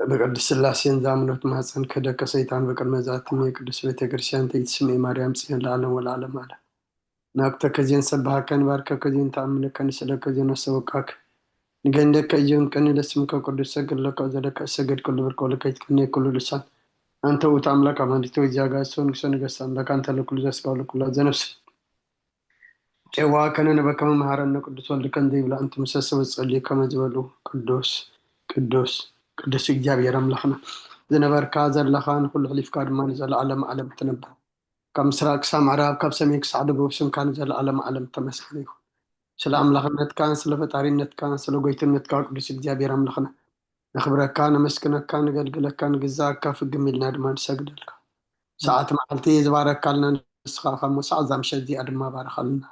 ብቅድስት ስላሴን ዛምኖት ማህፀን ክህደከ ሰይጣን ብቅድመ ዛትም የቅድስ ቤተ ክርስቲያን ትይትስም ማርያም ጽዮን ለዓለም ወለዓለም ኣለ። ናኩተከዜን ሰባሃከን ባርከከዜን ተኣምነከን ስለከዜን ወሰወቃክ ንገንደከ እዮን ቀኒ ለስምከ ቅዱስ ሰግድ ለከ ዘለከ ሰገድ ኩሉ ብርኮ ለከ ይትቀኔ ኩሉ ልሳን። አንተ ውእቱ አምላክ አማልክት ወእግዚአብሔር አጋእዝት ወንጉሰ ነገስት አምላክ አንተ ለኩሉ ዘስጋ ለኩሉ ዘነፍስ ጨዋ ከነንበከመ መሃረነ ቅዱስ ወልድከ እንዘ ይብላ እንተ ምሰ ሰበ ጸልዩ ከመ ዝበሉ ቅዱስ ቅዱስ ቅዱስ እግዚኣብሔር ኣምላኽና ዝነበርካ ዘለኻ ንኹሉ ሕሊፍካ ድማ ንዘለዓለም ዓለም ትነብር። ካብ ምስራቅ ክሳብ ምዕራብ ካብ ሰሜን ክሳዕ ደቡብ ስምካ ንዘለዓለም ዓለም ተመስገን ይኹን። ስለ ኣምላኽነትካን ስለ ፈጣሪነትካን ስለ ጎይትነትካ ቅዱስ እግዚኣብሔር ኣምላኽና ነኽብረካ ነመስግነካ ንገልግለካ ንግዛእካ ፍግም ኢልና ድማ ንሰግደልካ። ሰዓት መዓልቲ ዝባረካልና ንስኻ ካብ ሞሳዕ እዛ ምሸት እዚኣ ድማ ባረኻልና።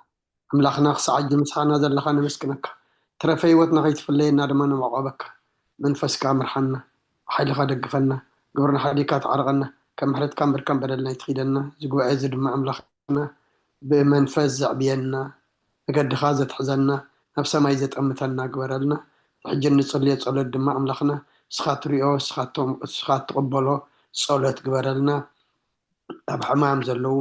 ኣምላኽና ክሳዕ ሕጂ ምሳና ዘለኻ ነመስግነካ። ትረፈ ህይወትና ከይትፍለየና ድማ ነማዕቆበካ። መንፈስካ ምርሓና፣ ብሓይልኻ ደግፈና፣ ግብርና ሓዲካ ተዓርቐና፣ ከም ምሕረትካ እምበርካን በደልና ይትኺደና። እዚ ጉባኤ እዚ ድማ ኣምላኽና ብመንፈስ ዘዕብየና፣ መገድኻ ዘትሕዘና፣ ናብ ሰማይ ዘጠምተና ግበረልና። ሕጂ እንጽልዮ ጸሎት ድማ ኣምላኽና እስኻ ትሪኦ፣ እስኻ ትቕበሎ ጸሎት ግበረልና። ኣብ ሕማም ዘለዉ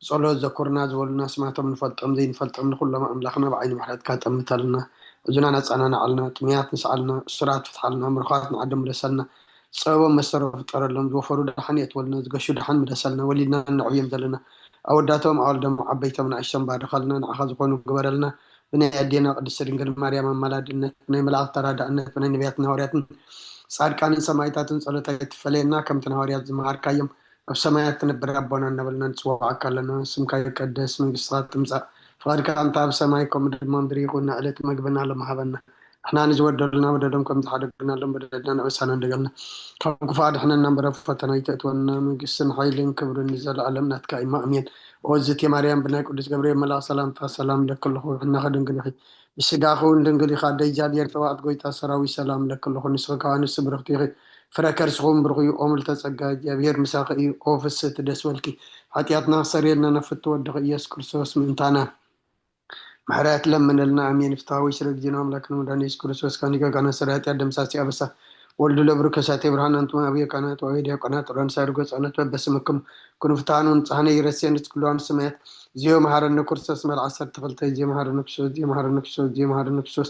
ጸሎት ዘኩርና ዝበሉና ስማቶም ንፈልጦም ዘይንፈልጦም ንኹሎም ኣምላኽና ብዓይኒ ምሕረትካ ጠምተልና። እዙና ነጻናናዓልና፣ ጥሙያት ንስዓልና፣ እሱራት ፍትሓልና፣ ምሩኻት ንዓዶም ምለሰልና፣ ጸበቦም መሰሮ ፍጠረሎም፣ ዝወፈሩ ደሓን የእትወልና፣ ዝገሹ ደሓን ምለሰልና፣ ወሊድና ነዕብዮም ዘለና ኣወዳቶም ኣወልዶም ዓበይቶም ንኣሽቶም ባርኸልና፣ ንዓኻ ዝኾኑ ግበረልና። ብናይ ኣዴና ቅድስቲ ድንግል ማርያም ኣማላድነት፣ ብናይ መላእኽቲ ተራዳእነት፣ ብናይ ነቢያትን ሃዋርያትን ጻድቃንን ሰማዕታትን ጸሎት ኣይትፈለየና። ከምቲ ንሃዋርያት ዝመሃርካዮም ኣብ ሰማያት ትነብር ኣቦና እናበልና ንጽዋዓካ ኣለና። ስምካ ይቀደስ፣ መንግስትኻ ትምጻእ፣ ፍቓድካ ከምቲ ኣብ ሰማይ ከምኡ ድማ ምድሪ ይኹን። ዕለት መግብና ሎም ሃበና። ንሕና ንዝበደሉና በደሎም ከም ዝሓደግናሎም በደልና ንዕሳና እንደገልና ካብ ክፉእ ኣድሕነና እምበር ኣብ ፈተና ኣይተእትወና። መንግስትን ሓይልን ክብርን ንዘለኣለም ናትካ እዩ። ኣሜን። ኦ ዝእቲ ማርያም ብናይ ቅዱስ ገብርኤል መልኣኽ ሰላምታ ሰላም ለኪ ኣለኹ። ሕናኸ ድንግል ኢኺ፣ ብስጋኺ እውን ድንግል ኢኻ። ኣደ እግዚኣብሔር ጸባኦት ጎይታ ሰራዊት ሰላም ለኪ ኣለኹ። ንስኺ ከኣ ኣንስቲ ብርኽቲ ኢኺ፣ ፍረ ከርስኺ እውን ብሩኽ እዩ። ኦ ምልዕተ ጸጋ እግዚኣብሔር ምሳኺ እዩ። ኦ ፍስህቲ ደስ በልኪ፣ ሓጢኣትና ክሰርየልና ናብ ፍትው ወድኺ ኢየሱስ ክርስቶስ ምእንታና ምሕረት ለምነልና። ኣሜን። ፍትሐ ወይ ስለ ጊዜና ኣምላክን መድኃኒት ኢየሱስ ክርስቶስ ካኒጋ ጋና ስራጢያ ደምሳሲ ኣበሳ ወልዱ ለብሩ ከሳቴ ብርሃን ኣንቱም ኣብየ ካህናት ወአብየ ዲያቆናት ዑራን ሳይድ ጎጻነት በበስምክም ኩኑ ፍትሐን ወንጽሐነ ይረሴን ትክልዋን ስማያት ዚዮ መሐረነ ክርስቶስ መል ዓሰርተ ክልተ ዚዮ መሐረነ ክርስቶስ ዚዮ መሐረነ ክርስቶስ ዚዮ መሐረነ ክርስቶስ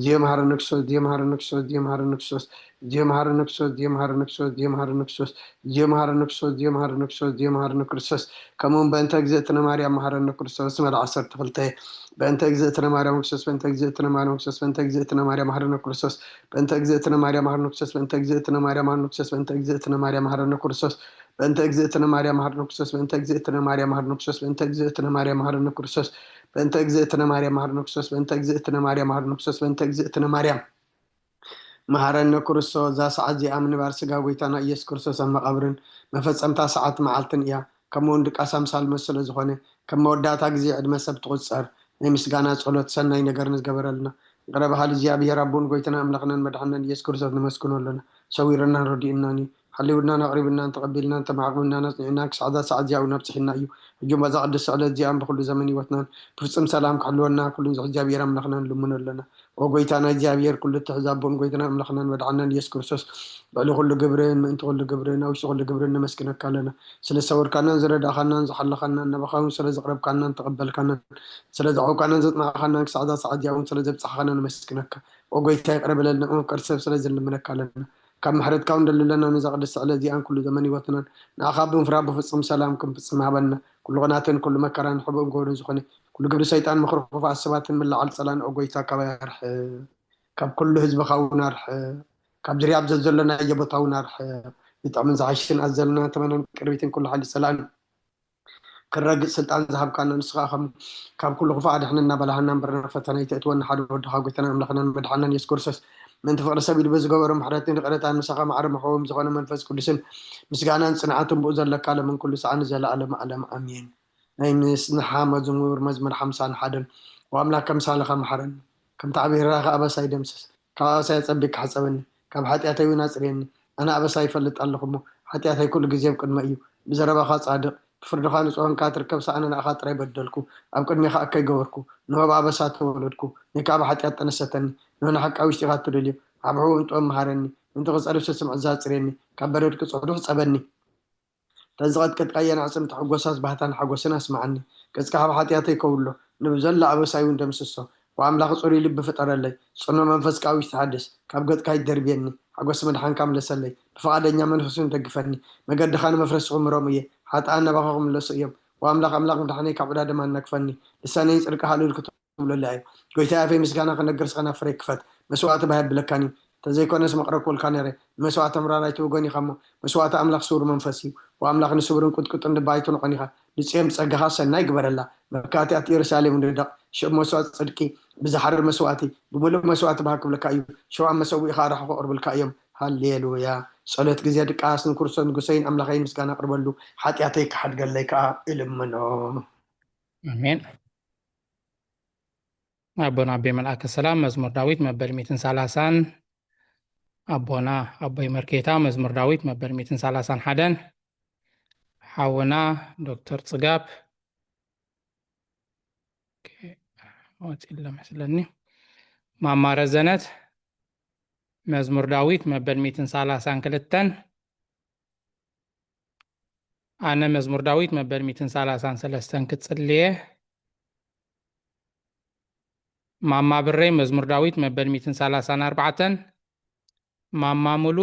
ዚዮ መሐረነ ክርስቶስ ዚዮ መሐረነ ክርስቶስ ዚዮ መሐረነ ክርስቶስ ዚዮ መሐረነ ክርስቶስ ዚዮ መሐረነ ክርስቶስ ዚዮ መሐረነ ክርስቶስ ዚዮ መሐረነ ክርስቶስ ዚዮ መሐረነ ክርስቶስ ዚዮ መሐረነ ክርስቶስ ከምኡውን በእንተ እግዝእትነ ማርያም መሐረነ ክርስቶስ መል ዓሰርተ ክልተ በእንተ እግዝእትነ ማርያም ክርስቶስ በእንተ እግዝእትነ ማርያም ክርስቶስ በእንተ እግዝእትነ ማርያም መሐረነ ክርስቶስ በእንተ እግዝእትነ ማርያም መሐረነ ክርስቶስ በእንተ እግዝእትነ ማርያም መሐረነ ክርስቶስ በእንተ እግዝእትነ ማርያም መሐረነ ክርስቶስ በእንተ እግዝእትነ ማርያም መሐረነ ክርስቶስ በእንተ እግዝእትነ ማርያም መሐረነ ክርስቶስ በእንተ እግዝእትነ ማርያም መሐረነ ክርስቶስ በእንተ እግዝእትነ ማርያም መሐረነ ክርስቶስ በእንተ እግዝእትነ ማርያም መሐረነ ክርስቶስ። እዛ ሰዓት እዚኣ ምንባር ስጋ ጎይታና ኢየሱስ ክርስቶስ ኣብ መቓብርን መፈጸምታ ሰዓት መዓልትን እያ። ከምኡ እውን ድቃስ ኣምሳል መሰሎ ዝኾነ ከም መወዳእታ ግዜ ዕድመ ሰብ ትቑጸር ናይ ምስጋና ጸሎት ሰናይ ነገር ንዝገበረልና ይቕረ በሃሊ እግዚኣብሔር ኣቦን ጎይታና ኣምላኽናን መድሓናን ኢየሱስ ክርስቶስ ነመስግኖ ኣለና። ሰዊርናን ረዲእናን እዩ። ሓሊውናን ኣቕሪብናን ተቐቢልናን ተማዕቕብናን ኣጽኒዕናን ክሳዕ እዛ ሰዓት እዚኣ እውን ኣብጽሒና እዩ። ሕጂ በዛ ቅድስቲ ዕለት እዚኣን ብኹሉ ዘመን ህይወትናን ብፍጹም ሰላም ክሕልወና ኩሉን ዝኽእል እግዚኣብሔር ኣምላኽና ንልምኖ ኣለና። ኦ ጎይታና እግዚኣብሔር ኩሉ እትሕዝ ኣቦን ጎይታና ኣምላኽናን መድሓናን ኢየሱስ ክርስቶስ ልዕሊ ኩሉ ግብርን ምእንቲ ኩሉ ግብርን ኣብ ውሽጢ ኩሉ ግብርን ነመስግነካ ኣለና። ስለ ዝሰወርካናን ዝረዳእኻናን ዝሓለኻናን ናባኻ እውን ስለ ዘቕረብካናን ተቐበልካናን ስለ ዘዕቆብካናን ዘጽናዕኻናን ክሳዕ እዛ ሰዓት እዚኣ እውን ስለ ዘብጻሕኻና ነመስግነካ። ኦ ጎይታ ይቕረ በለልና፣ መፍቀሪ ሰብ ስለ ዝንልምነካ ኣለና። ካብ ምሕረትካ እውን ደሊ ኣለና ነዛ ቅድስቲ ዕለት እዚኣን ኩሉ ዘመን ህይወትናን ንኣኻ ብምፍራህ ብፍጹም ሰላም ክንፍጽም ሃበና። ኩሉ ቕናትን ኩሉ መከራን ሕቡእን ጎብርን ዝኾነ ኩሉ ግብሪ ሰይጣን ምኽሪ ክፉኣት ሰባትን ምልዓል ጸላን ኦ ጎይታ ካባይ ኣርሕቕ። ካብ ኩሉ ህዝብኻ እውን ኣርሕቕ። ካብ ዝርያ ኣብ ዘዘሎናዮ ቦታ እውን ኣርሕቕ። ዝጥዕምን ዝሓሽን ኣብ ዘለና ተመናን ቅርቢትን ኩሉ ሓይሊ ጸላእን ክረግጽ ስልጣን ዝሃብካና ንስኻ ከም ካብ ኩሉ ክፉእ ኣድሕነና በላሃና እምበር ናብ ፈተና ኣይተእትወና ሓደ ወድኻ ጎይታና ኣምላኽናን መድሓናን የሱስ ክርስቶስ ምእንቲ ፍቕሪ ሰብ ኢሉ ብዝገበሮ ምሕረትን ይቕረታን ምሳኻ ማዕረ መሕወም ዝኾነ መንፈስ ቅዱስን ምስጋናን ጽንዓትን ብኡ ዘለካ ለምን ኩሉ ሰዓት ንዘለኣለም ኣለም ኣሜን። ናይ ምስንሓ መዝሙር መዝሙር ሓምሳን ሓደን። ኦ ኣምላክ ከምሳልኻ መሓረኒ፣ ከምቲ ዓቢ ርህራኸ ኣበሳይ ደምስስ፣ ካብ ኣበሳይ ኣጸቢቅካ ሕጸበኒ፣ ካብ ሓጢኣተይ እውን ኣጽርየኒ። ኣነ ኣበሳይ ይፈልጥ ኣለኹ እሞ፣ ሓጢኣተይ ኩሉ ግዜ ኣብ ቅድመይ እዩ። ብዘረባኻ ጻድቕ፣ ብፍርድኻ ንጹህ ኾንካ ትርከብ፣ ሰኣነ ንኣኻ ጥራይ በደልኩ፣ ኣብ ቅድሜኻ እከይ ገበርኩ፣ ንሆ ብኣበሳ ተወለድኩ፣ ንካ ብሓጢኣት ጠነሰተኒ፣ ንሆ ንሓቂ ኣብ ውሽጢኻ ትደልዮ፣ ኣብ ሕቡእን ጥበብ መሃረኒ፣ ምእንቲ ክጸርብ ስስምዕ እዛ ኣጽርየኒ፣ ካብ በረድ ክጽሕዱ ሕጸበኒ። ተን ዝቐጥቀጥካየን ኣዕጽምቲ ሕጎሳስ ባህታን ሓጎስን ኣስምዓኒ። ገጽካ ካብ ሓጢኣተይ ከውሎ፣ ንብዘላ ኣበሳይ እውን ደምስሶ። ወኣምላኽ ጽሩይ ልቢ ፍጠረለይ፣ ጽኑዕ መንፈስ ከኣ ውሽጢ ሓድስ። ካብ ገጽካ ኣይትደርብየኒ፣ ሓጎስ መድሓንካ ምለሰለይ። ብፍቓደኛ መንፈስ እውን ደግፈኒ። መገድኻ ንመፍረስኹ ምሮም እየ፣ ሓጥኣን ናባኻ ክምለሱ እዮም። ወኣምላኽ ኣምላኽ ምድሓነይ ካብ ዕዳ ደም ኣናግፈኒ። ልሳነይ ንጽድቅኻ ልዑል ክተ ትብለሉ ኣዩ። ጎይታይ ኣፈይ ምስጋና ክነግር ስኸና ፍረ ክፈት መስዋእቲ ባህ የብለካን እዩ። ተዘይኮነስ መቕረብኩልካ ነረ ንመስዋእቲ ምራር ኣይትብጎን ኢኻ እሞ መስዋእቲ ኣምላኽ ስውር መንፈስ እዩ። ወኣምላኽ ንስውርን ቁጥቁጥን ልባ ኣይትንቖን ኢኻ። ንጽዮን ብጸጋኻ ሰናይ ግበረላ። መካትኣት ኢየሩሳሌም ንደቕ ሽብ መስዋእቲ ጽድቂ ብዝሓርር መስዋእቲ ብምሉእ መስዋእቲ ባህ ክብለካ እዩ። ሽዋ መሰውኢ ኻራ ክቕርብልካ እዮም። ሃሌሉያ። ጸሎት ግዜ ድቃስ ንክርስቶስ ንጉሰይን ኣምላኸይን ምስጋና ኣቕርበሉ። ሓጢኣተይ ክሓድገለይ ከኣ እልምኖ። ኣሜን። ኣቦና ኣቤ መልኣከ ሰላም መዝሙር ዳዊት መበል ሚእትን ሰላሳን ኣቦና ኣቦይ መርጌታ መዝሙር ዳዊት መበል ሚእትን ሰላሳን ሓደን ሓውና ዶክተር ጽጋብ ወፂለ መስለኒ ማማ ረዘነት መዝሙር ዳዊት መበል ሚእትን ሰላሳን ክልተን ኣነ መዝሙር ዳዊት መበል ሚእትን ሰላሳን ሰለስተን ክጽልየ። ማማ ብረይ መዝሙር ዳዊት መበል ሚእትን ሰላሳን ኣርባዕተን። ማማ ሙሉ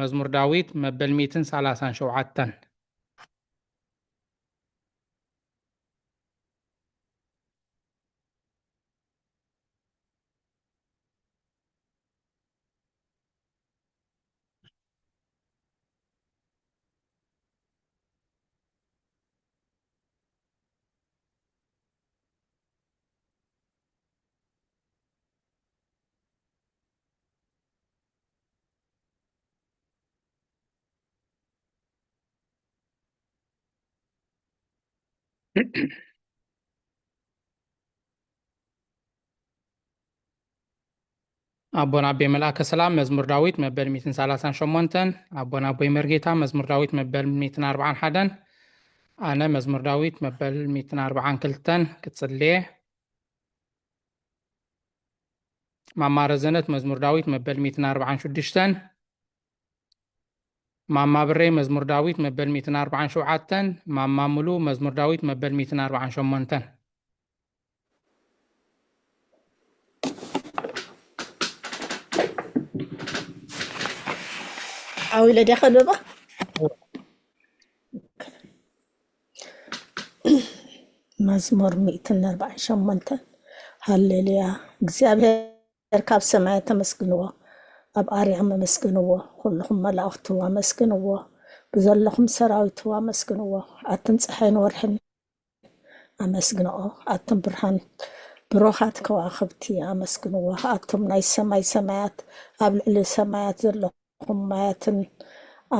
መዝሙር ዳዊት መበል ሚእትን ሰላሳን ሸውዓተን። ኣቦና ኣቤ መልኣከ ሰላም መዝሙር ዳዊት መበል ሚእትን ሰላሳን ሸሞንተን። ኣቦና ኣቦይ መርጌታ መዝሙር ዳዊት መበል ሚእትን ኣርባዓን ሓደን። ኣነ መዝሙር ዳዊት መበል ሚእትን ኣርባዓን ክልተን ክጽልየ። ማማ ረዘነት መዝሙር ዳዊት መበል ሚእትን ኣርባዓን ሽዱሽተን። ማማ ብሬ መዝሙር ዳዊት መበል ሚእትን ኣርባዓን ሸውዓተን። ማማ ሙሉ መዝሙር ዳዊት መበል ሚእትን ኣርባዓን ሸሞንተን። ሓዊለ ዲያ ከንብባ? መዝሙር ሚእትን ኣርባዓን ሸሞንተን። ሃሌሉያ። እግዚኣብሔር ካብ ሰማያት ተመስግንዎ፣ ኣብ ኣርያም ኣመስግንዎ፣ ኩልኹም መላእኽቱ ኣመስግንዎ፣ ብዘለኹም ሰራዊቱ ኣመስግንዎ። ኣትን ፀሓይን ወርሕን ኣመስግንኦ፣ ኣትን ብርሃን ብሩኻት ከዋኽብቲ ኣመስግንዎ። ኣቱም ናይ ሰማይ ሰማያት፣ ኣብ ልዕሊ ሰማያት ዘለኹም ማያትን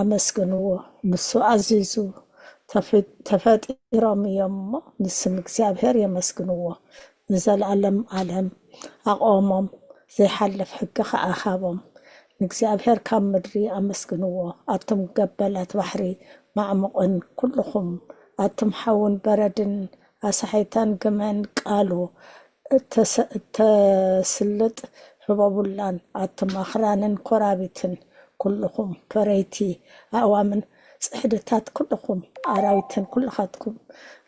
ኣመስግንዎ። ንሱ ኣዚዙ ተፈ- ተፈጢሮም እዮም እሞ ንስም እግዚኣብሔር የመስግንዎ። ንዘለኣለም ዓለም ኣቕወሞም፣ ዘይሓልፍ ሕጊ ኸዓ ሃቦም። ንእግዚኣብሔር ካብ ምድሪ ኣመስግንዎ። ኣቱም ገበላት ባሕሪ ማዕሙቕን ኩልኹም ኣቱም ሓውን በረድን ኣሳሒታን ግመን ቃሉ እተሰ- እተስልጥ ህበቡላን ኣቱም ኣኽራንን ኮራቢትን ኩልኹም ፈረይቲ ኣእዋምን ጽሕድታት ኩልኹም ኣራዊትን ኩልኻትኩም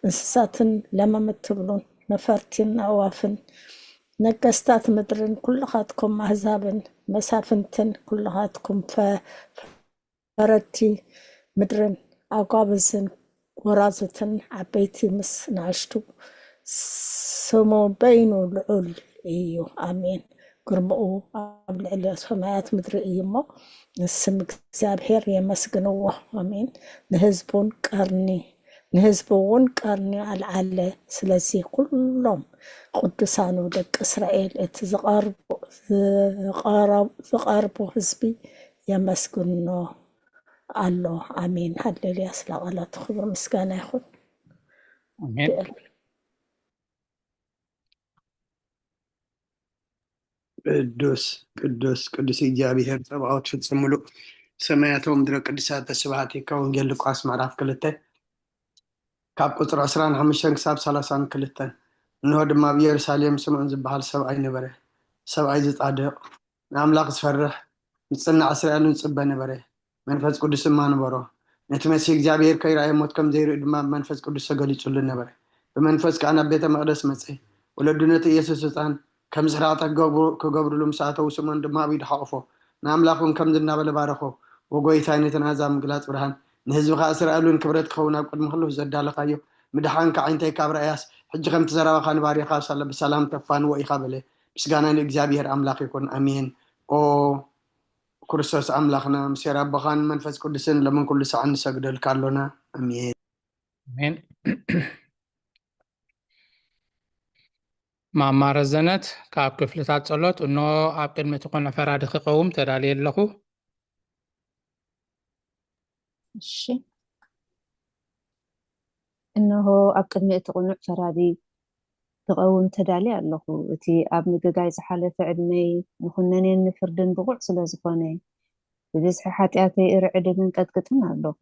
እንስሳትን ለመም እትብሉን ነፈርቲን ኣእዋፍን ነገስታት ምድርን ኩልኻትኩም ኣህዛብን መሳፍንትን ኩልኻትኩም ፈ- ፈረድቲ ምድርን ኣጓብዝን ጎራዙትን ዓበይቲ ምስ ንኣሽቱ ስሙ በይኑ ልዑል እዩ። ኣሜን። ግርምኡ ኣብ ልዕሊ ሰማያት ምድሪ እዩ እሞ ንስም እግዚኣብሔር የመስግንዎ። ኣሜን። ንህዝቡን ቀርኒ ንህዝቡ እውን ቀርኒ ኣልዓለ። ስለዚ ኩሎም ቅዱሳኑ ደቂ እስራኤል እቲ ዝቐርቡ ዝቐረቡ- ዝቐርቡ ህዝቢ የመስግኖ ኣሎ። ኣሜን ሃሌሉያ። ስለ ቃላቱ ክብሪ ምስጋና ይኹን። ኣሜን። ቅዱስ ቅዱስ ቅዱስ እግዚኣብሔር ጸባኦት ፍጹም ምሉእ ሰማያት ወምድረ ቅዱሳተ ስብሐት ይካ። ወንጌል ሉቃስ ምዕራፍ ክልተ ካብ ቁጽሪ ዕስራን ሓሙሽተን ክሳብ ሰላሳን ክልተን። እንሆ ድማ ኣብ ኢየሩሳሌም ስምዖን ዝበሃል ሰብኣይ ነበረ። ሰብኣይ ዝጻድቕ ንኣምላኽ ዝፈርሕ ዝጽናዕ እስራኤልን ዝጽበ ነበረ። መንፈስ ቅዱስ ድማ ነበሮ። ነቲ መሲህ እግዚኣብሔር ከይረኣየ ሞት ከም ዘይርኢ ድማ ብመንፈስ ቅዱስ ተገሊጹሉ ነበረ። ብመንፈስ ከኣ ናብ ቤተ መቕደስ መጸ። ወለዱ ነቲ ኢየሱስ ህጻን ከም ስራቕታ ክገብሩ-፣ ክገብሩሉ ምስ ኣተዉ፣ ስምዖን ድማ ኣብ ኢዱ ሓቖፎ። ንኣምላኽ እውን ከምዚ እናበለ ባረኾ፣ "ወጎይታይ፣ ነቲ ናዛ ምግላጽ ብርሃን ንህዝብኻ እስራኤል እውን ክብረት ክኸውን ኣብ ቅድሚ ኩሉ ዘዳለኻዮ ምድሓንካ ዓይንተይ ካብ ረኣያስ፣ ሕጂ ከምቲ ዘረባኻ ንባርያኻ ሳለ ብሰላም ተፋንዎ ኢኻ" በለ። ምስጋና ንእግዚኣብሔር ኣምላኽ ይኹን። ኣሜን። ኦ ክርስቶስ ኣምላኽና፣ ምስ ኣቦኻን መንፈስ ቅዱስን ሎምን ኩሉ ሰዓት ንሰግደልካ ኣሎና። ኣሜን። ኣሜን። ማማ ረዘነት ካብ ክፍልታት ጸሎት፣ እንሆ ኣብ ቅድሚ እቲ ቅኑዕ ፈራዲ ክቐውም ተዳልየ ኣለኹ። እሺ። እንሆ ኣብ ቅድሚ እቲ ቅኑዕ ፈራዲ ክቐውም ተዳልየ ኣለኹ። እቲ ኣብ ምግጋይ ዝሓለፈ ዕድመይ ንኹነኔን ንፍርድን ብቑዕ ስለ ዝኾነ፣ ብብዝሒ ሓጢኣተይ እርዕድን እንቀጥቅጥን ኣለኹ።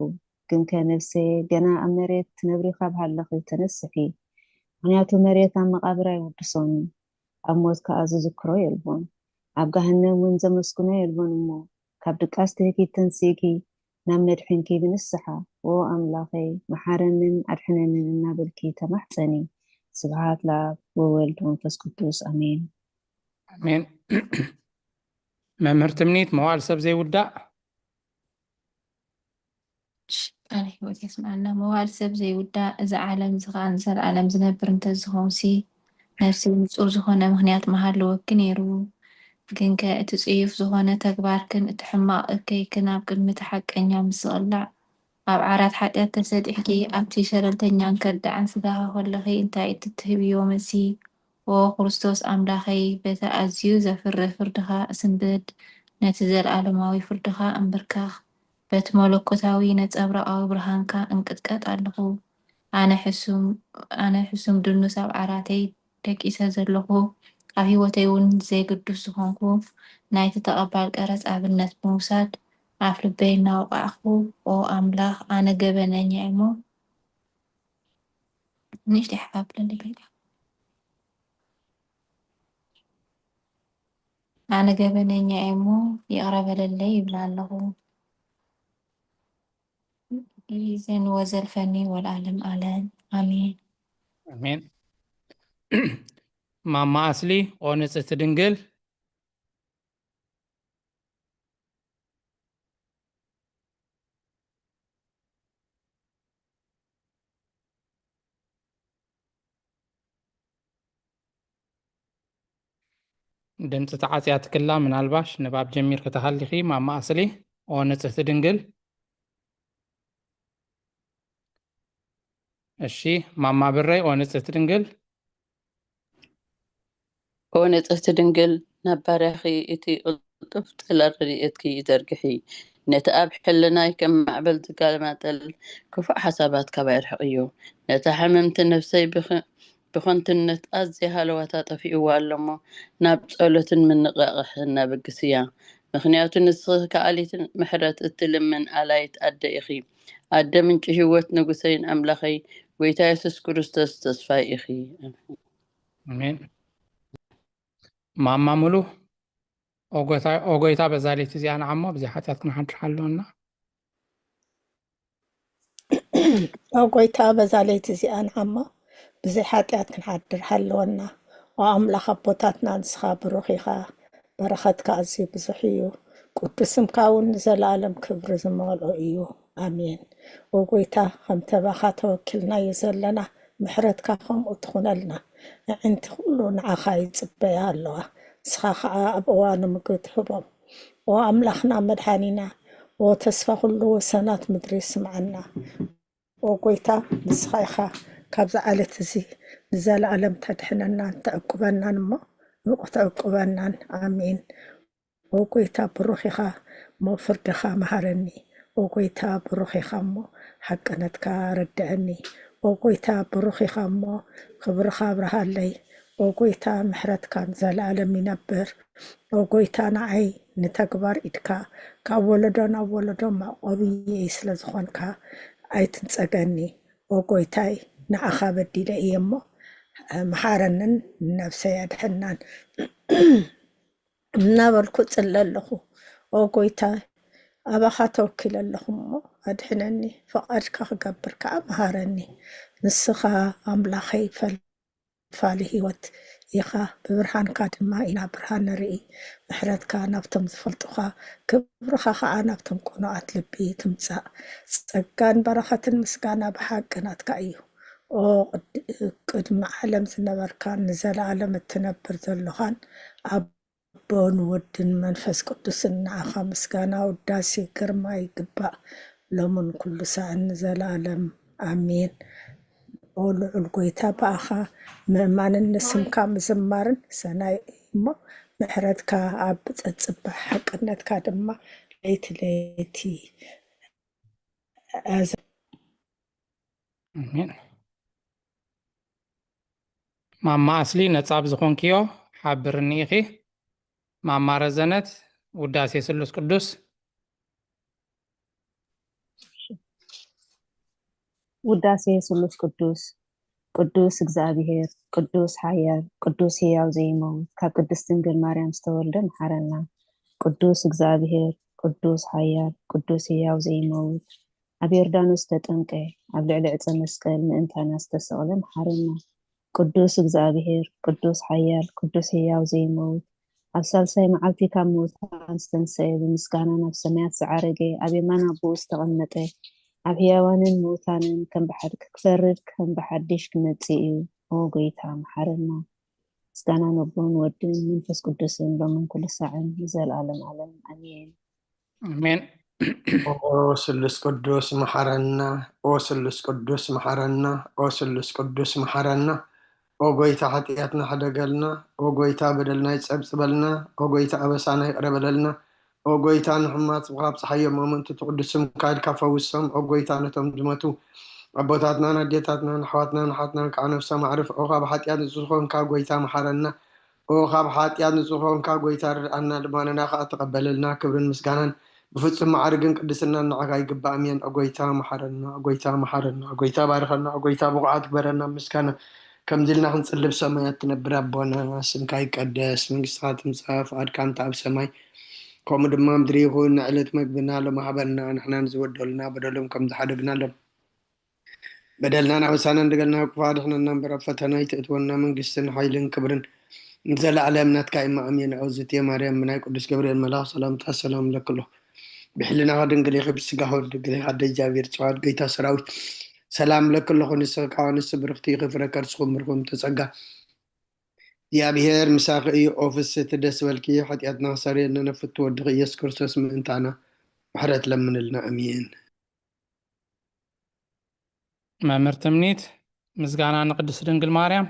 ግንከ ነፍሰየ፣ ገና ኣብ መሬት ትነብሪ ካብ ሃለኺ ተነስሒ። ምኽንያቱ መሬት ኣብ መቓብር ኣይውድሶን እዩ። ኣብ ሞት ከኣ ዝዝክሮ የልቦን። ኣብ ገሃነም እውን ዘመስግኖ የልቦን እሞ፣ ካብ ድቃስ ትህኪ ተንሲእኪ ናብ መድሕንኪ ብንስሓ፣ "ዎ ኣምላኸይ፣ መሓረንን ኣድሕነንን" እናበልኪ ተማሕጸኒ። ስብሃት ለኣብ ወወልድ ወመንፈስ ቅዱስ፣ ኣሜን። ኣሜን። መምህር ትምኒት፣ መዋል ሰብ ዘይውዳእ። ቃለ ህይወት የስምዓና። መዋል ሰብ ዘይውዳእ፣ እዚ ዓለም እዚ ኸኣ ንዘለኣለም ዝነብር እንተዝኸውንሲ፣ ነፍሰይ ንጹር ዝኾነ ምኽንያት ምሃለወኪ ነይሩ። ግንከ እቲ ጽዩፍ ዝኾነ ተግባርክን እቲ ሕማቕ እከይክን ኣብ ቅድሚ እቲ ሓቀኛ ምስ ዝቕላዕ፣ ኣብ ዓራት ሓጢኣት ተሰጢሕኪ፣ ኣብቲ ሸለልተኛን ከዳዕን ስጋኻ ከለኺ እንታይ እትትህብዮ መልሲ? ኦ ክርስቶስ ኣምላኸይ፣ በቲ ኣዝዩ ዘፍርህ ፍርድኻ እስንብድ፣ ነቲ ዘለኣለማዊ ፍርድኻ እምብርከኽ። በቲ መለኮታዊ ነጸብራቓዊ ብርሃንካ እንቅጥቀጥ ኣለኹ። ኣነ ሕሱም፣ ኣነ ሕሱም ድኑስ ኣብ ዓራተይ ደቂሰ ዘለኹ፣ ኣብ ህይወተይ እውን ዘይግዱስ ዝኾንኩ፣ ናይቲ ተቐባል ቀረጽ ኣብነት ብምውሳድ፣ ኣፍ ልበይ እናወቃዕኹ፣ ኦ ኣምላኽ፣ ኣነ ገበነኛ እየ እሞ፣ ንእሽተይ ሓፍ ኣብለለይ በይታ። ኣነ ገበነኛ እየ እሞ፣ ይቕረ በለለይ ይብላ ኣለኹ። ይዘን ወዘልፈኒ ወለዓለም ዓለም። ኣሜን። ኣሜን። ማማ ኣስሊ፣ ኦ ንጽሕቲ ድንግል። ድምፂ ተዓፅያ ትክላ፣ ምናልባሽ ንባብ ጀሚርኪ ተሃሊኺ፣ ማማ ኣስሊ፣ ኦ ንጽሕቲ ድንግል። እሺ፣ ማማ ብረይ፣ ኦ ንጽሕቲ ድንግል። ኦ ንጽሕቲ ድንግል፣ ናብ ባርያኺ እቲ ቅልጡፍ ጽላል ረድኤትኪ ዘርግሒ። ነቲ ኣብ ሕልናይ ከም ማዕበል ዝጋማጠል ክፉእ ሓሳባት ካባይ ኣርሕቕዮ። ነታ ሕምምቲ ነፍሰይ ብኸ-፣ ብኸንቱነት ኣዝያ ሃለዋታ ጠፊእዋ ኣሎ እሞ፣ ናብ ጸሎትን ምንቕቓሕን ኣበግስያ። ምኽንያቱ ንስኺ ከኣሊት ምሕረት እትልምን ኣላይት ኣደ ኢኺ። ኣደ ምንጪ ህይወት፣ ንጉሰይን ኣምላኸይ፣ ጐይታ የሱስ ክርስቶስ ተስፋይ ኢኺ። ኣሜን። ማማ ሙሉ፣ ኦ ጐይታ፣ ኦ ጐይታ፣ በዛ ለይቲ እዚኣ ንዓሞ ብዘይ ሓጢኣት ክንሓድር ኣለና። ኦ ጐይታ፣ በዛ ለይቲ እዚኣ ንዓሞ ብዘይ ሓጢኣት ክንሓድር ሃለወና። ኦ ኣምላኽ ኣቦታትና፣ ንስኻ ብሩኽ ኢኻ፣ በረኸትካ ኣዝዩ ብዙሕ እዩ። ቅዱስ ስምካ እውን ንዘለኣለም ክብሪ ዝመልኦ እዩ። ኣሜን። ኦ ጐይታ፣ ከም ተባኻ ተወኪልናዮ ዘለና፣ ምሕረትካ ከምኡ ትኹነልና። ኣዒንቲ ኩሉ ንዓኻ ይጽበያ ኣለዋ፣ ንስኻ ኸኣ ኣብ እዋኑ ምግቢ ትህቦም። ኦ ኣምላኽና መድሓኒና፣ ኦ ተስፋ ኩሉ ወሰናት ምድሪ ስምዓና። ኦ ጐይታ፣ ንስኻ ኢኻ ካብዚ ዓለት እዚ ንዘለኣለም ተድሕነናን ተዕቁበናን እሞ፣ ብኡ ተዕቁበናን። ኣሜን። ኦ ጐይታ፣ ብሩኽ ኢኻ እሞ ፍርድኻ መሃረኒ። ኦ ጐይታ፣ ብሩኽ ኢኻ እሞ ሓቅነትካ ረድአኒ። ኦ ጐይታ፣ ብሩኽ ኢኻ እሞ ክብርኻ ኣብርሃለይ። ኦ ጐይታ፣ ምሕረትካ ንዘለኣለም ይነብር። ኦ ጐይታ፣ ንዓይ ንተግባር ኢድካ ካብ ወለዶ ናብ ወለዶ መዕቆብየይ ስለ ዝኾንካ ኣይትንጸገኒ። ኦ ጐይታይ፣ ንዓኻ በዲለ እየ እሞ፣ መሓረንን ንነብሰይ ኣድሕናን እናበልኩ እጽሊ ኣለኹ። ኦ ጎይታ፣ ኣባኻ ተወኪለ ኣለኹ እሞ ኣድሕነኒ፣ ፈቓድካ ክገብር ከኣ መሃረኒ። ንስኻ ኣምላኸይ ፈልፋሊ ህይወት ኢኻ፣ ብብርሃንካ ድማ ኢና ብርሃን ንርኢ። ምሕረትካ ናብቶም ዝፈልጡኻ፣ ክብርኻ ኸዓ ናብቶም ቅኑዓት ልቢ ትምጻእ። ጸጋን በረኸትን ምስጋና ብሓቂ ናትካ እዩ። ኦ ቅድ-፣ ቅድሚ ዓለም ዝነበርካን ንዘለኣለም እትነብር ዘሎኻን፣ ኣቦን ወድን መንፈስ ቅዱስን ንዓኻ ምስጋና፣ ውዳሴ፣ ግርማ ይግባእ፣ ሎምን ኩሉ ሳዕን ንዘለኣለም ኣሜን። ኦ ልዑል ጎይታ፣ ብኣኻ ምእማንን ንስምካ ምዝማርን ሰናይ እዩ እሞ፣ ምሕረትካ ኣብ ጸጽባሕ፣ ሓቅነትካ ድማ ለይቲ ለይቲ። ኣሜን። ማማ ኣስሊ፣ ነጻ ብዝኾንክዮ ሓብርኒ ኢኺ። ማማ ረዘነት፣ ውዳሴ ስሉስ ቅዱስ። ውዳሴ ስሉስ ቅዱስ። ቅዱስ እግዚኣብሔር፣ ቅዱስ ሓያል፣ ቅዱስ ህያው ዘይመውት፣ ካብ ቅድስት ድንግል ማርያም ዝተወልደ መሓረና። ቅዱስ እግዚኣብሔር፣ ቅዱስ ሓያል፣ ቅዱስ ህያው ዘይመውት፣ ኣብ ዮርዳኖስ ተጠምቀ፣ ኣብ ልዕሊ ዕፀ መስቀል ምእንታና ዝተሰቕለ መሓረና። ቅዱስ እግዚኣብሔር፣ ቅዱስ ሓያል፣ ቅዱስ ህያው ዘይመውት፣ ኣብ ሳልሳይ መዓልቲ ካብ ምውታን ዝተንሰየ፣ ብምስጋና ናብ ሰማያት ዝዓረገ፣ ኣብ የማን ኣቦኡ ዝተቐመጠ፣ ኣብ ህያዋንን ምውታንን ከም ብሓድ ክፈርድ ከም ብሓድሽ ክመጽእ እዩ። ኦ ጎይታ፣ መሓረና። ምስጋና ነቦን ወድን መንፈስ ቅዱስን ሎምን ኩሉ ሳዕን ንዘለኣለም ዓለም። ኣሜን። ኣሜን። ኦ ስሉስ ቅዱስ መሓረና፣ ኦ ስሉስ ቅዱስ መሓረና፣ ኦ ስሉስ ቅዱስ መሓረና። ኦ ጎይታ ሓጢኣትና ሕደገልና፣ ኦ ጎይታ በደልና ይጸብጽበልና፣ ኦ ጎይታ ኣበሳና ይቕረ በለልና። ኦ ጎይታ ንሕሙማት ካብ ጸሓዮም ኣመንቱ ትቕዱስ ስምካ ኢልካ ፈውሶም። ኦ ጎይታ ነቶም ዝሞቱ ኣቦታትናን ኣዴታትናን ኣሕዋትናን ኣሓትናን ከዓ ነፍሶም ኣዕርፍ። ኦ ካብ ሓጢኣት ንጹህ ዝኾንካ ጎይታ መሓረና። ኦ ካብ ሓጢኣት ንጹህ ኮንካ ጎይታ ርድኣና፣ ልማንና ከኣ ተቐበለልና። ክብርን ምስጋናን ብፍጹም መዓርግን ቅድስናን ንዓኻ ይግባእ። ኣሜን። ኦ ጎይታ መሓረና፣ ኦ ጎይታ መሓረና፣ ኦ ጎይታ ባርኸና፣ ኦ ጎይታ ብቑዓት ግበረና ምስጋና። ከምዚ ኢልና ክንጽልብ ሰማያት ትነብር ኣቦና፣ ስምካ ይቀደስ፣ መንግስትኻ ትምጻእ፣ ፍቓድካ እንተ ኣብ ሰማይ ከምኡ ድማ ምድሪ ይኹን። ንዕለት መግብና ሎሚ ሃበና፣ ንሕና ንዝበደሉና በደሎም ከም ዝሓደግናሎም በደልናን ኣበሳናን ንገልና፣ ክፉእ ኣድሕነና እምበር፣ ኣብ ፈተና ኣይተእትወና፣ መንግስትን ሓይልን ክብርን ንዘለኣለም ናትካ እማ፣ ኣሜን። ኦ ዝትየ ማርያም፣ ብናይ ቅዱስ ገብርኤል መልኣኽ ሰላምታ ሰላም እብለኪ ኣለኹ። ብሕልናኺ ድንግል ኢኺ፣ ብስጋኺ እውን ድንግል ኢኺ፣ ኣደ እግዚኣብሔር፣ ጸባኦት፣ ጌታ ሰራዊት፣ ሰላም እብለኪ ኣለኹ። ንስኺ ካብ ኣንስቲ ብርኽቲ ኢኺ፣ ፍረ ከርስኺ እውን ብሩኽ እዩ፣ ምልእቲ ጸጋ፣ እግዚኣብሔር ምሳኺ እዩ። ኦ ፍስሕቲ ደስ በልኪ፣ ሓጢኣትና ክሰርየልና ነፍቱ ወድኺ ኢየሱስ ክርስቶስ ምእንታና ምሕረት ለምንልና፣ ኣሜን። መምህር ትምኒት፣ ምስጋና ንቅድስት ድንግል ማርያም።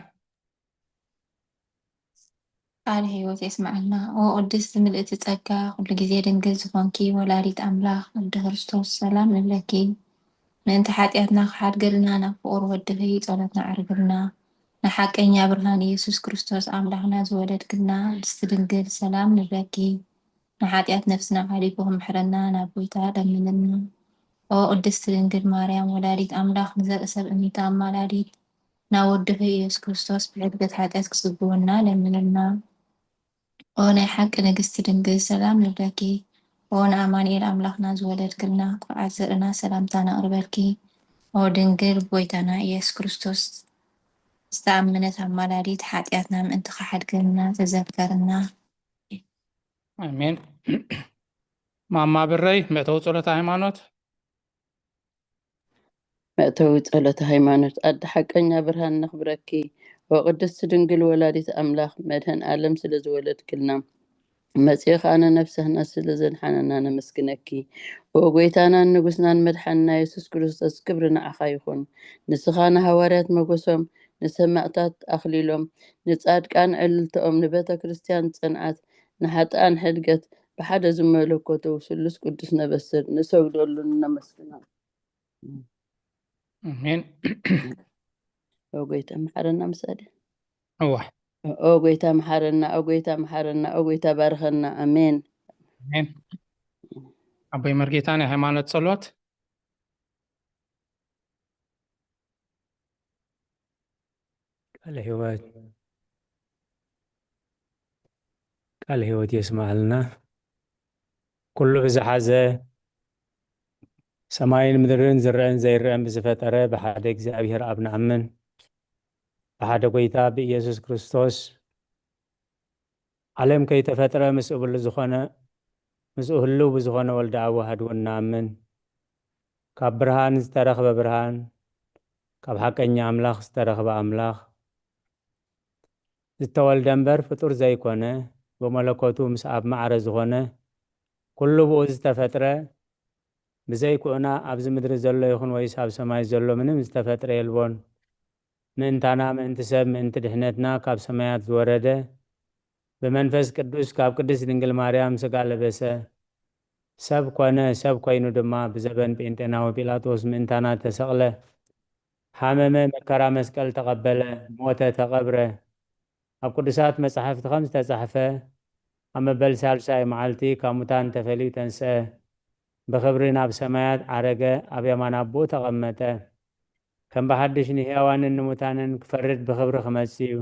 ቃል ሕይወት የስምዓልና። ኦ ቅድስት ምልእቲ ጸጋ፣ ኩሉ ግዜ ድንግል ዝኾንኪ ወላዲት ኣምላኽ፣ ወዲ ክርስቶስ፣ ሰላም ንብለኪ። ምእንቲ ሓጢኣትና ክሓድገልና፣ ናብ ፍቑር ወድኺ ጸሎትና ኣዕርግልና። ንሓቀኛ ብርሃን ኢየሱስ ክርስቶስ ኣምላኽና ዝወለድክልና ቅድስቲ ድንግል፣ ሰላም ንብለኪ። ንሓጢኣት ነፍስና ሓሊፉ ክምሕረና ናብ ጎይታ ለምንልና። ኦ ቅድስቲ ድንግል ማርያም ወላዲት ኣምላኽ፣ ንዘርኢ ሰብ እሚታ ኣማላዲት፣ ናብ ወድኺ ኢየሱስ ክርስቶስ ብሕድገት ሓጢኣት ክጽግወና ለምንልና። ኦ ናይ ሓቂ ንግስቲ ድንግል፣ ሰላም ንብለኪ። ኦ ንኣማኑኤል ኣምላኽና ዝወለድክልና፣ ኩርዓት ዘርእና ሰላምታ ነቕርበልኪ። ኦ ድንግል ጎይታና ኢየሱስ ክርስቶስ ዝተኣመነት ኣማላዲት፣ ሓጢኣትና ምእንቲ ክሓድገልና ተዘከርና። ኣሜን። ማማ ብረይ፣ መእተዊ ጸሎተ ሃይማኖት። መእተዊ ጸሎተ ሃይማኖት። ኣደ ሓቀኛ ብርሃን ነኽብረኪ፣ ወቅድስቲ ድንግል ወላዲት ኣምላኽ መድህን ዓለም ስለ ዝወለድክልና፣ መጺኡ ኸኣ ንነፍስና ስለ ዘድሓነና ነመስግነኪ። ኦ ጎይታናን ንጉስናን መድሓንና የሱስ ክርስቶስ፣ ክብሪ ንዓኻ ይኹን። ንስኻ ንሃዋርያት መጎሶም፣ ንሰማዕታት ኣኽሊሎም፣ ንጻድቃን ዕልልትኦም፣ ንቤተ ክርስቲያን ጽንዓት፣ ንሓጥኣን ሕድገት፣ ብሓደ ዝመለኮቱ ስሉስ ቅዱስ ነበስር፣ ንሰግደሉን ነመስግኖን። ኣሜን። ኦ ጎይታ መሓረና፣ ምሳሌ። እዋ። ኦ ጎይታ መሓረና፣ ኦ ጎይታ መሓረና፣ ኦ ጎይታ ባርኸና። ኣሜን። ኣሜን። ኣቦይ መርጌታ ናይ ሃይማኖት ጸሎት። ቃለ ህይወት፣ ቃለ ህይወት የስማዕልና። ኩሉ ብዝሓዘ ሰማይን ምድርን ዝረአን ዘይረአን ብዝፈጠረ ብሓደ እግዚኣብሔር ኣብ ንኣምን። ብሓደ ጎይታ ብኢየሱስ ክርስቶስ ዓለም ከይተፈጥረ ምስኡ ብሉ ዝኾነ ምስኡ ህልው ብዝኾነ ወልደ ኣብ ዋህድ እውን ንኣምን። ካብ ብርሃን ዝተረኽበ ብርሃን፣ ካብ ሓቀኛ ኣምላኽ ዝተረኽበ ኣምላኽ፣ ዝተወልደ እምበር ፍጡር ዘይኮነ፣ ብመለኮቱ ምስ ኣብ ማዕረ ዝኾነ፣ ኩሉ ብኡ ዝተፈጥረ፣ ብዘይኩእና ኣብዚ ምድሪ ዘሎ ይኹን ወይስ ኣብ ሰማይ ዘሎ ምንም ዝተፈጥረ የልቦን። ምእንታና፣ ምእንቲ ሰብ፣ ምእንቲ ድሕነትና ካብ ሰማያት ዝወረደ፣ ብመንፈስ ቅዱስ ካብ ቅድስት ድንግል ማርያም ስጋ ለበሰ፣ ሰብ ኮነ፣ ሰብ ኮይኑ ድማ ብዘበን ጴንጤናዊ ጲላጦስ ምእንታና ተሰቕለ፣ ሓመመ፣ መከራ መስቀል ተቐበለ፣ ሞተ፣ ተቐብረ። ኣብ ቅዱሳት መጻሕፍቲ ከም ዝተጻሕፈ፣ ኣብ መበል ሳልሳይ መዓልቲ ካብ ሙታን ተፈልዩ ተንስአ፣ ብኽብሪ ናብ ሰማያት ዓረገ፣ ኣብ የማን ኣቦኡ ተቐመጠ። ከም ብሓድሽ ንሕያዋንን ንሙታንን ክፈርድ ብኽብሪ ክመጽእ እዩ።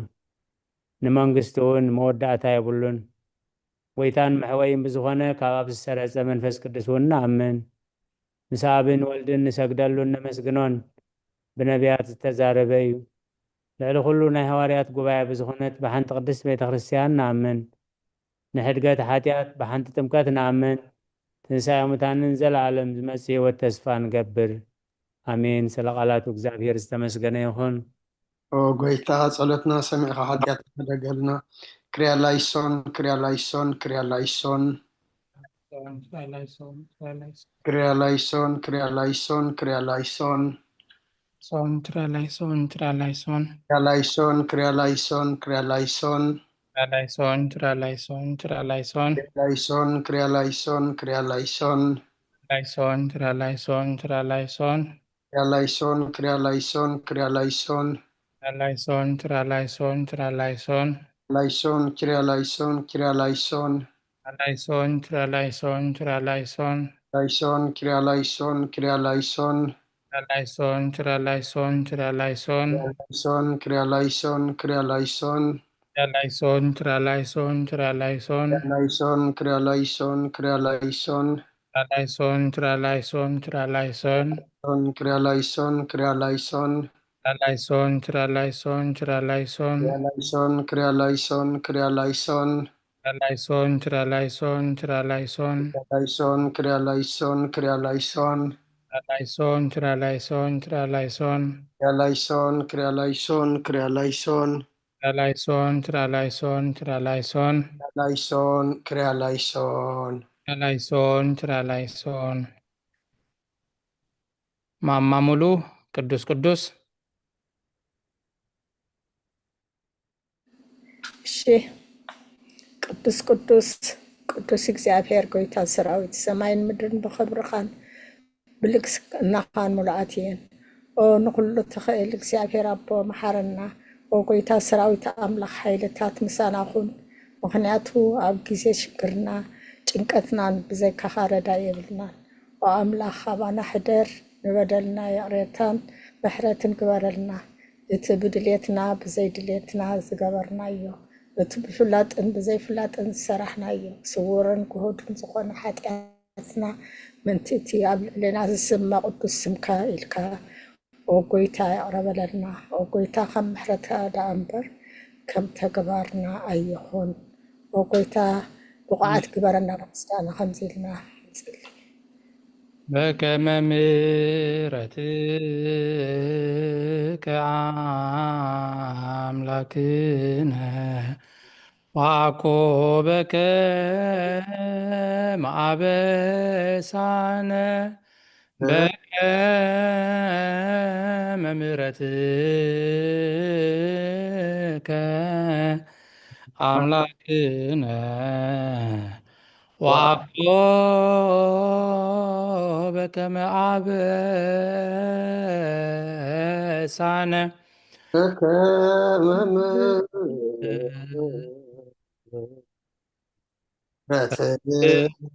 ንመንግስቱ እውን መወዳእታ የብሉን። ጎይታን መሕወይን ብዝኾነ ካብ ኣብ ዝሰረጸ መንፈስ ቅዱስ እውን ንኣምን። ምስ ኣብን ወልድን ንሰግደሉን ነመስግኖን፣ ብነቢያት ዝተዛረበ እዩ። ልዕሊ ኩሉ ናይ ሃዋርያት ጉባኤ ብዝኾነት ብሓንቲ ቅድስት ቤተ ክርስቲያን ንኣምን። ንሕድገት ሓጢኣት ብሓንቲ ጥምቀት ንኣምን። ትንሳኤ ሙታንን ዘለዓለም ዝመጽእ ህይወት ተስፋ ንገብር። ኣሜን። ስለ ቃላቱ እግዚኣብሔር ዝተመስገነ ይኹን። ኦ ጎይታ፣ ጸሎትና ሰሚዕኻ ሓጢኣት ተደገልና። ክሪያ ላይሶን፣ ክሪያ ላይሶን፣ ክሪያ ላይሶን። ክሪያ ላይሶን፣ ክሪያ ላይሶን፣ ክሪያ ላይሶን፣ ክሪያ ላይሶን። ሶን፣ ክሪያ ላይሶን፣ ክሪያ ላይሶን። ክሪያ ላይሶን፣ ክሪያ ላይሶን፣ ክሪያ ላይሶን። ክሪያ ላይሶን፣ ክሪያ ላይሶን፣ ክሪያ ላይሶን። ላይሶን፣ ክሪያ ላይሶን፣ ክሪያ ላይሶን። ላይሶን፣ ክሪያ ላይሶን፣ ክሪያ ላይሶን። ክሪያ ላይሶን፣ ክሪያ ላይሶን፣ ክሪያ ላይሶን። ክሪያ ላይሶን፣ ክሪያ ላይሶን፣ ክሪያ ላይሶን። ላይሶን፣ ክሪያ ላይሶን፣ ክሪያ ላይሶን። ላይሶን፣ ክሪያ ላይሶን፣ ክሪያ ላይሶን። ላይሶን፣ ክሪያ ላይሶን፣ ክሪያ ላይሶን። ክሪያ ላይሶን፣ ክሪያ ላይሶን፣ ክሪያ ላይሶን። ላይሶን፣ ክሪያ ላይሶን፣ ክሪያ ላይሶን። ክሪያ ላይሶን፣ ክሪያ ላይሶን፣ ክሪያ ላይሶን። ላይሶን፣ ክሪያ ላይሶን፣ ክሪያ ላይሶን። ክሪያ ላይሶን፣ ክሪያ ላይሶን፣ ክሪያ ላይሶን። ላይሶን፣ ክሪያ ላይሶን፣ ክሪያ ላይሶን። ክሪያ ላይሶን፣ ክሪያ ላይሶን፣ ክሪያ ላይሶን። ክሪያ ላይሶን፣ ክሪያ ላይሶን፣ ክሪያ ላይሶን። ክሪያ ላይሶን፣ ክሪያ ላይሶን፣ ክሪያ ላይሶን። ክሪያ ላይሶን፣ ክሪያ ላይሶን፣ ክሪያ ላይሶን። ክሪያ ላይሶን፣ ክሪያ ላይሶን፣ ክሪያ ላይሶን። ክሪያ ላይሶን፣ ክሪያ ላይሶን፣ ክሪያ ላይሶን። ክሪያ ላይሶን፣ ክሪያ ላይሶን፣ ክሪያ ላይሶን። ክሪያ ላይሶን፣ ክሪያ ላይሶን። ክሪያ ላይሶን፣ ክሪያ ላይሶን። ማማ ሙሉ ቅዱስ ቅዱስ። እሺ። ቅዱስ ቅዱስ ቅዱስ እግዚኣብሔር ጎይታ ሰራዊት፣ ሰማይን ምድርን ብኽብርኻን ብልግስናኻን ሙሉኣት እየን። ኦ ንኹሉ ትኽእል እግዚኣብሔር ኣቦ መሓረና። ኦ ጎይታ ሰራዊት ኣምላኽ ሓይልታት ምሳና ኩን። ምኽንያቱ ኣብ ግዜ ሽግርና ጭንቀትናን ብዘይካኻ ረዳኢ የብልናን። ኦ ኣምላኽ ኣባና ሕደር፣ ንበደልና ይቕሬታን ምሕረትን ግበረልና። እቲ ብድሌትና ብዘይድሌትና ዝገበርናዮ፣ እቲ ብፍላጥን ብዘይፍላጥን ዝሰራሕናዮ፣ ስውርን ግሁድን ዝኾነ ሓጢኣትና ምእንቲ እቲ ኣብ ልዕሌና ዝስመ ቅዱስ ስምካ ኢልካ፣ ኦ ጎይታ ይቕረ በለልና። ኦ ጎይታ ከም ምሕረትካ ደኣ እምበር ከም ተግባርና ኣይኹን። ኦ ጎይታ ብቑዓት ግበረና ንምስጋና ከምዚ ኢልና ንጽሊ። በከመ ምሕረትከ ኣምላክነ ወአኮ በከመ አበሳነ በከመ ምሕረትከ አምላክነ ወአኮ በከመ አበሳነ በከመ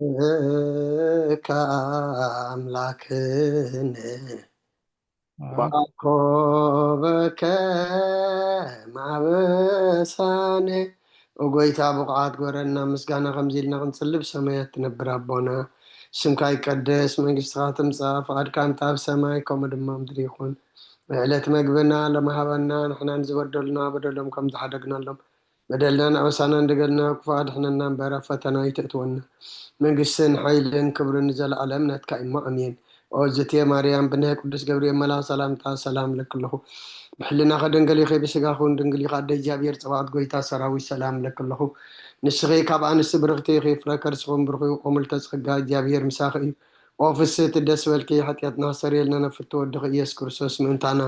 ምሕረትከ አምላክነ ወአኮ በከመ አበሳነ ኦ ጎይታ፣ ብቑዓት ግበረና፣ ምስጋና ከምዚ ኢልና ክንጽሊ ብሰማያት ትነብር ኣቦና፣ ስምካ ይቀደስ፣ መንግስትኻ ትምጻእ፣ ፍቓድካ እንተ ኣብ ሰማይ ከምኡ ድማ ምድሪ ይኹን። ንዕለት መግብና ሎሚ ሃበና፣ ንሕና ንዝበደሉና በደሎም ከም ዝሓደግናሎም በደልናን ኣበሳናን ደገልና ክፉእ ኣድሕነና እምበር፣ ኣብ ፈተና ኣይተእትወና። መንግስትን ሓይልን ክብርን ንዘለኣለም ናትካ እሞ፣ ኣሜን። ኦ ዝቴ ማርያም፣ ብናይ ቅዱስ ገብርኤል መልኣኽ ሰላምታ ሰላም እለኪ ኣለኹ። ብሕልናኺ ድንግል ኢኺ፣ ብስጋኺ እውን ድንግል ኢኺ። ኣደ እግዚኣብሔር፣ ጸባኦት ጎይታ ሰራዊት፣ ሰላም እለኪ ኣለኹ። ንስኺ ካብ ኣንስቲ ብርኽቲ ኢኺ፣ ፍረ ከርስኺ እውን ብሩኽ እዩ። ኦ ምልዕተ ጸጋ፣ እግዚኣብሔር ምሳኺ እዩ። ኦ ፍስህቲ፣ ደስ በልኪ፣ ሓጢኣትና ክሰርየልና ነፍቲ ወድኺ ኢየሱስ ክርስቶስ ምእንታና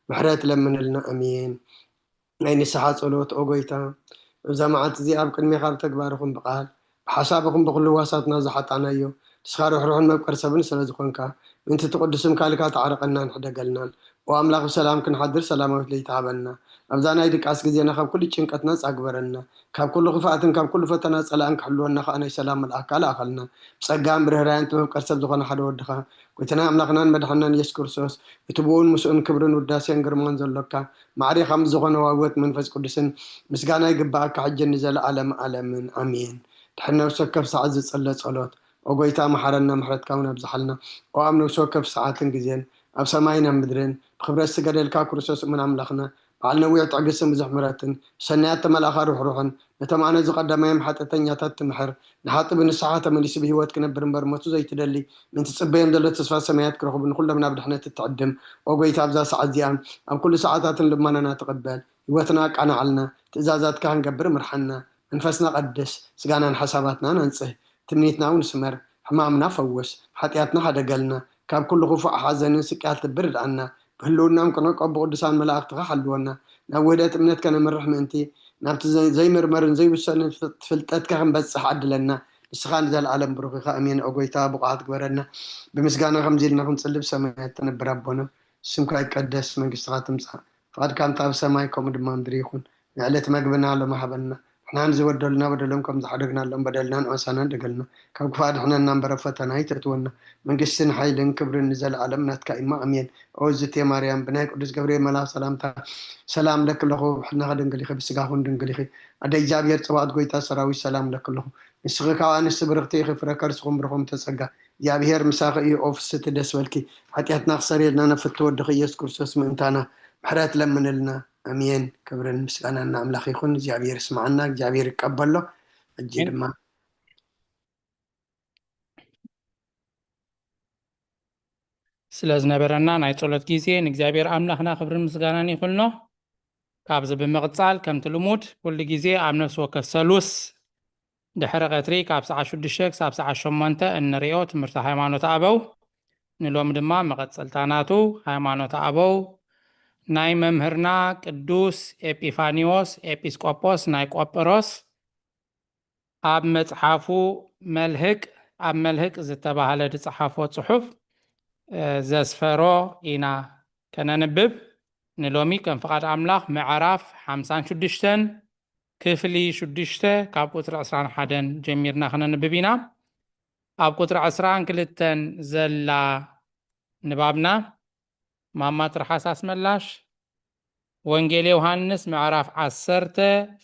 ምሕረት ለምንልና። ኣሜን። ናይ ንስሓ ጸሎት። ኦ ጎይታ፣ እዛ መዓልቲ እዚኣ ኣብ ቅድሜኻ ብተግባር ይኹን ብቓል፣ ብሓሳብ ይኹን ብኹሉ ህዋሳትና ዝሓጣናዮ፣ ንስኻ ርሕሩሕን መፍቀሪ ሰብን ስለ ዝኾንካ፣ ምእንቲ እቲ ቅዱስ ስምካ ኢልካ ተዓረቐናን ሕደገልናን። ኦ ኣምላኽ፣ ብሰላም ክንሓድር ሰላማዊት ለይቲ ሃበና። ኣብዛ ናይ ድቃስ ግዜና ካብ ኩሉ ጭንቀት ነጻ ግበረና። ካብ ኩሉ ክፍኣትን ካብ ኩሉ ፈተና ጸላእን ክሕልወና ከኣ ናይ ሰላም መልኣኽካ ልኣኸልና። ብጸጋን ብርህራየን እቲ መፍቀሪ ሰብ ዝኾነ ሓደ ወድኻ፣ ጎይታና ኣምላኽናን መድሓንናን ኢየሱስ ክርስቶስ፣ እቲ ብኡን ምስኡን ክብርን ውዳሴን ግርማን ዘሎካ፣ ማዕሬኻ ምስ ዝኾነ ዋህወት መንፈስ ቅዱስን ምስጋና ይግብኣካ፣ ሕጂ ንዘለኣለም ኣለምን። ኣሜን። ድሕሪ ነፍሲ ወከፍ ሰዓት ዝጽለ ጸሎት። ኦ ጎይታ፣ መሓረና፣ ምሕረትካ እውን ኣብዝሓልና። ኦ ኣብ ነፍሲ ወከፍ ሰዓትን ግዜን፣ ኣብ ሰማይን ኣብ ምድርን፣ ብኽብረት ዝተገደልካ ክርስቶስ እሙን ኣምላኽና፣ በዓል ነዊሕ ትዕግስትን ብዙሕ ምሕረትን፣ ብሰናያት ተመልኣኻ ርሕሩሕን፣ ነቶም ኣነ ዝቐዳማዮም ሓጢኣተኛታት ትምሕር፣ ንሓጢእ ብንስሓ ተመሊሱ ብህይወት ክነብር እምበር ሞቱ ዘይትደሊ፣ ምእንቲ ትጽበዮም ዘሎ ተስፋ ሰማያት ክረኽቡ ንኹሎም ናብ ድሕነት እትዕድም። ኦ ጎይታ፣ ኣብዛ ሰዓት እዚኣ ኣብ ኩሉ ሰዓታትን ልማናና ተቐበል። ህይወትና ኣቃናዓልና፣ ትእዛዛትካ ክንገብር ምርሓና። መንፈስና ቀድስ፣ ስጋናን ሓሳባትናን ኣንጽህ። ትምኒትና እውን ስመር፣ ሕማምና ፈውስ፣ ሓጢኣትና ሓደገልና፣ ካብ ኩሉ ክፉእ ሓዘንን ስቅያት ልቢ ርድኣና። ብህልውናም ክንዕቆብ ብቅዱሳን መላእኽትኻ ሓልወና። ናብ ውህደት እምነት ከነምርሕ ምእንቲ፣ ናብቲ ዘ-፣ ዘይምርመርን ዘይውሰንን ፍል-፣ ፍልጠትካ ክንበጽሕ ዓድለና። ንስኻ ንዘለኣለም ብሩኽ ኢኻ። ኣሜን። ኦ ጎይታ፣ ብቑዓት ግበረና። ብምስጋና ከምዚ ኢልና ክንጽሊ ብሰማያት ትነብር ኣቦና፣ ስምካ ይቀደስ፣ መንግስትኻ ትምጻእ፣ ፍቓድካ እንተ ኣብ ሰማይ ከምኡ ድማ ምድሪ ይኹን። ንዕለት መግብና ሎሚ ሃበና። ንሕና ንዝበደሉና በደሎም ከም ዝሓደግናሎም በደልናን ኣበሳናን ደገልና። ካብ ክፉእ ኣድሕነና እምበር ኣብ ፈተና ኣይተእትወና። መንግስትን ሓይልን ክብርን ንዘለኣለም ናትካ እሞ፣ ኣሜን። ኦ ዝቴ ማርያም፣ ብናይ ቅዱስ ገብርኤል መልኣኽ ሰላምታ ሰላም እለኪ ኣለኹ። ብሕልናኺ ድንግል ኢኺ፣ ብስጋኺ እውን ድንግል ኢኺ። ኣደ እግዚኣብሔር፣ ጸባኦት ጎይታ ሰራዊት፣ ሰላም እለኪ ኣለኹ። ንስኺ ካብ ኣንስቲ ብርኽቲ ኢኺ፣ ፍረ ከርስኺ እውን ብሩኽ እዩ። ጸጋ እግዚኣብሔር ምሳኺ እዩ። ኦ ፍስህቲ፣ ደስ በልኪ፣ ሓጢኣትና ክሰርየልና ነፍቲ ወድኺ ኢየሱስ ክርስቶስ ምእንታና ምሕረት ለምንልና። ኣሜን። ክብርን ምስጋናን ንኣምላኽ ይኹን። እግዚኣብሔር ይስምዓና፣ እግዚኣብሔር ይቀበሎ። ሕጂ ኣሜን። ድማ ስለ ዝነበረና ናይ ጸሎት ግዜ ንእግዚኣብሔር ኣምላኽና ክብርን ምስጋናን ይኹኖ። ካብዚ ብምቕጻል ከምቲ ልሙድ ኩሉ ግዜ ኣብ ነፍሲ ወከፍ ሰሉስ ድሕሪ ቀትሪ ካብ ሰዓት ሽዱሽተ ክሳብ ሰዓት ሸሞንተ እንርእዮ ትምህርቲ ሃይማኖት ኣበው፣ ንሎሚ ድማ መቐጸልታ ናቱ። ሃይማኖት ኣበው ናይ መምህርና ቅዱስ ኤጲፋኒዎስ ኤጲስቆጶስ ናይ ቆጵሮስ ኣብ መጽሓፉ መልህቅ፣ ኣብ መልህቅ ዝተባህለ ዝጸሓፎ ጽሑፍ፣ እ፣ ዘስፈሮ ኢና ከነንብብ። ንሎሚ ከም ፍቓድ ኣምላኽ ምዕራፍ ሓምሳን ሽዱሽተን ክፍሊ ሽዱሽተ ካብ ቁጽሪ ዕስራን ሓደን ጀሚርና ከነንብብ ኢና። ኣብ ቁጽሪ ዕስራን ክልተን ዘላ ንባብና ማማ ትርሓስ ኣስመላሽ፣ ወንጌል ዮሃንስ ምዕራፍ ዓሰርተ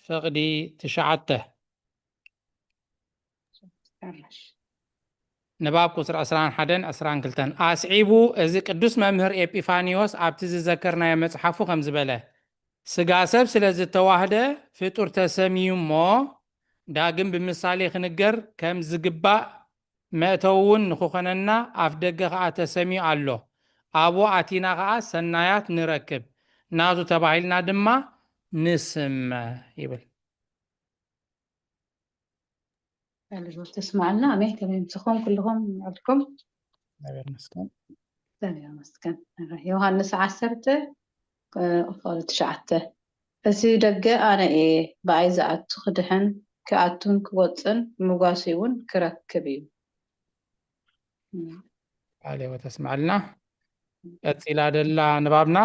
ፍቕዲ ትሽዓተ። ንባብ ቁጽሪ ዕስራን ሓደን ዕስራን ክልተን። ኣስዒቡ፣ እዚ ቅዱስ መምህር ኤጲፋንዮስ ኣብቲ ዝዘከርናዮ መጽሓፉ ከም ዝበለ፣ ስጋ ሰብ ስለ ዝተዋህደ ፍጡር ተሰምዩ እሞ፣ ዳግም ብምሳሌ ክንገር ከም ዝግባእ መእተዊ እውን ንኽኾነና ኣፍ ደገ ኸኣ ተሰምዩ ኣሎ። ኣብኡ ኣቲና ኸኣ ሰናያት ንረክብ፣ ናቱ ተባሂልና ድማ ንስመ ይብል። ኣልቦ ተስማዓልና። ኣሜን። ከመይ ምሰኹም ኩልኹም ዓድኩም? እግዚኣብሔር ይመስገን። እግዚኣብሔር ይመስገን። ዮሃንስ ዓሰርተ፣ ቁጽሪ ትሽዓተ፣ እቲ ደገ ኣነ እየ፣ ብኣይ ዝኣቱ ክድሕን፣ ክኣቱን ክወጽእን ምጓሲ እውን ክረክብ እዩ። ቃል ሕይወት ተስማዓልና። ቀጺላ ደላ ንባብና።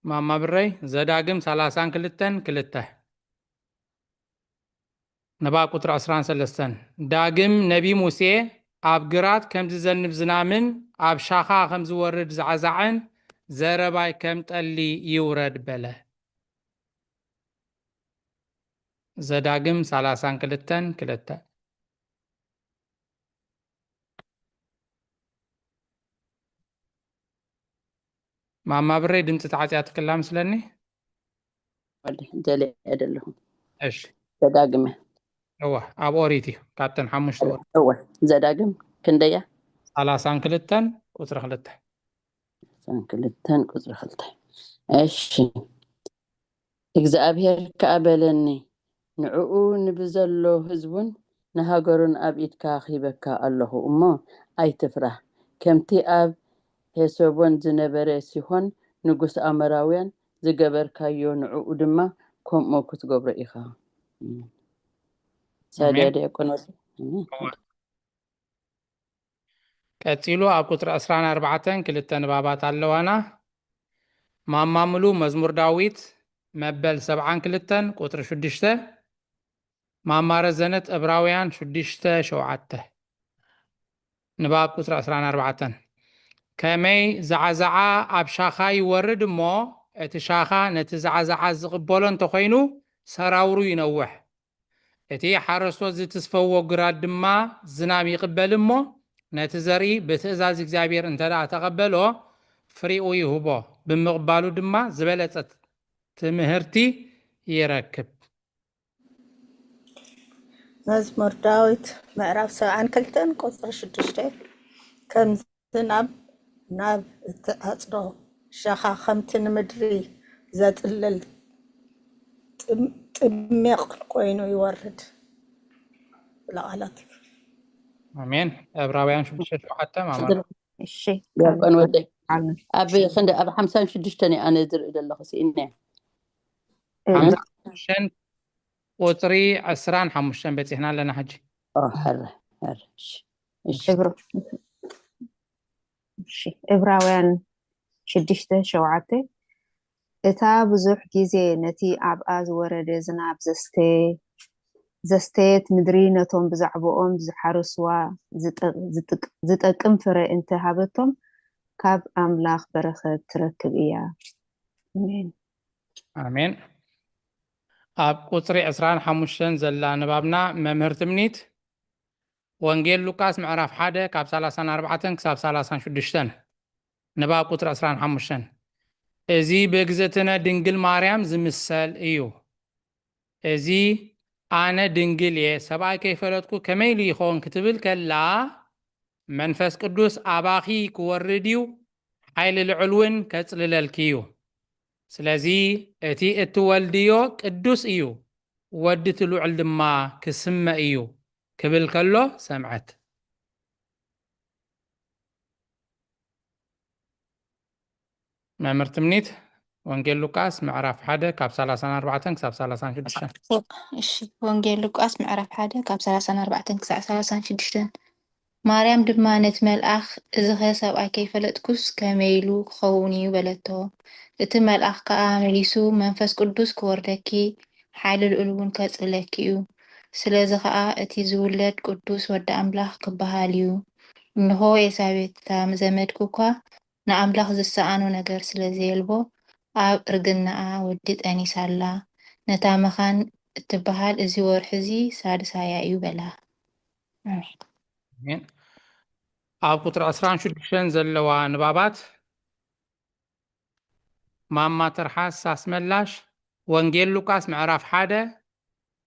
ማማ ብረይ፣ ዘዳግም ሰላሳን ክልተን ክልተ። ንባብ ቁጽሪ ዕስራን ሰለስተን። ዳግም ነቢ ሙሴ ኣብ ግራት ከም ዝዘንብ ዝናምን ኣብ ሻኻ ከም ዝወርድ ዛዕዛዕን ዘረባይ ከም ጠሊ ይውረድ በለ። ዘዳግም ሰላሳን ክልተን ክልተ። ማማ ብረይ ድምፂ ተዓፅያ ትክላ ምስለኒ። ደልየ ደለኹ። እሺ ዘዳግመ እዋ ኣብ ኦሪት እዩ ካብተን ሓሙሽተ ኦሪት እወ ዘዳግም ክንደያ ሰላሳን ክልተን ቁፅሪ ክልተ። ሰላሳን ክልተን ቁፅሪ ክልተ። እሺ እግዚኣብሔር ከኣ በለኒ፣ ንዕኡ ንብዘሎ ህዝቡን ንሃገሩን ኣብ ኢድካ ሂበካ ኣለኹ እሞ ኣይትፍራህ። ከምቲ ኣብ ሄሰቦን ዝነበረ ሲሆን ንጉስ ኣሞራውያን ዝገበርካዮ ንዕኡ ድማ ከምኡ ክትገብሮ ኢኻ። ሳድያ ኣሜን። ዲያቆን ወዲ ቀፂሉ ኣብ ቁፅሪ ዕስራን ኣርባዕተን ክልተ ንባባት ኣለዋና። ማማ ምሉ መዝሙር ዳዊት መበል ሰብዓን ክልተን ቁፅሪ ሽዱሽተ። ማማ ረዘነት ዕብራውያን ሽዱሽተ ሸውዓተ ንባብ ቁፅሪ ዕስራን ኣርባዕተን። ከመይ ዛዕዛዓ ኣብ ሻኻ ይወርድ እሞ እቲ ሻኻ ነቲ ዛዕዛዓ ዝቕበሎ እንተኾይኑ ሰራውሩ ይነውሕ። እቲ ሓረስቶት ዝትስፈዎ ግራት ድማ ዝናም ይቕበል እሞ ነቲ ዘርኢ ብትእዛዝ እግዚኣብሔር እንተ ደኣ ተቐበሎ ፍሪኡ ይህቦ። ብምቕባሉ ድማ ዝበለጸት ትምህርቲ ይረክብ። መዝሙር ዳዊት ምዕራፍ ሰብዓን ክልተን ቁፅሪ ሽዱሽተ። ከም ዝናብ ናብ እትዓፅዶ ሸኻ ከምቲ ንምድሪ ዘፅልል ጥም- ጥሜቕ ኮይኑ ይወርድ። ለቃላት ኣሜን። ዕብራውያን ሽዱሽተ ሸውዓተ ማማ እሺ ዲያቆን ወደይ ኣብ ክንዲ ኣብ ሓምሳን ሽዱሽተን እየ ኣነ ዝርኢ ዘለኹ ስኢነ ሓምሳ ሓሙሽተን ቁፅሪ ዕስራን ሓሙሽተን በፂሕና ኣለና ሕጂ። ሕረ ሕረ እሺ እሺ እብሮ እሺ እብራውያን ሽዱሽተ ሸውዓተ እታ ብዙሕ ግዜ ነቲ ኣብኣ ዝወረደ ዝናብ ዘስተ ዘስተየት ምድሪ ነቶም ብዛዕባኦም ዝሓረስዋ ዝጠ- ዝጥቅ- ዝጠቅም ፍረ እንተ ሃበቶም ካብ ኣምላኽ በረኸት ትረክብ እያ። ኣሜን። ኣሜን። ኣብ ቁፅሪ ዕስራን ሓሙሽተን ዘላ ንባብና መምህር ትምኒት ወንጌል ሉቃስ ምዕራፍ ሓደ ካብ ሰላሳን ኣርባዕተን ክሳብ ሰላሳን ሽዱሽተን ንባብ ቁፅሪ ዕስራን ሓሙሽተን። እዚ ብእግዝእትነ ድንግል ማርያም ዝምሰል እዩ። እዚ ኣነ ድንግል እየ ሰብኣይ ከይፈለጥኩ ከመይ ኢሉ ይኸውን ክትብል ከላ መንፈስ ቅዱስ ኣባኺ ክወርድ እዩ ሓይሊ ልዑል እውን ከጽልለልኪ እዩ። ስለዚ እቲ እትወልድዮ ቅዱስ እዩ፣ ወዲ እቲ ልዑል ድማ ክስመ እዩ ክብል ከሎ ሰምዐት። መምህር ትምኒት ወንጌል ሉቃስ ምዕራፍ ሓደ ካብ ሰላሳን ኣርባዕተን ክሳብ ሰላሳን ሽዱሽተን። እሺ ወንጌል ሉቃስ ምዕራፍ ሓደ ካብ ሰላሳን ኣርባዕተን ክሳብ ሰላሳን ሽዱሽተን። ማርያም ድማ ነቲ መልኣኽ እዚኸ ሰብኣይ ከይፈለጥኩስ ከመይ ኢሉ ክኸውን እዩ በለቶ። እቲ መልኣኽ ከኣ መሊሱ መንፈስ ቅዱስ ክወርደኪ ሓይሊ ልኡል እውን ከጽለኪ እዩ። ስለዚ ኸኣ እቲ ዝውለድ ቅዱስ ወዲ ኣምላኽ ክበሃል እዩ። እንሆ ኤልሳቤጥ እታ ዘመድኪ እኳ ንኣምላኽ ዝሰኣኖ ነገር ስለ ዘየልቦ ኣብ እርግናኣ ወዲ ጠኒሳ ኣላ። ነታ መኻን እትበሃል እዚ ወርሒ እዚ ሳድሳያ እዩ በላ። ኣሜን። ኣሜን። ኣብ ቁፅሪ ዕስራን ሽዱሽተን ዘለዋ ንባባት ማማ ትርሓስ ኣስመላሽ ወንጌል ሉቃስ ምዕራፍ ሓደ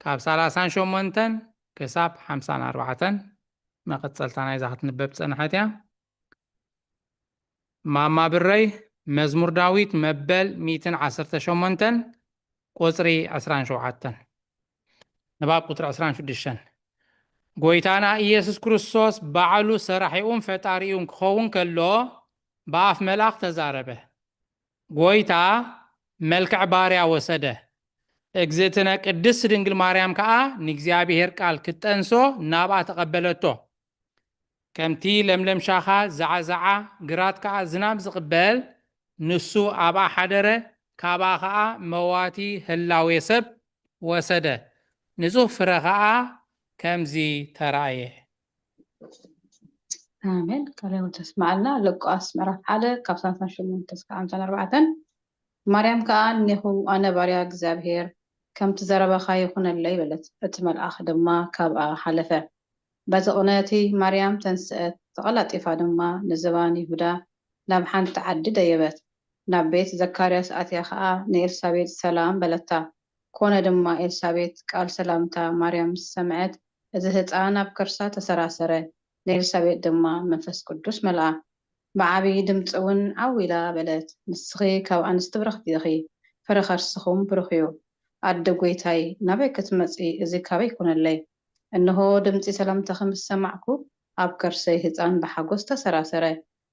ካብ ሰላሳን ሸሞንተን ክሳብ ሓምሳን ኣርባዕተን መቐፀልታ ናይዛ ክትንበብ ዝፀንሐት እያ። ማማ ብረይ መዝሙር ዳዊት መበል ሚእትን ዓሰርተ ሸሞንተን ቁፅሪ ዕስራን ሸውዓተን ንባብ ቁፅሪ ዕስራን ሽዱሽተን ጎይታና ኢየሱስ ክርስቶስ ባዕሉ ሰራሒኡን ፈጣሪኡን ክኸውን ከሎ ብኣፍ መልኣኽ ተዛረበ። ጎይታ መልክዕ ባርያ ወሰደ። እግዝእትነ ቅድስት ድንግል ማርያም ከኣ ንእግዚኣብሔር ቃል ክትጠንሶ ናብኣ ተቐበለቶ። ከምቲ ለምለም ሻኻ ዛዕዛዓ፣ ግራት ከኣ ዝናም ዝቕበል፣ ንሱ ኣብኣ ሓደረ፣ ካብኣ ኸኣ መዋቲ ህላዌ ሰብ ወሰደ። ንጹህ ፍረ ኸኣ ከምዚ ተራእየ። ኣሜን። ቃለ ሕይወት ተስምዓልና። ሉቃስ ምዕራፍ ሓደ ካብ ሰላሳ ሸሞንተ እስከ ሓምሳ ኣርባዕተ። ማርያም ከኣ፣ እኔኹ ኣነ ባርያ እግዚኣብሔር፣ ከምቲ ዘረባኻ ይኹነለይ በለት። እቲ መልኣኽ ድማ ካብኣ ሓለፈ። በዚ ቅነ እቲ ማርያም ተንስአት፣ ተቐላጢፋ ድማ ንዝባን ይሁዳ ናብ ሓንቲ ዓዲ ደየበት። ናብ ቤት ዘካርያስ ኣትያ ኸኣ ንኤልሳቤጥ ሰላም በለታ። ኮነ ድማ ኤልሳቤጥ ቃል ሰላምታ ማርያም ምስ ሰምዐት፣ እቲ ህጻን ኣብ ከርሳ ተሰራሰረ፣ ንኤልሳቤጥ ድማ መንፈስ ቅዱስ መልኣ። ብዓቢ ድምጺ እውን ዓው ኢላ በለት፣ ንስኺ ካብ ኣንስቲ ብርኽቲ ኢኺ፣ ፍረ ከርስኺ እውን ብሩኽ እዩ። ኣደ ጐይታይ፣ ናበይ ክትመጺ? እዚ ካበይ ኮነለይ? እንሆ ድምጺ ሰላምታኺ ምስ ሰማዕኩ፣ ኣብ ከርሰይ ህጻን ብሓጎስ ተሰራሰረ።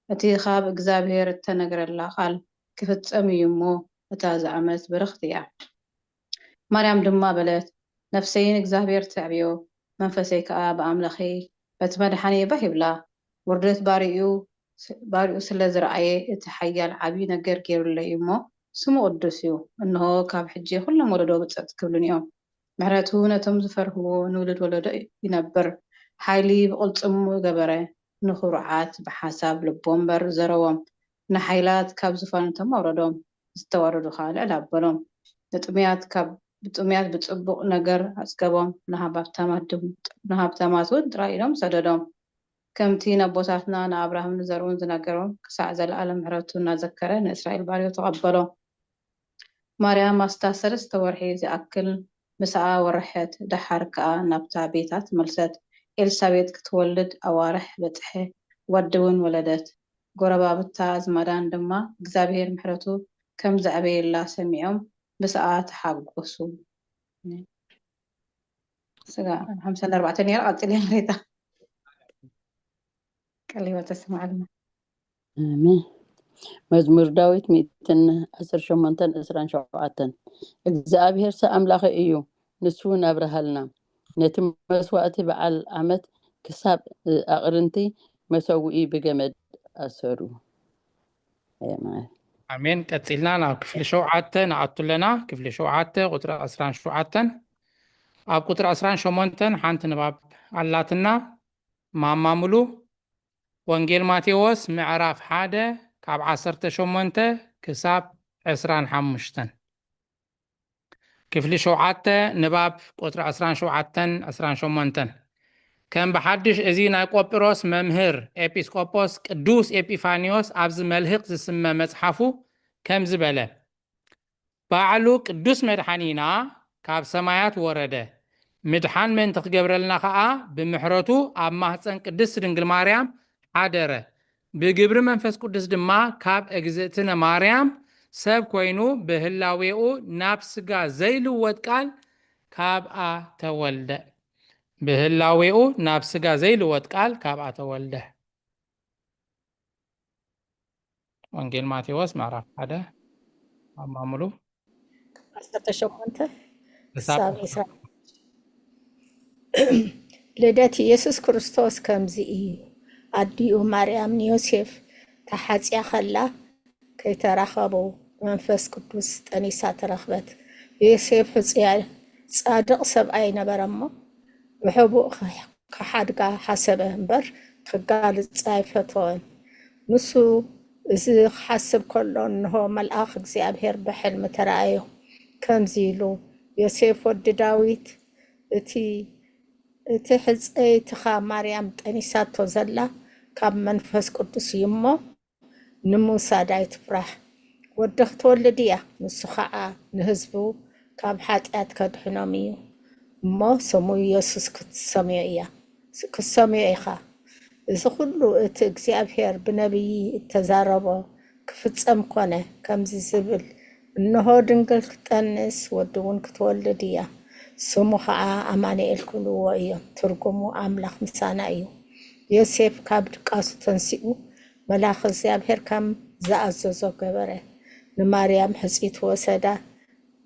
እቲ ካብ እግዚኣብሔር እተነግረላ ቃል ክፍጸም እዩ እሞ፣ እታ ዝኣመት ብርኽቲ እያ። ማርያም ድማ በለት፣ ነፍሰይ ንእግዚኣብሔር ተዕብዮ፣ መንፈሰይ ከኣ ብኣምላኸይ በቲ መድሓኒ ባህ ይብላ። ውርደት ባሪኡ ባሪኡ ስለ ዝረኣየ፣ እቲ ሓያል ዓቢ ነገር ገይሩለይ እዩ እሞ፣ ስሙ ቅዱስ እዩ። እንሆ ካብ ሕጂ ኩሎም ወለዶ ብጽዕቲ ክብሉኒ እዮም። ምሕረቱ ነቶም ዝፈርህዎ ንውሉድ ወለዶ ይነብር። ሓይሊ ብቕልጽሙ ገበረ፣ ንኽሩዓት ብሓሳብ ልቦም እምበር ዘረዎም፣ ንሓይላት ካብ ዙፋንቶም ኣውረዶም፣ ዝተዋረዱ ኸኣ ልዕል ኣበሎም። ንጥሙያት ካብ ብጥሙያት ብጽቡቕ ነገር ኣጽገቦም፣ ንሃብታማት ድም ንሃብታማት እውን ጥራይ ኢዶም ሰደዶም። ከምቲ ነቦታትና ንኣብርሃምን ንዘርኡን ዝነገሮም፣ ክሳዕ ዘለኣለም ምሕረቱ እናዘከረ ንእስራኤል ባርዮ ተቐበሎ። ማርያም ኣስታት ሰለስተ ወርሒ ዝኣክል ምስኣ ወረሐት፣ ደሓር ከኣ ናብታ ቤታ ተመልሰት። ኤልሳቤጥ ክትወልድ ኣዋርሕ በጽሐ፣ ወዲ እውን ወለደት። ጎረባብታ ኣዝማዳን ድማ እግዚኣብሔር ምሕረቱ ከም ዘዕበየላ ሰሚዖም ምስኣ ተሓጎሱ። ስጋ ሓምሳ ኣርባዕተ ነይራ፣ ቀጽል እያ ሬታ። ቀሊባ ተስማዕልና። ኣሜን። መዝሙር ዳዊት ሚእትን ዓሰርተ ሸሞንተን ዕስራን ሸውዓተን። እግዚኣብሔርሰ ኣምላኸይ እዩ፣ ንሱ እውን ኣብርሃልና። ነቲ መስዋእቲ በዓል ዓመት ክሳብ ኣቕርንቲ መሰውኢ ብገመድ ኣሰሩ። ኣሜን። ኣሜን። ቀጺልና ናብ ክፍሊ ሸውዓተ ንኣቱ ኣለና። ክፍሊ ሸውዓተ ቁጽሪ ዕስራን ሸውዓተን። ኣብ ቁጽሪ ዕስራን ሸሞንተን ሓንቲ ንባብ ኣላትና። ማማ ሙሉ፣ ወንጌል ማቴዎስ ምዕራፍ ሓደ ካብ ዓሰርተ ሸሞንተ ክሳብ ዕስራን ሓሙሽተን። ክፍሊ ሸውዓተ ንባብ ቁጽሪ ዕስራን ሸውዓተን ዕስራን ሸሞንተን። ከም ብሓድሽ እዚ ናይ ቆጵሮስ መምህር ኤጲስቆጶስ ቅዱስ ኤጲፋንዮስ ኣብዚ መልህቕ ዝስመ መጽሓፉ ከምዚ በለ። ባዕሉ ቅዱስ መድሓኒና ካብ ሰማያት ወረደ። ምድሓን ምእንቲ ክገብረልና ኸኣ ብምሕረቱ ኣብ ማህፀን ቅድስት ድንግል ማርያም ሓደረ። ብግብሪ መንፈስ ቅዱስ ድማ ካብ እግዝእትነ ማርያም ሰብ ኮይኑ ብህላዌኡ ናብ ስጋ ዘይልወጥ ቃል ካብኣ ተወልደ። ብህላዌኡ ናብ ስጋ ዘይልወጥ ቃል ካብኣ ተወልደ። ወንጌል ማቴዎስ ምዕራፍ ሓደ ኣማሙሉ ዓሰርተ ሸሞንተ ክሳብ ክሳብ ዕስራ። ልደት ኢየሱስ ክርስቶስ ከምዚ እዩ። ኣዲኡ ማርያም ንዮሴፍ ተሓጽያ ከላ ከይተራኸቡ ብመንፈስ ቅዱስ ጠኒሳ ተረኽበት። ዮሴፍ ሕጹያ ጻድቕ ሰብኣይ ነበረ እሞ ብሕቡእ ክሓድጋ ሓሰበ እምበር ክጋልጻ ኣይፈተወን። ንሱ እዚ ክሓስብ ከሎ እንሆ መልኣኽ እግዚኣብሔር ብሕልሚ ተራእዮ። ከምዚ ኢሉ፣ ዮሴፍ ወዲ ዳዊት፣ እቲ እቲ ሕጽይትኻ ማርያም ጠኒሳቶ ዘላ ካብ መንፈስ ቅዱስ እዩ እሞ ንምውሳድ ኣይትፍራሕ። ወዲ ክትወልድ እያ፣ ንሱ ኸዓ ንህዝቡ ካብ ሓጢኣት ከድሕኖም እዩ እሞ ስሙ ኢየሱስ ክትሰምዮ እያ ክትሰምዮ ኢኻ። እዚ ኹሉ እቲ እግዚኣብሔር ብነቢይ እተዛረቦ ክፍጸም ኮነ፣ ከምዚ ዝብል፣ እንሆ ድንግል ክትጠንስ ወዲ እውን ክትወልድ እያ፣ ስሙ ኸዓ ኣማኑኤል ክብልዎ እዮም፣ ትርጉሙ ኣምላኽ ምሳና እዩ። ዮሴፍ ካብ ድቃሱ ተንሲኡ መልኣኽ እግዚኣብሔር ከም ዝኣዘዞ ገበረ። ንማርያም ሕጽይቲ ወሰዳ፣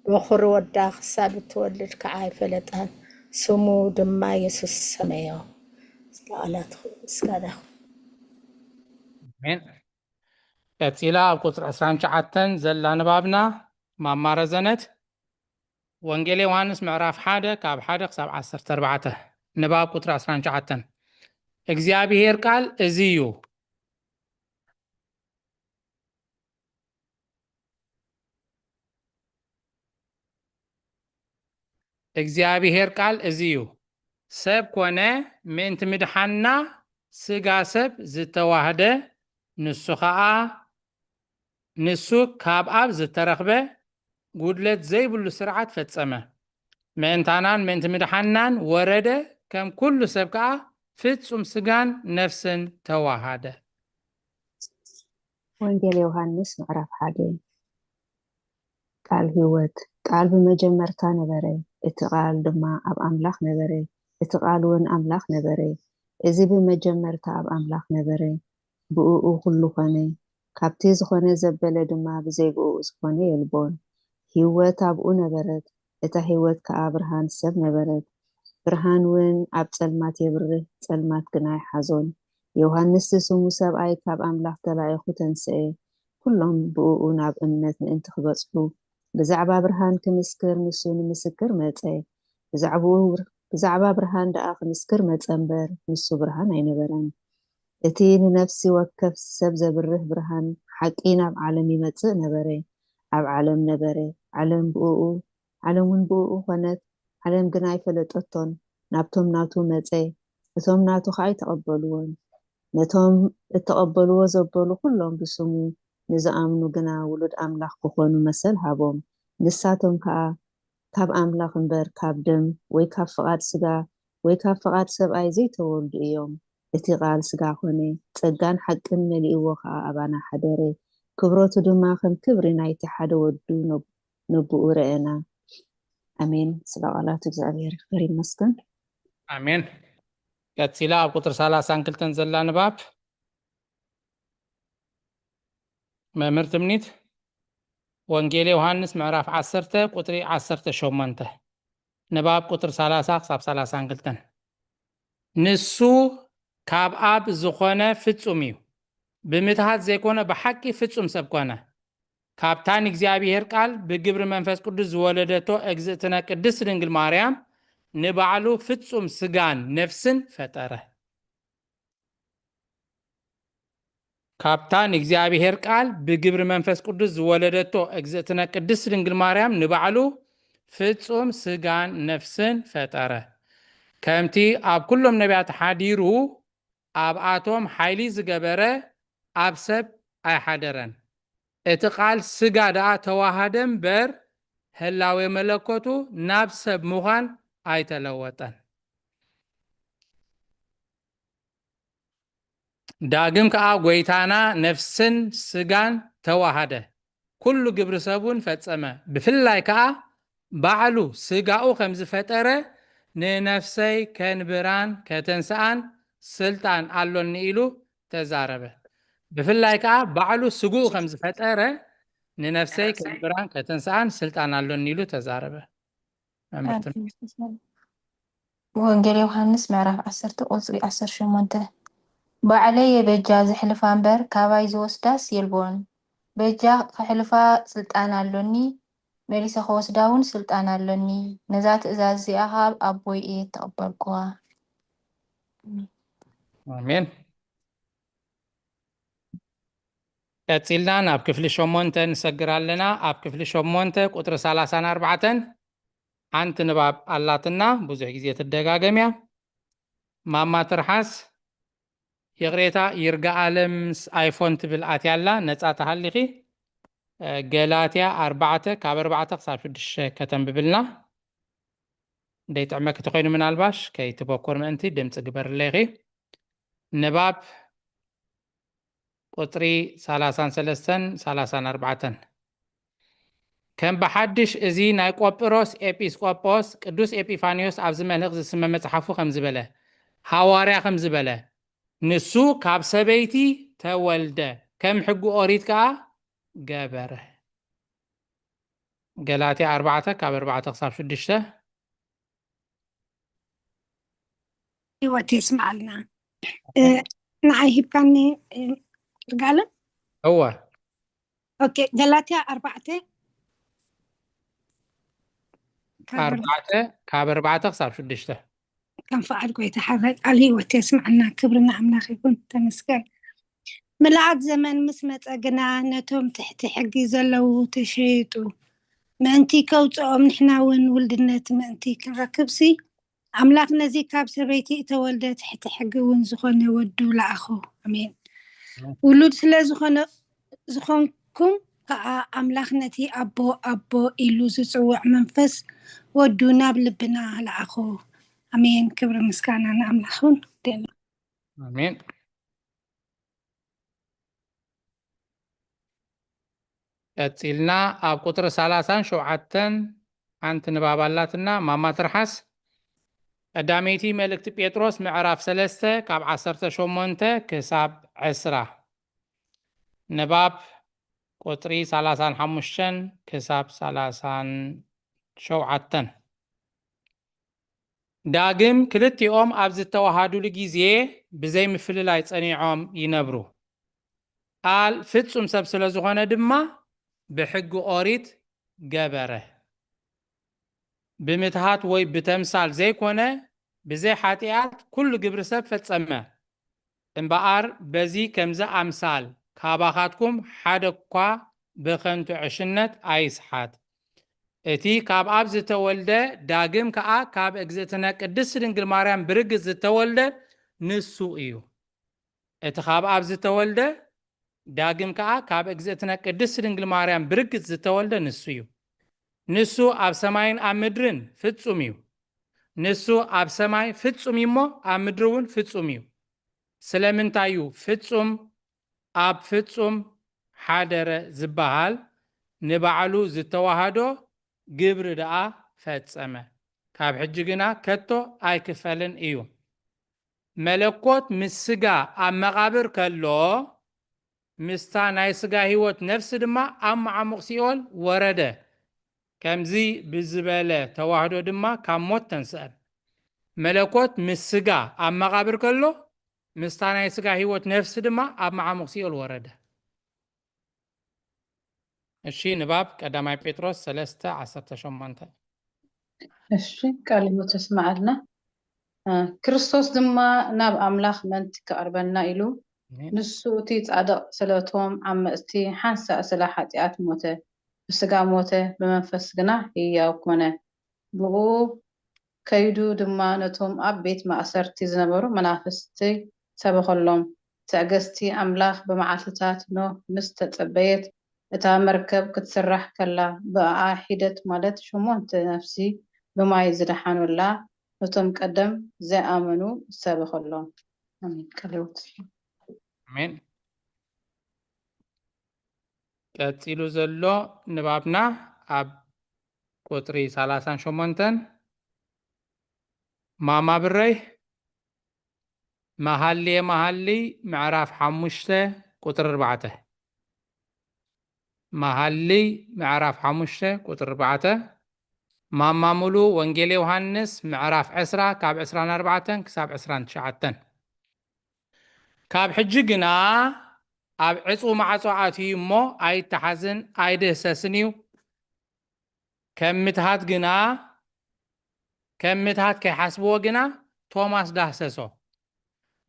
በኹሪ ወዳ ክሳብ እትወልድ ከዓ ኣይፈለጣን፣ ስሙ ድማ የሱስ ሰመዮ። ለዓላት ምስጋና ይኹን። ኣሜን። ቀጺላ ኣብ ቁጽሪ ዕስራን ትሽዓተን ዘላ ንባብና ማማ ረዘነት ወንጌል ዮሃንስ ምዕራፍ ሓደ ካብ ሓደ ክሳብ ዓሰርተ ኣርባዕተ። ንባብ ቁጽሪ ዕስራን ትሽዓተን። እግዚኣብሔር ቃል እዚ እዩ። እግዚኣብሔር ቃል እዚ እዩ። ሰብ ኮነ፣ ምእንቲ ምድሓንና ስጋ ሰብ ዝተዋህደ፣ ንሱ ኸኣ ንሱ ካብ ኣብ ዝተረኽበ ጉድለት ዘይብሉ ስርዓት ፈጸመ። ምእንታናን ምእንቲ ምድሓንናን ወረደ፣ ከም ኩሉ ሰብ ከኣ ፍጹም ስጋን ነፍስን ተዋሃደ። ወንጌል ዮሃንስ ምዕራፍ ሓደ። ቃል ህይወት፣ ቃል ብመጀመርታ ነበረ፣ እቲ ቃል ድማ ኣብ ኣምላኽ ነበረ፣ እቲ ቃል እውን ኣምላኽ ነበረ። እዚ ብመጀመርታ ኣብ ኣምላኽ ነበረ፣ ብእኡ ኩሉ ኾነ። ካብቲ ዝኾነ ዘበለ ድማ ብዘይ ብእኡ ዝኾነ የልቦን። ህይወት ኣብኡ ነበረት፣ እታ ህይወት ከኣ ብርሃን ሰብ ነበረት። ብርሃን እውን ኣብ ጸልማት የብርህ፣ ጸልማት ግና ኣይሓዞን። ዮሃንስ ዝስሙ ሰብኣይ ካብ ኣምላኽ ተላኢኹ ተንስኤ። ኩሎም ብእኡ ናብ እምነት ምእንቲ ክበጽሑ፣ ብዛዕባ ብርሃን ክምስክር ንሱ ንምስክር መጸ። ብዛዕባኡ ብዛዕባ ብርሃን ደኣ ክምስክር መጸ እምበር፣ ንሱ ብርሃን ኣይነበረን። እቲ ንነፍሲ ወከፍ ሰብ ዘብርህ ብርሃን ሓቂ ናብ ዓለም ይመጽእ ነበረ። ኣብ ዓለም ነበረ፣ ዓለም ብእኡ፣ ዓለም እውን ብእኡ ኾነት፣ ዓለም ግና ኣይፈለጠቶን። ናብቶም ናቱ መጸ፣ እቶም ናቱ ኸኣ ኣይተቐበልዎን። ነቶም እተቐበልዎ ዘበሉ ኩሎም ብስሙ ንዝኣምኑ ግና ውሉድ ኣምላኽ ክኾኑ መሰል ሃቦም። ንሳቶም ከኣ ካብ ኣምላኽ እምበር ካብ ደም ወይ ካብ ፍቓድ ስጋ ወይ ካብ ፍቓድ ሰብኣይ ዘይተወልዱ እዮም። እቲ ቃል ስጋ ኾነ፣ ጸጋን ሓቅን መሊእዎ ኸኣ ኣባና ሓደረ። ክብረቱ ድማ ከም ክብሪ ናይቲ ሓደ ወዱ ነብ-፣ ነብኡ ረኣና። ኣሜን። ስለ ቃላቱ እግዚኣብሔር ይኽበር ይመስገን። ኣሜን። ቀጺላ ኣብ ቁጥሪ ሰላሳን ክልተን ዘላ ንባብ። መምህር ትምኒት፣ ወንጌል ዮሃንስ ምዕራፍ ዓሰርተ ቁጥሪ ዓሰርተ ሸሞንተ፣ ንባብ ቁጥሪ ሰላሳ ክሳብ ሰላሳን ክልተን። ንሱ ካብ ኣብ ዝኾነ ፍጹም እዩ፣ ብምትሃት ዘይኮነ ብሓቂ ፍጹም ሰብ ኮነ። ካብታ ንእግዚኣብሔር ቃል ብግብሪ መንፈስ ቅዱስ ዝወለደቶ እግዝእትነ ቅድስት ድንግል ማርያም ንባዕሉ ፍጹም ስጋን ነፍስን ፈጠረ። ካብታ ንእግዚኣብሔር ቃል ብግብሪ መንፈስ ቅዱስ ዝወለደቶ እግዝእትነ ቅድስት ድንግል ማርያም ንባዕሉ ፍጹም ስጋን ነፍስን ፈጠረ። ከምቲ ኣብ ኩሎም ነቢያት ሓዲሩ ኣብኣቶም ሓይሊ ዝገበረ ኣብ ሰብ ኣይሓደረን። እቲ ቃል ስጋ ደኣ ተዋሃደ እምበር ህላዌ መለኮቱ ናብ ሰብ ምዃን ኣይተለወጠን። ዳግም ከኣ ጐይታና ነፍስን ስጋን ተዋሃደ፣ ኩሉ ግብሪ ሰብ እውን ፈጸመ። ብፍላይ ከኣ ባዕሉ ስጋኡ ከም ዝፈጠረ ንነፍሰይ ከንብራን ከተንስኣን ስልጣን ኣሎኒ ኢሉ ተዛረበ። ብፍላይ ከኣ ባዕሉ ስግኡ ከም ዝፈጠረ ንነፍሰይ ከንብራን ከተንስኣን ስልጣን ኣሎኒ ኢሉ ተዛረበ። መምህር ትምኒት። ወንጌል ዮሃንስ ምዕራፍ ዓሰርተ ቁጽሪ ዓሰርተ ሸሞንተ፣ ባዕለይ እየ በጃ ዘሕልፋ እምበር ካባይ ዝወስዳስ የልቦን። በጃ ከሕልፋ ስልጣን ኣሎኒ፣ መሊሰ ክወስዳ እውን ስልጣን ኣሎኒ። ነዛ ትእዛዝ እዚኣ ካብ ኣቦይ እየ እተቐበልኩዋ። ኣሜን። ቀጺልና ናብ ክፍሊ ሸሞንተ ንሰግር ኣለና። ኣብ ክፍሊ ሸሞንተ ቁጽሪ ሰላሳን ኣርባዕተን ሓንቲ ንባብ ኣላትና፣ ብዙሕ ግዜ ትደጋገም እያ። ማማ ትርሓስ፣ ይቕሬታ፣ ይርጋኣለምስ ኣይፎን ትብል ኣትያ ኣላ፣ ነጻ ተሃሊኺ፣ እ፣ ገላትያ ኣርባዕተ ካብ ኣርባዕተ ክሳብ ሽዱሽተ ከተንብብልና። ደይጥዕመኪ ተኾይኑ ምናልባሽ ከይትበኮር ምእንቲ ድምፂ ግበርለይ ኢኺ። ንባብ ቁፅሪ ሰላሳን ሰለስተን ሰላሳን ኣርባዕተን። ከም ብሓድሽ እዚ ናይ ቆጵሮስ ኤጲስቆጶስ ቅዱስ ኤጲፋንዮስ ኣብዚ መልህቕ ዝስመ መጽሓፉ ከምዚ በለ፣ ሃዋርያ ከምዚ በለ፣ ንሱ ካብ ሰበይቲ ተወልደ፣ ከም ሕጊ ኦሪት ከኣ ገበረ። ገላትያ ኣርባዕተ ካብ ኣርባዕተ ክሳብ ሽዱሽተ። ህይወት የስምዓልና። እ፣ ንዓይ ሂብካኒ፣ እ፣ ይርጋለም? እወ። ኦኬ፣ ገላትያ ኣርባዕተ ካብ ኣርባዕተ ካብ ኣርባዕተ ክሳብ ሽዱሽተ። ከም ፍቓድ ጎይታ ሓረ ቃል ህይወት የስምዓና። ክብሪ ንኣምላኽ ይኹን። ተመስገን። ምልኣት ዘመን ምስ መጸ ግና ነቶም ትሕቲ ሕጊ ዘለዉ ተሸይጡ። ምእንቲ ከውጽኦም ንሕና እውን ውልድነት ምእንቲ ክንረክብሲ ኣምላኽ ነዚ ካብ ሰበይቲ እተወልደ ትሕቲ ሕጊ እውን ዝኾነ ወዱ ለኣኾ። ኣሜን። ውሉድ ስለ ዝኾነ ዝኾንኩም ከኣ ኣምላኽ ነቲ ኣቦ ኣቦ ኢሉ ዝጽውዕ መንፈስ ወዱ ናብ ልብና ለኣኾ። ኣሜን። ክብሪ ምስጋና ንኣምላኽ ይኹን። ኣሜን። ቀጺልና ኣብ ቁጽሪ ሰላሳን ሸውዓተን ሓንቲ ንባብ ኣላትና። ማማ ትርሓስ። ቀዳመይቲ መልእክቲ ጴጥሮስ ምዕራፍ ሰለስተ ካብ ዓሰርተ ሸሞንተ ክሳብ ዕስራ። ንባብ ቁጽሪ ሰላሳን ሓሙሽተን ክሳብ ሰላሳን ሸውዓተን። ዳግም ክልቲኦም ኣብ ዝተዋሃዱሉ ግዜ ብዘይ ምፍልላይ ጸኒዖም ይነብሩ። ቃል ፍጹም ሰብ ስለ ዝኾነ ድማ ብሕጊ ኦሪት ገበረ። ብምትሃት ወይ ብተምሳል ዘይኮነ ብዘይ ሓጢኣት ኩሉ ግብሪ ሰብ ፈጸመ። እምበኣር በዚ ከምዚ ኣምሳል ካባኻትኩም ሓደ እኳ ብኸንቱ ዕሽነት ኣይስሓት። እቲ ካብ ኣብ ዝተወልደ ዳግም ከኣ ካብ እግዝእትነ ቅድስት ድንግል ማርያም ብርግጽ ዝተወልደ ንሱ እዩ። እቲ ካብ ኣብ ዝተወልደ ዳግም ከኣ ካብ እግዝእትነ ቅድስት ድንግል ማርያም ብርግጽ ዝተወልደ ንሱ እዩ። ንሱ ኣብ ሰማይን ኣብ ምድርን ፍጹም እዩ። ንሱ ኣብ ሰማይ ፍጹም እዩ እሞ ኣብ ምድሪ እውን ፍጹም እዩ። ስለምንታይ እዩ ፍጹም ኣብ ፍጹም ሓደረ ዝበሃል? ንባዕሉ ዝተዋህዶ ግብሪ ደኣ ፈጸመ። ካብ ሕጂ ግና ከቶ ኣይክፈልን እዩ። መለኮት ምስ ስጋ ኣብ መቓብር ከሎ ምስታ ናይ ስጋ ህይወት ነፍሲ ድማ ኣብ መዓሙቕ ሲኦል ወረደ። ከምዚ ብዝበለ ተዋህዶ ድማ ካብ ሞት ተንስአ። መለኮት ምስ ስጋ ኣብ መቓብር ከሎ ምስታ ናይ ስጋ ህይወት ነፍሲ ድማ ኣብ መዓሙቕ ሲኦል ወረደ። እሺ፣ ንባብ ቀዳማይ ጴጥሮስ ሰለስተ ዓሰርተ ሸሞንተ። እሺ፣ ቃል ህይወት ተስማዓልና። እ፣ ክርስቶስ ድማ ናብ ኣምላኽ ምእንቲ ከቕርበና ኢሉ፣ ኣሜን። ንሱ እቲ ጻድቕ ስለቶም ዓመጽቲ ሓንሳእ ስለ ሓጢኣት ሞተ። ብስጋ ሞተ፣ ብመንፈስ ግና ህያው ኮነ። ብኡ ከይዱ ድማ ነቶም ኣብ ቤት ማእሰርቲ ዝነበሩ መናፍስቲ ሰበኸሎም። ትዕግስቲ ኣምላኽ ብመዓልትታት ኖህ ምስ ተጸበየት፣ እታ መርከብ ክትስራሕ ከላ፣ ብኣኣ ሒደት ማለት ሸሞንተ ነፍሲ ብማይ ዝደሓኑላ፣ ነቶም ቀደም ዘይኣመኑ ሰበኸሎም። ኣሜን። ቃለ ሕይወት። ኣሜን። ቀጺሉ ዘሎ ንባብና ኣብ ቁጽሪ ሰላሳን ሸሞንተን። ማማ ብረይ፣ መሃልየ መሃሊ ምዕራፍ ሓሙሽተ ቁጽሪ ኣርባዕተ። መሃልይ ምዕራፍ ሓሙሽተ ቁጽሪ ኣርባዕተ። ማማ ሙሉ፣ ወንጌል ዮሃንስ ምዕራፍ ዕስራ ካብ ዕስራን ኣርባዕተን ክሳብ ዕስራን ትሽዓተን። ካብ ሕጂ ግና ኣብ ዕጹው ማዕጾ ኣትዩ እሞ ኣይተሓዝን ኣይድህሰስን እዩ። ከም ምትሃት ግና፣ ከም ምትሃት ከይሓስብዎ ግና ቶማስ ዳህሰሶ።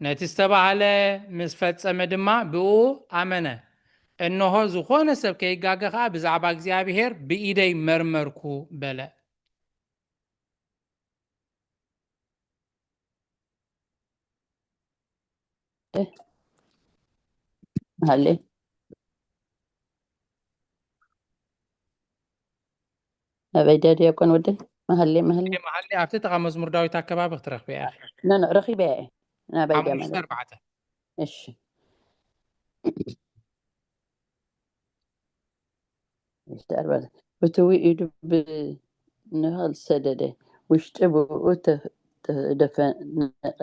ነቲ ዝተባህለ ምስ ፈጸመ ድማ ብእኡ ኣመነ። እንሆ፣ ዝኾነ ሰብ ከይጋገ ኸኣ ብዛዕባ እግዚኣብሔር ብኢደይ መርመርኩ በለ። ሃሌ። ናበይ ድያ ዲያቆን ወደይ? መሃሌ፣ መሃሌ። መሃሌ ኣብቲ ጥቓ መዝሙር ዳዊት ኣከባቢ ክትረኽብያ ኢኺ። ኖ፣ ኖ፣ ረኺበያ እየ። ናበይ ድያ ሓሙሽተ ማለት? ኣርባዕተ። እሺ። ውሽጢ ኣርባዕተ። ብትዊ ኢዱ ብንኸል ሰደደ፣ ውሽጢ ብኡ ተ-፣ ተደፈነቐ።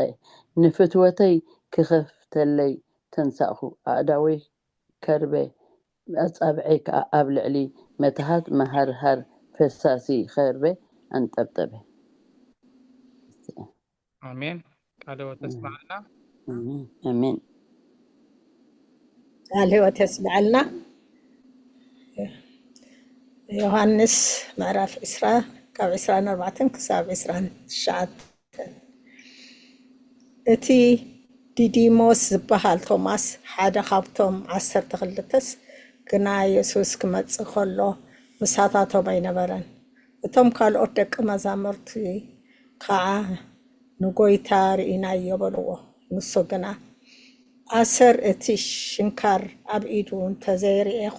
ንፍትወተይ ክኸፍተለይ ተንሳእኹ፣ ኣእዳወይ ከርበ፣ ኣጻብዐይ ከኣ ኣብ ልዕሊ መትሃት መሃርሃር ፈሳሲ ከርበ ኣንጠብጠበ። ኣሜን። ቃለ ሕይወት ተስማዕና። ኣሜን፣ ኣሜን። ቃል ህይወት የስምዐልና። ዮሃንስ ምዕራፍ ዕስራ ካብ ዕስራን ኣርባዕተን ክሳብ ዕስራን ትሽዓተን። እቲ ዲዲሞስ ዝበሃል ቶማስ፣ ሓደ ካብቶም ዓሰርተ ክልተስ፣ ግና የሱስ ክመጽእ ከሎ ምሳታቶም ኣይነበረን። እቶም ካልኦት ደቂ መዛሙርቲ ከኣ፣ "ንጎይታ ርኢናዮ" በልዎ። ንሱ ግና፣ "ኣሰር እቲ ሽንካር ኣብ ኢዱ እንተ ዘይርኤኹ፣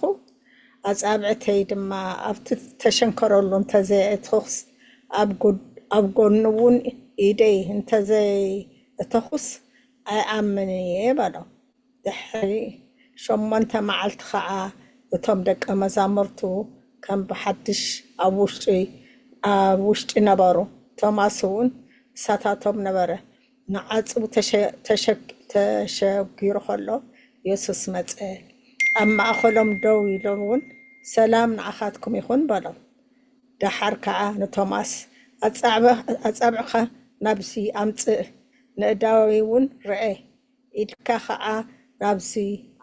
ኣጻብዕተይ ድማ ኣብቲ እተሸንከረሉ እንተ ዘየእተኹስ፣ ኣብ ጎ-፣ ኣብ ጎኑ እውን ኢደይ እንተ ዘይእተኹስ፣ ኣይኣምንን እየ" በሎ። ድሕሪ ሸሞንተ መዓልቲ ኸዓ፣ እቶም ደቀ መዛሙርቱ ከም ብሓድሽ ኣብ ውሽጢ፣ ኣብ ውሽጢ ነበሩ። ቶማስ እውን ምሳታቶም ነበረ። ንዓጽቡ ተሸ-፣ ተሸግ-፣ ተሸጒሩ ኸሎ፣ የሱስ መጸ። ኣብ ማእከሎም ደው ኢሉ እውን፣ "ሰላም ንዓኻትኩም ይኹን" በሎም። ደሓር ከኣ ንቶማስ፣ "ኣጻዕበ-፣ ኣጻብዕኻ ናብዚ ኣምጽእ፣ ንእዳወይ እውን ርኤ፣ ኢድካ ኸኣ ናብዚ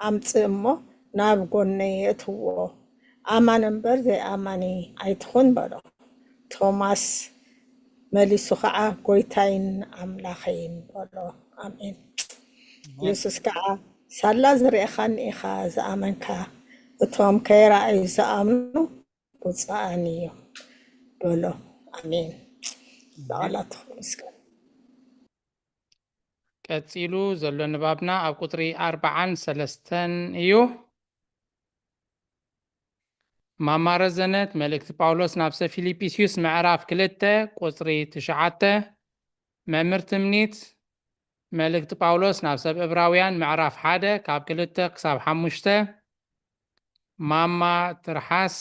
ኣምጽእ እሞ፣ ናብ ጎነይ የእትዎ። ኣማኒ እምበር ዘይኣማኒ ኣይትኹን" በሎ። ቶማስ መሊሱ ኸዓ፣ "ጎይታይን ኣምላኸይን" በሎ። ኣሜን። ኣሜን። የሱስ ከኣ፣ "ሳላ ዝረኣኻኒ ኢኻ ዝኣመንካ፣ እቶም ከይረኣዩ ዝኣምኑ ብፁዓን እዮም" በሎ። ኣሜን። ብቓላትኩም እስከ። ቀጺሉ ዘሎ ንባብና ኣብ ቁጽሪ ኣርባዓን ሰለስተን እዩ። ማማ ረዘነት፣ መልእክቲ ጳውሎስ ናብ ሰብ ፊልጵስዩስ ምዕራፍ ክልተ ቁጽሪ ትሽዓተ። መምህር ትምኒት፣ መልእክቲ ጳውሎስ ናብ ሰብ ዕብራውያን ምዕራፍ ሓደ ካብ ክልተ ክሳብ ሓሙሽተ። ማማ ትርሓስ፣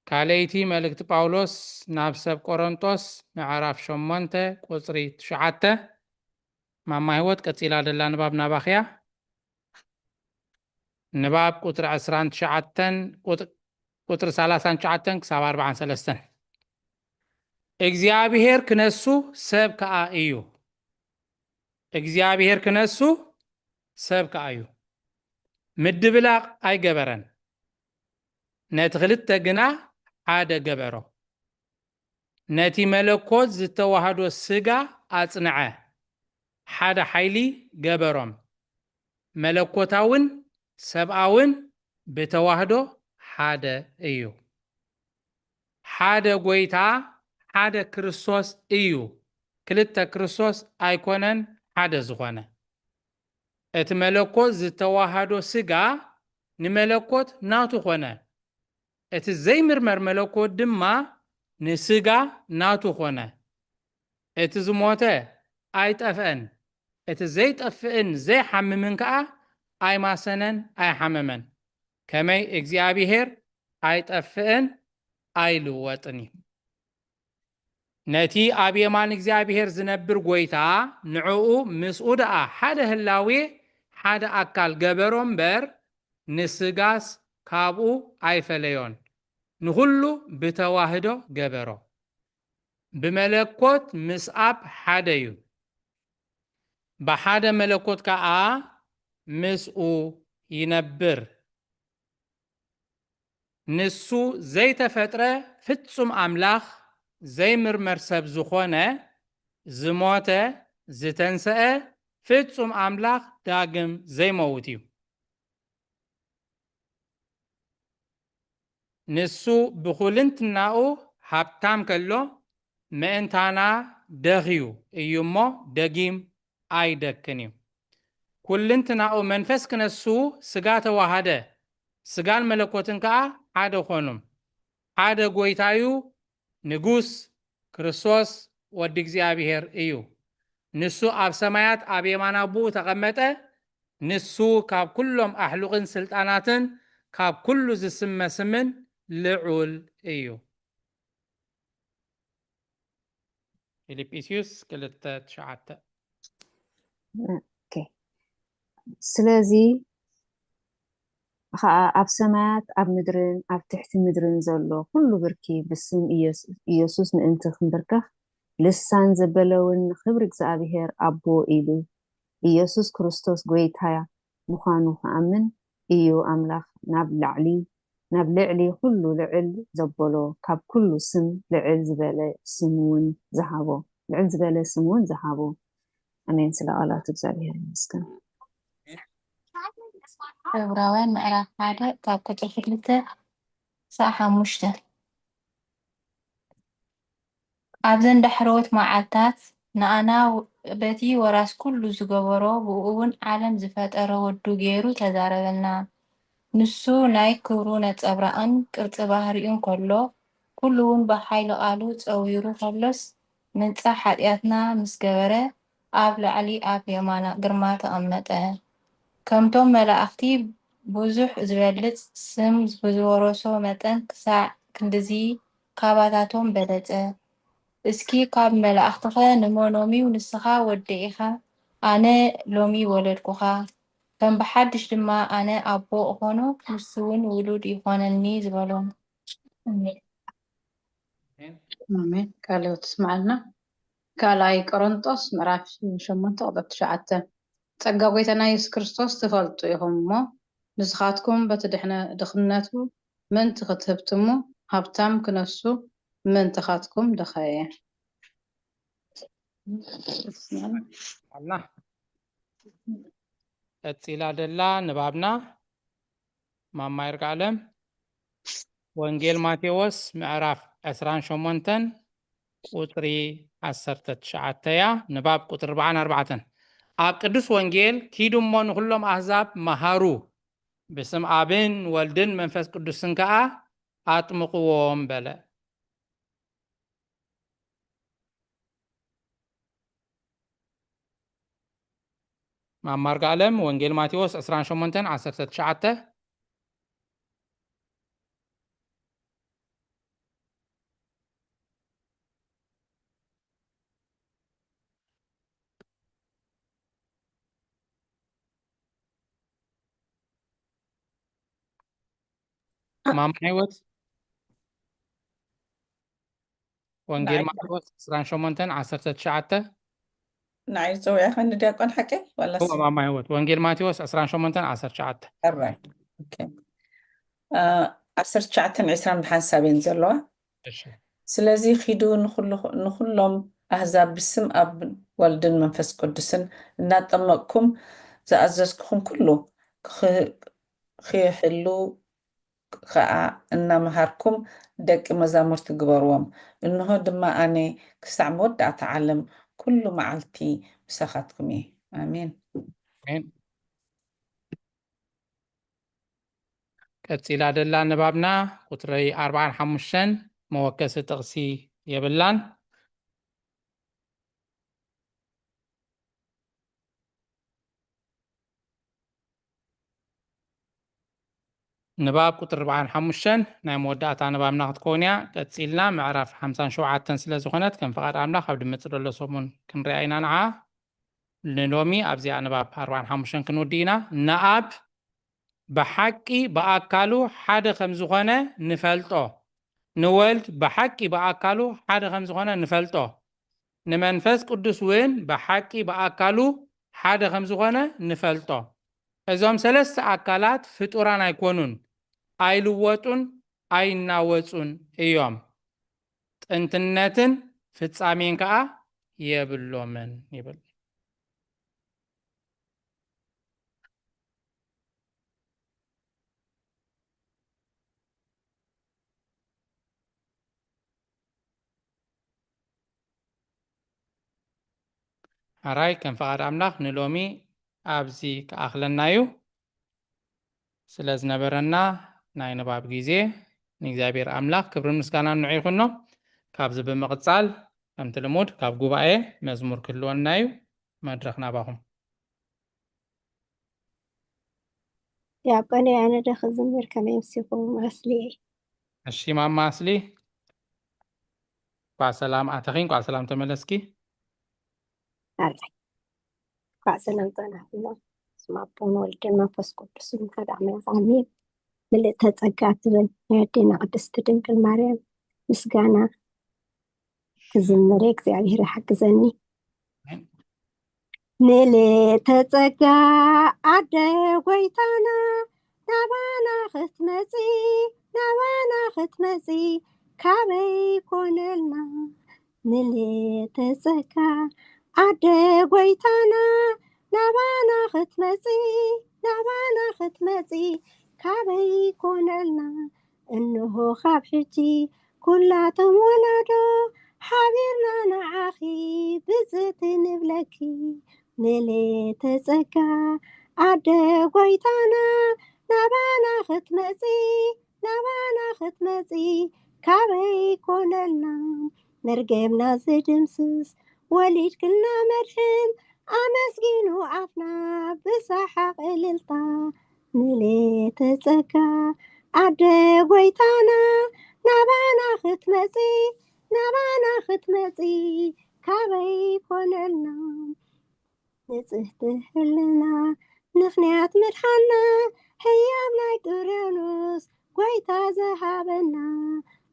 ካልኣይቲ መልእክቲ ጳውሎስ ናብ ሰብ ቆሮንጦስ ምዕራፍ ሸሞንተ ቁጽሪ ትሽዓተ። ማማ ህይወት፣ ቀጺላ ዘላ ንባብ ናባኽያ። ንባብ ቁጽሪ ዕስራን ትሽዓተን፣ ቁጥ-፣ ቁጽሪ ሰላሳን ትሽዓተን ክሳብ ኣርባዓን ሰለስተን። እግዚኣብሔር ክነሱ ሰብ ከኣ እዩ። እግዚኣብሔር ክነሱ ሰብ ከኣ እዩ። ምድብላቕ ኣይገበረን። ነቲ ክልተ ግና ሓደ ገበሮ። ነቲ መለኮት ዝተዋህዶ ስጋ ኣጽንዐ። ሓደ ሓይሊ ገበሮም። መለኮታውን ሰብኣውን ብተዋህዶ ሓደ እዩ። ሓደ ጎይታ፣ ሓደ ክርስቶስ እዩ። ክልተ ክርስቶስ ኣይኮነን ሓደ ዝኾነ። እቲ መለኮት ዝተዋህዶ ስጋ ንመለኮት ናቱ ኮነ። እቲ ዘይምርመር መለኮት ድማ ንስጋ ናቱ ኮነ። እቲ ዝሞተ ኣይጠፍአን፣ እቲ ዘይጠፍእን ዘይሓምምን ከኣ ኣይማሰነን ኣይሓመመን። ከመይ እግዚኣብሔር ኣይጠፍእን ኣይልወጥን እዩ። ነቲ ኣብ የማን እግዚኣብሔር ዝነብር ጐይታ፣ ንዕኡ ምስኡ ደኣ ሓደ ህላዌ፣ ሓደ ኣካል ገበሮ እምበር፣ ንስጋስ ካብኡ ኣይፈለዮን። ንኹሉ ብተዋህዶ ገበሮ። ብመለኮት ምስ ኣብ ሓደ እዩ። ብሓደ መለኮት ከኣ ምስኡ ይነብር። ንሱ ዘይተፈጥረ ፍጹም ኣምላኽ፣ ዘይምርመር ሰብ ዝኾነ፣ ዝሞተ፣ ዝተንሰአ፣ ፍጹም ኣምላኽ፣ ዳግም ዘይመውት እዩ። ንሱ ብኹልንትናኡ ሃብታም ከሎ፣ ምእንታና ደኽዩ እዩ እሞ፣ ደጊም ኣይደክን እዩ። ኩልንትናኡ መንፈስ ክነሱ ስጋ ተዋሃደ፣ ስጋን መለኮትን ከኣ ሓደ ኾኑ። ሓደ ጐይታዩ ንጉስ ክርስቶስ ወዲ እግዚኣብሔር እዩ። ንሱ ኣብ ሰማያት ኣብ የማን ኣቦኡ ተቐመጠ። ንሱ ካብ ኩሎም ኣሕሉቕን ስልጣናትን ካብ ኩሉ ዝስመ ስምን ልዑል እዩ። ፊልጵስዩስ ክልተ ትሽዓተ። ኦኬ። ስለዚ ኸኣ ኣብ ሰማያት ኣብ ምድርን ኣብ ትሕቲ ምድርን ዘሎ ኩሉ ብርኪ ብስም ኢየሱ-፣ ኢየሱስ ምእንቲ ክንብርከኽ ልሳን ዘበለውን ንኽብሪ እግዚኣብሔር ኣቦ ኢሉ ኢየሱስ ክርስቶስ ጐይታ ምዃኑ ክኣምን እዩ ኣምላኽ ናብ ላዕሊ፣ ናብ ልዕሊ ኩሉ ልዕል ዘበሎ፣ ካብ ኩሉ ስም ልዕል ዝበለ ስም እውን ዝሃቦ፣ ልዕል ዝበለ ስም እውን ዝሃቦ። ኣሜን። ስለ ቃላቱ እግዚኣብሔር ይመስገን። ዕብራውያን ምዕራፍ ሓደ ካብ ቁፅሪ ክልተ ክሳዕ ሓሙሽተ። ኣብዘን ዳሕረዎት መዓልታት ንኣና በቲ ወራስ ኩሉ ዝገበሮ ብኡ እውን ዓለም ዝፈጠረ ወዱ ገይሩ ተዛረበልና። ንሱ ናይ ክብሩ ነጸብራቕን ቅርጺ ባህሪኡን ከሎ፣ ኩሉ እውን ብሓይሊ ቃሉ ጸዊሩ ከሎስ፣ ምንጻሕ ሓጢኣትና ምስ ገበረ፣ ኣብ ላዕሊ ኣብ የማና ግርማ ተቐመጠ። ከምቶም መላእኽቲ ብዙሕ ዝበልጽ ስም ብዝወረሶ መጠን፣ ክሳዕ ክንድዚ ካባታቶም በለጸ። እስኪ ካብ መላእኽትኸ ንመኖምዩ ንስኻ ወደይ ኢኻ፣ ኣነ ሎሚ ወለድኩኻ፣ ከም ብሓድሽ ድማ ኣነ ኣቦ እኾኖ፣ ንሱ እውን ውሉድ ይኾነኒ ዝበሎም። ኣሜን። ኣሜን። ቃለ ሕይወት ትስምዓልና። ካልኣይ ቆሮንጦስ ምዕራፍ ሸሞንተ ቁፅሪ ትሽዓተ፣ ጸጋ ጎይታና የሱስ ክርስቶስ ትፈልጡ ኢኹም እሞ፣ ንስኻትኩም በቲ ድሕነ-፣ ድኽነቱ ምእንቲ ክትህብትሙ፣ ሃብታም ክነሱ ምእንትኻትኩም ደኸየ። ኣላ ቀጺላ ደላ ንባብና ማማ ይርጋለም ወንጌል ማቴዎስ ምዕራፍ ዕስራን ሸሞንተን ቁጽሪ ዓሰርተ ትሽዓተ እያ። ንባብ ቁጽሪ ኣርባዓን ኣርባዕተን። ኣብ ቅዱስ ወንጌል ኪዱ እሞ ንኹሎም ኣህዛብ መሃሩ፣ ብስም ኣብን ወልድን መንፈስ ቅዱስን ከኣ ኣጥምቕዎም በለ። ማማ ይርጋለም ወንጌል ማቴዎስ ዕስራን ሸሞንተን ዓሰርተ ትሽዓተ። ማማ ህይወት ወንጌል ንዓይ ማቴዎስ ዕስራን ሸሞንተን ዓሰርተ ትሽዓተ። ንዓይ ዝፀውዕኸኒ ዲያቆን ሓቀይ ዋላስ? እወ ማማ ህይወት ወንጌል ማቴዎስ ዕስራን ሸሞንተን ዓሰርተ ትሽዓተ። Alright. Okay. አ፣ ዓሰርተ ትሽዓተን ዕስራን ብሓንሳብ እየን ዘለዋ። እሺ። ስለዚ ኺዱ ንኹሉ-፣ ንኹሎም ኣህዛብ ብስም ኣብ ወልድን መንፈስ ቅዱስን እናጠመቅኩም ዝኣዘዝኩኹም ኩሉ ክኽ-፣ ክሕሉ ከኣ እናመሃርኩም ደቂ መዛሙርቲ ግበርዎም። እንሆ ድማ ኣነ ክሳዕ መወዳእታ ዓለም ኩሉ መዓልቲ ምሳኻትኩም እየ። ኣሜን። ኣሜን። ቀጺላ ደላ ንባብና ቁጽሪ ኣርባዓን ሓሙሽተን መወከሲ ጥቕሲ የብላን። ንባብ ቁጽሪ ኣርባዓን ሓሙሽተን ናይ መወዳእታ ንባብና ክትከውን እያ። ቀጺልና ምዕራፍ ሓምሳን ሸውዓተን ስለ ዝኾነት ከም ፍቓድ ኣምላኽ ኣብ ድመጽእ ዘሎ ሰሙን ክንሪኣ ኢና ንዓ። ንሎሚ ኣብዚኣ ንባብ ኣርባዓን ሓሙሽተን ክንውዲ ኢና። ንኣብ ብሓቂ ብኣካሉ ሓደ ከም ዝኾነ ንፈልጦ። ንወልድ ብሓቂ ብኣካሉ ሓደ ከም ዝኾነ ንፈልጦ። ንመንፈስ ቅዱስ እውን ብሓቂ ብኣካሉ ሓደ ከም ዝኾነ ንፈልጦ። እዞም ሰለስተ ኣካላት ፍጡራን ኣይኮኑን፣ ኣይልወጡን ኣይናወጹን እዮም። ጥንትነትን ፍጻሜን ከኣ የብሎምን ይብል። ሕራይ ከም ፍቓድ ኣምላኽ ንሎሚ ኣብዚ ክኣኽለና እዩ። ስለ ዝነበረና ናይ ንባብ ግዜ ንእግዚኣብሔር ኣምላኽ ክብርን ምስጋናን ንዑ ይኹኖ። ካብዚ ብምቕጻል ከምቲ ልሙድ ካብ ጉባኤ መዝሙር ክህልወና እዩ። መድረኽ ናባኹም። ዲያቆን ኣነ ዶ ክዝምር ከመይ ምሲኹም ኣስሊ? እሺ ማማ ኣስሊ፣ እንኳዕ ሰላም ኣተኺ፣ እንኳዕ ሰላም ተመለስኪ። ኣላይ እንኳዕ ሰላም ጸናሕና። ስም ኣቦን ወልድን መንፈስ ቅዱስን ሓደ ኣምላኽ ኣሜን። ምልእተ ጸጋ ትብል ናይ ኣዴና ቅድስቲ ድንግል ማርያም ምስጋና ክዝምር እግዚኣብሔር ይሓግዘኒ። ምልእተ ጸጋ ኣደ ጎይታና ናባና ክትመጺ ናባና ክትመጺ ካበይ ኮነልና ምልእተ ጸጋ ኣደ ጎይታና ናባና ክትመጺ፣ ናባና ክትመጺ ካበይ ኮነልና? እንሆ ካብ ሕጂ ኩላቶም ወለዶ ሓቢርና ንዓኺ ብጽእቲ ንብለኪ። ምልእተ ጸጋ ኣደ ጎይታና ናባና ክትመጺ፣ ናባና ክትመጺ ካበይ ኮነልና? መርገምና ዝድምስስ ወሊድክልና መድሕን፣ ኣመስጊኑ ኣፍና ብሰሓቕ እልልታ። ምልእተ ጸጋ ኣደ ጎይታና ናባና ክትመጺ፣ ናባና ክትመጺ ካበይ ኮነልና? ንጽህቲ ህልና ምኽንያት ምድሓና፣ ህያብ ናይ ጥርያኖስ ጎይታ ዝሃበና።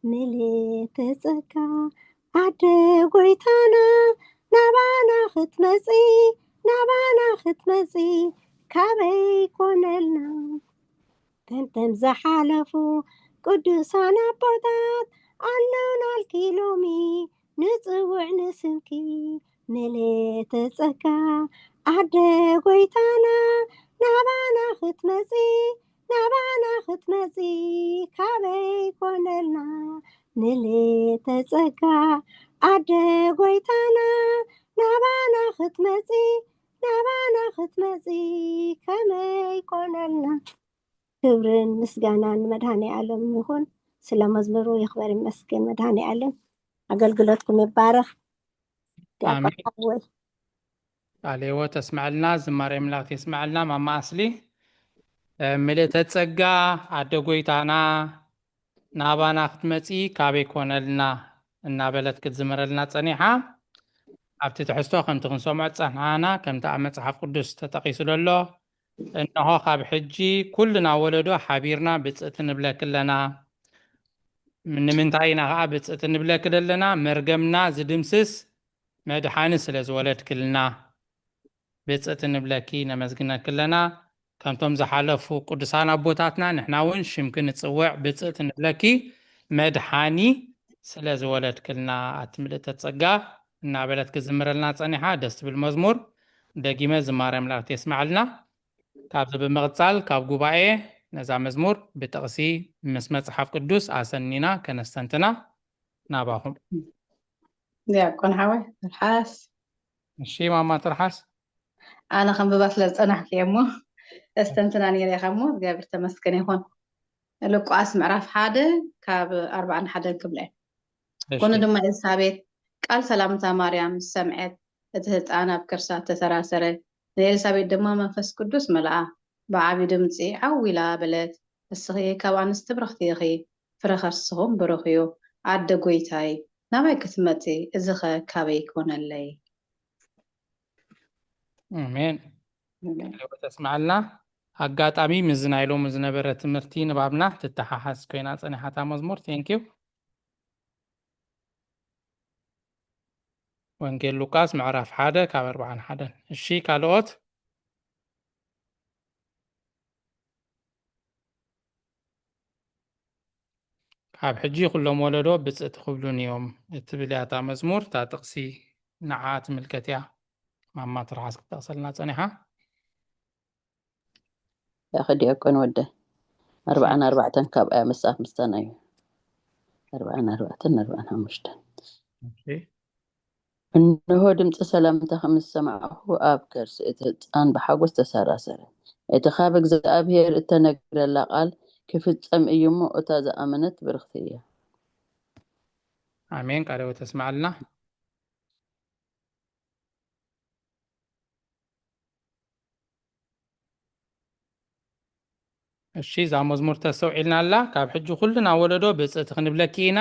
ምልእተ ጸጋ ኣደ ጎይታና ናባና ክትመጺ፣ ናባና ክትመጺ ካበይ ኮነልና? ከምተን ዝሓለፉ ቅዱሳን ኣቦታት ኣለውናልኪ ሎሚ ንጽውዕ ንስምኪ። ምልእተ ጸጋ ኣደ ጎይታና ናባና ክትመጺ፣ ናባና ክትመጺ ካበይ ኮነልና? ምልእተ ጸጋ ኣደ ጎይታና ናባና ክትመጺ፣ ናባና ክትመጺ ከመይ ኮነልና? ክብርን ምስጋናን ንመድኃኔ ዓለም ይኹን። ስለ መዝሙሩ ይኽበር ይመስገን መድኃኔ ዓለም። ኣገልግሎትኩም ይባረኽ። ዲያቆን ኣሜን። ሓወይ። ቃለ ሕይወት ተስምዐልና፣ ዝማሬ መላእክት የስምዐልና። ማማ ኣስሊ፣ እ፣ ምልእተ ጸጋ ኣደ ጎይታና ናባና ክትመጺ ካበይ ኮነልና እናበለት ክትዝምረልና ጸኒሓ። ኣብቲ ትሕዝቶ ከምቲ ክንሰምዖ ዝጸናሕና፣ ከምቲ ኣብ መጽሓፍ ቅዱስ ተጠቒሱ ዘሎ፣ እንሆ ካብ ሕጂ ኩልና ወለዶ ሓቢርና ብጽእቲ ንብለኪ ኣለና። ንምንታይ ኢና ከኣ ብጽእቲ ንብለኪ ዘለና? መርገምና ዝድምስስ መድሓኒ ስለ ዝወለድክልና ብጽእቲ ንብለኪ፣ ነመስግነኪ ኣለና። ከምቶም ዝሓለፉ ቅዱሳን ኣቦታትና ንሕና እውን ሽምኪ ንጽውዕ፣ ብጽእቲ ንብለኪ፣ መድሓኒ ስለ ዝወለድክልና፣ ኣቲ ምልእተ ጸጋ እናበለት ክዝምረልና ጸኒሓ። ደስ ትብል መዝሙር። ደጊመ ዝማሬ ኣምላእክቲ የስምዓልና። ካብዚ ብምቕጻል ካብ ጉባኤ ነዛ መዝሙር ብጥቕሲ ምስ መጽሓፍ ቅዱስ ኣሰኒና ከነስተንትና ናባኹም። ዲያቆን ሓወይ ትርሓስ። እሺ ማማ ትርሓስ። ኣነ ከንብባ ስለ ዝጸናሕኩ እየ እሞ እስተንትና ነይረ ኢኻ እሞ እግዚኣብሔር ተመስገን ይኹን። ሉቃስ ምዕራፍ ሓደ ካብ ኣርባዓን ሓደን ክብለ። እሺ። ኮነ ድማ ኤልሳቤጥ ቃል ሰላምታ ማርያም ምስ ሰምዐት እቲ ህፃን ኣብ ከርሳ ተሰራሰረ። ንኤልሳቤጥ ድማ መንፈስ ቅዱስ መልኣ። ብዓቢ ድምፂ ዓው ኢላ በለት፣ "እስኺ ካብ ኣንስቲ ብርኽቲ ኢኺ፣ ፍረ ከርስኹም ብሩኽ እዩ። ኣደ ጎይታይ ናባይ ክትመፂ፣ እዚ ኸ ካበይ ይኮነለይ?" ኣሜን። ኣሜን። ቃለ ሕይወት የስምዓልና። ኣጋጣሚ ምስዚ ናይ ሎሚ ዝነበረ ትምህርቲ ንባብና ትተሓሓዝ ኮይና ጸኒሓታ መዝሙር። Thank you። ወንጌል ሉቃስ ምዕራፍ ሓደ ካብ ኣርባዓን ሓደን። እሺ፣ ካልኦት? ካብ ሕጂ ኩሎም ወለዶ ብጽእቲ ክብሉን እዮም እትብል እያ እታ መዝሙር። እታ ጥቕሲ ንዓ ትምልከት እያ። ማማ ትርሓስ ክትጠቕሰልና ጸኒሓ። ያኸ ዲያቆን ወደ ኣርባዓን ኣርባዕተን ካብኣ ምስኣፍ ምስታና እዩ። ኣርባዓን ኣርባዕተን ኣርባዓን ሓሙሽተን። ኦኬ። እንሆ ድምፂ ሰላምታ ምስ ሰማዕኹ፣ ኣብ ከርሲ እቲ ህፃን ብሓጎስ ተሰራሰረ። እቲ ካብ እግዚኣብሔር እተነገረላ ቃል ክፍጸም እዩ እሞ፣ እታ ዝኣመነት ብርኽቲ እያ። ኣሜን። ቃለ ሕይወት ተስማዕልና። እሺ፣ እዛ መዝሙር ተስተውዒልና ኣላ። ካብ ሕጂ ኩልና ወለዶ ብጽእቲ ክንብለኪ ኢና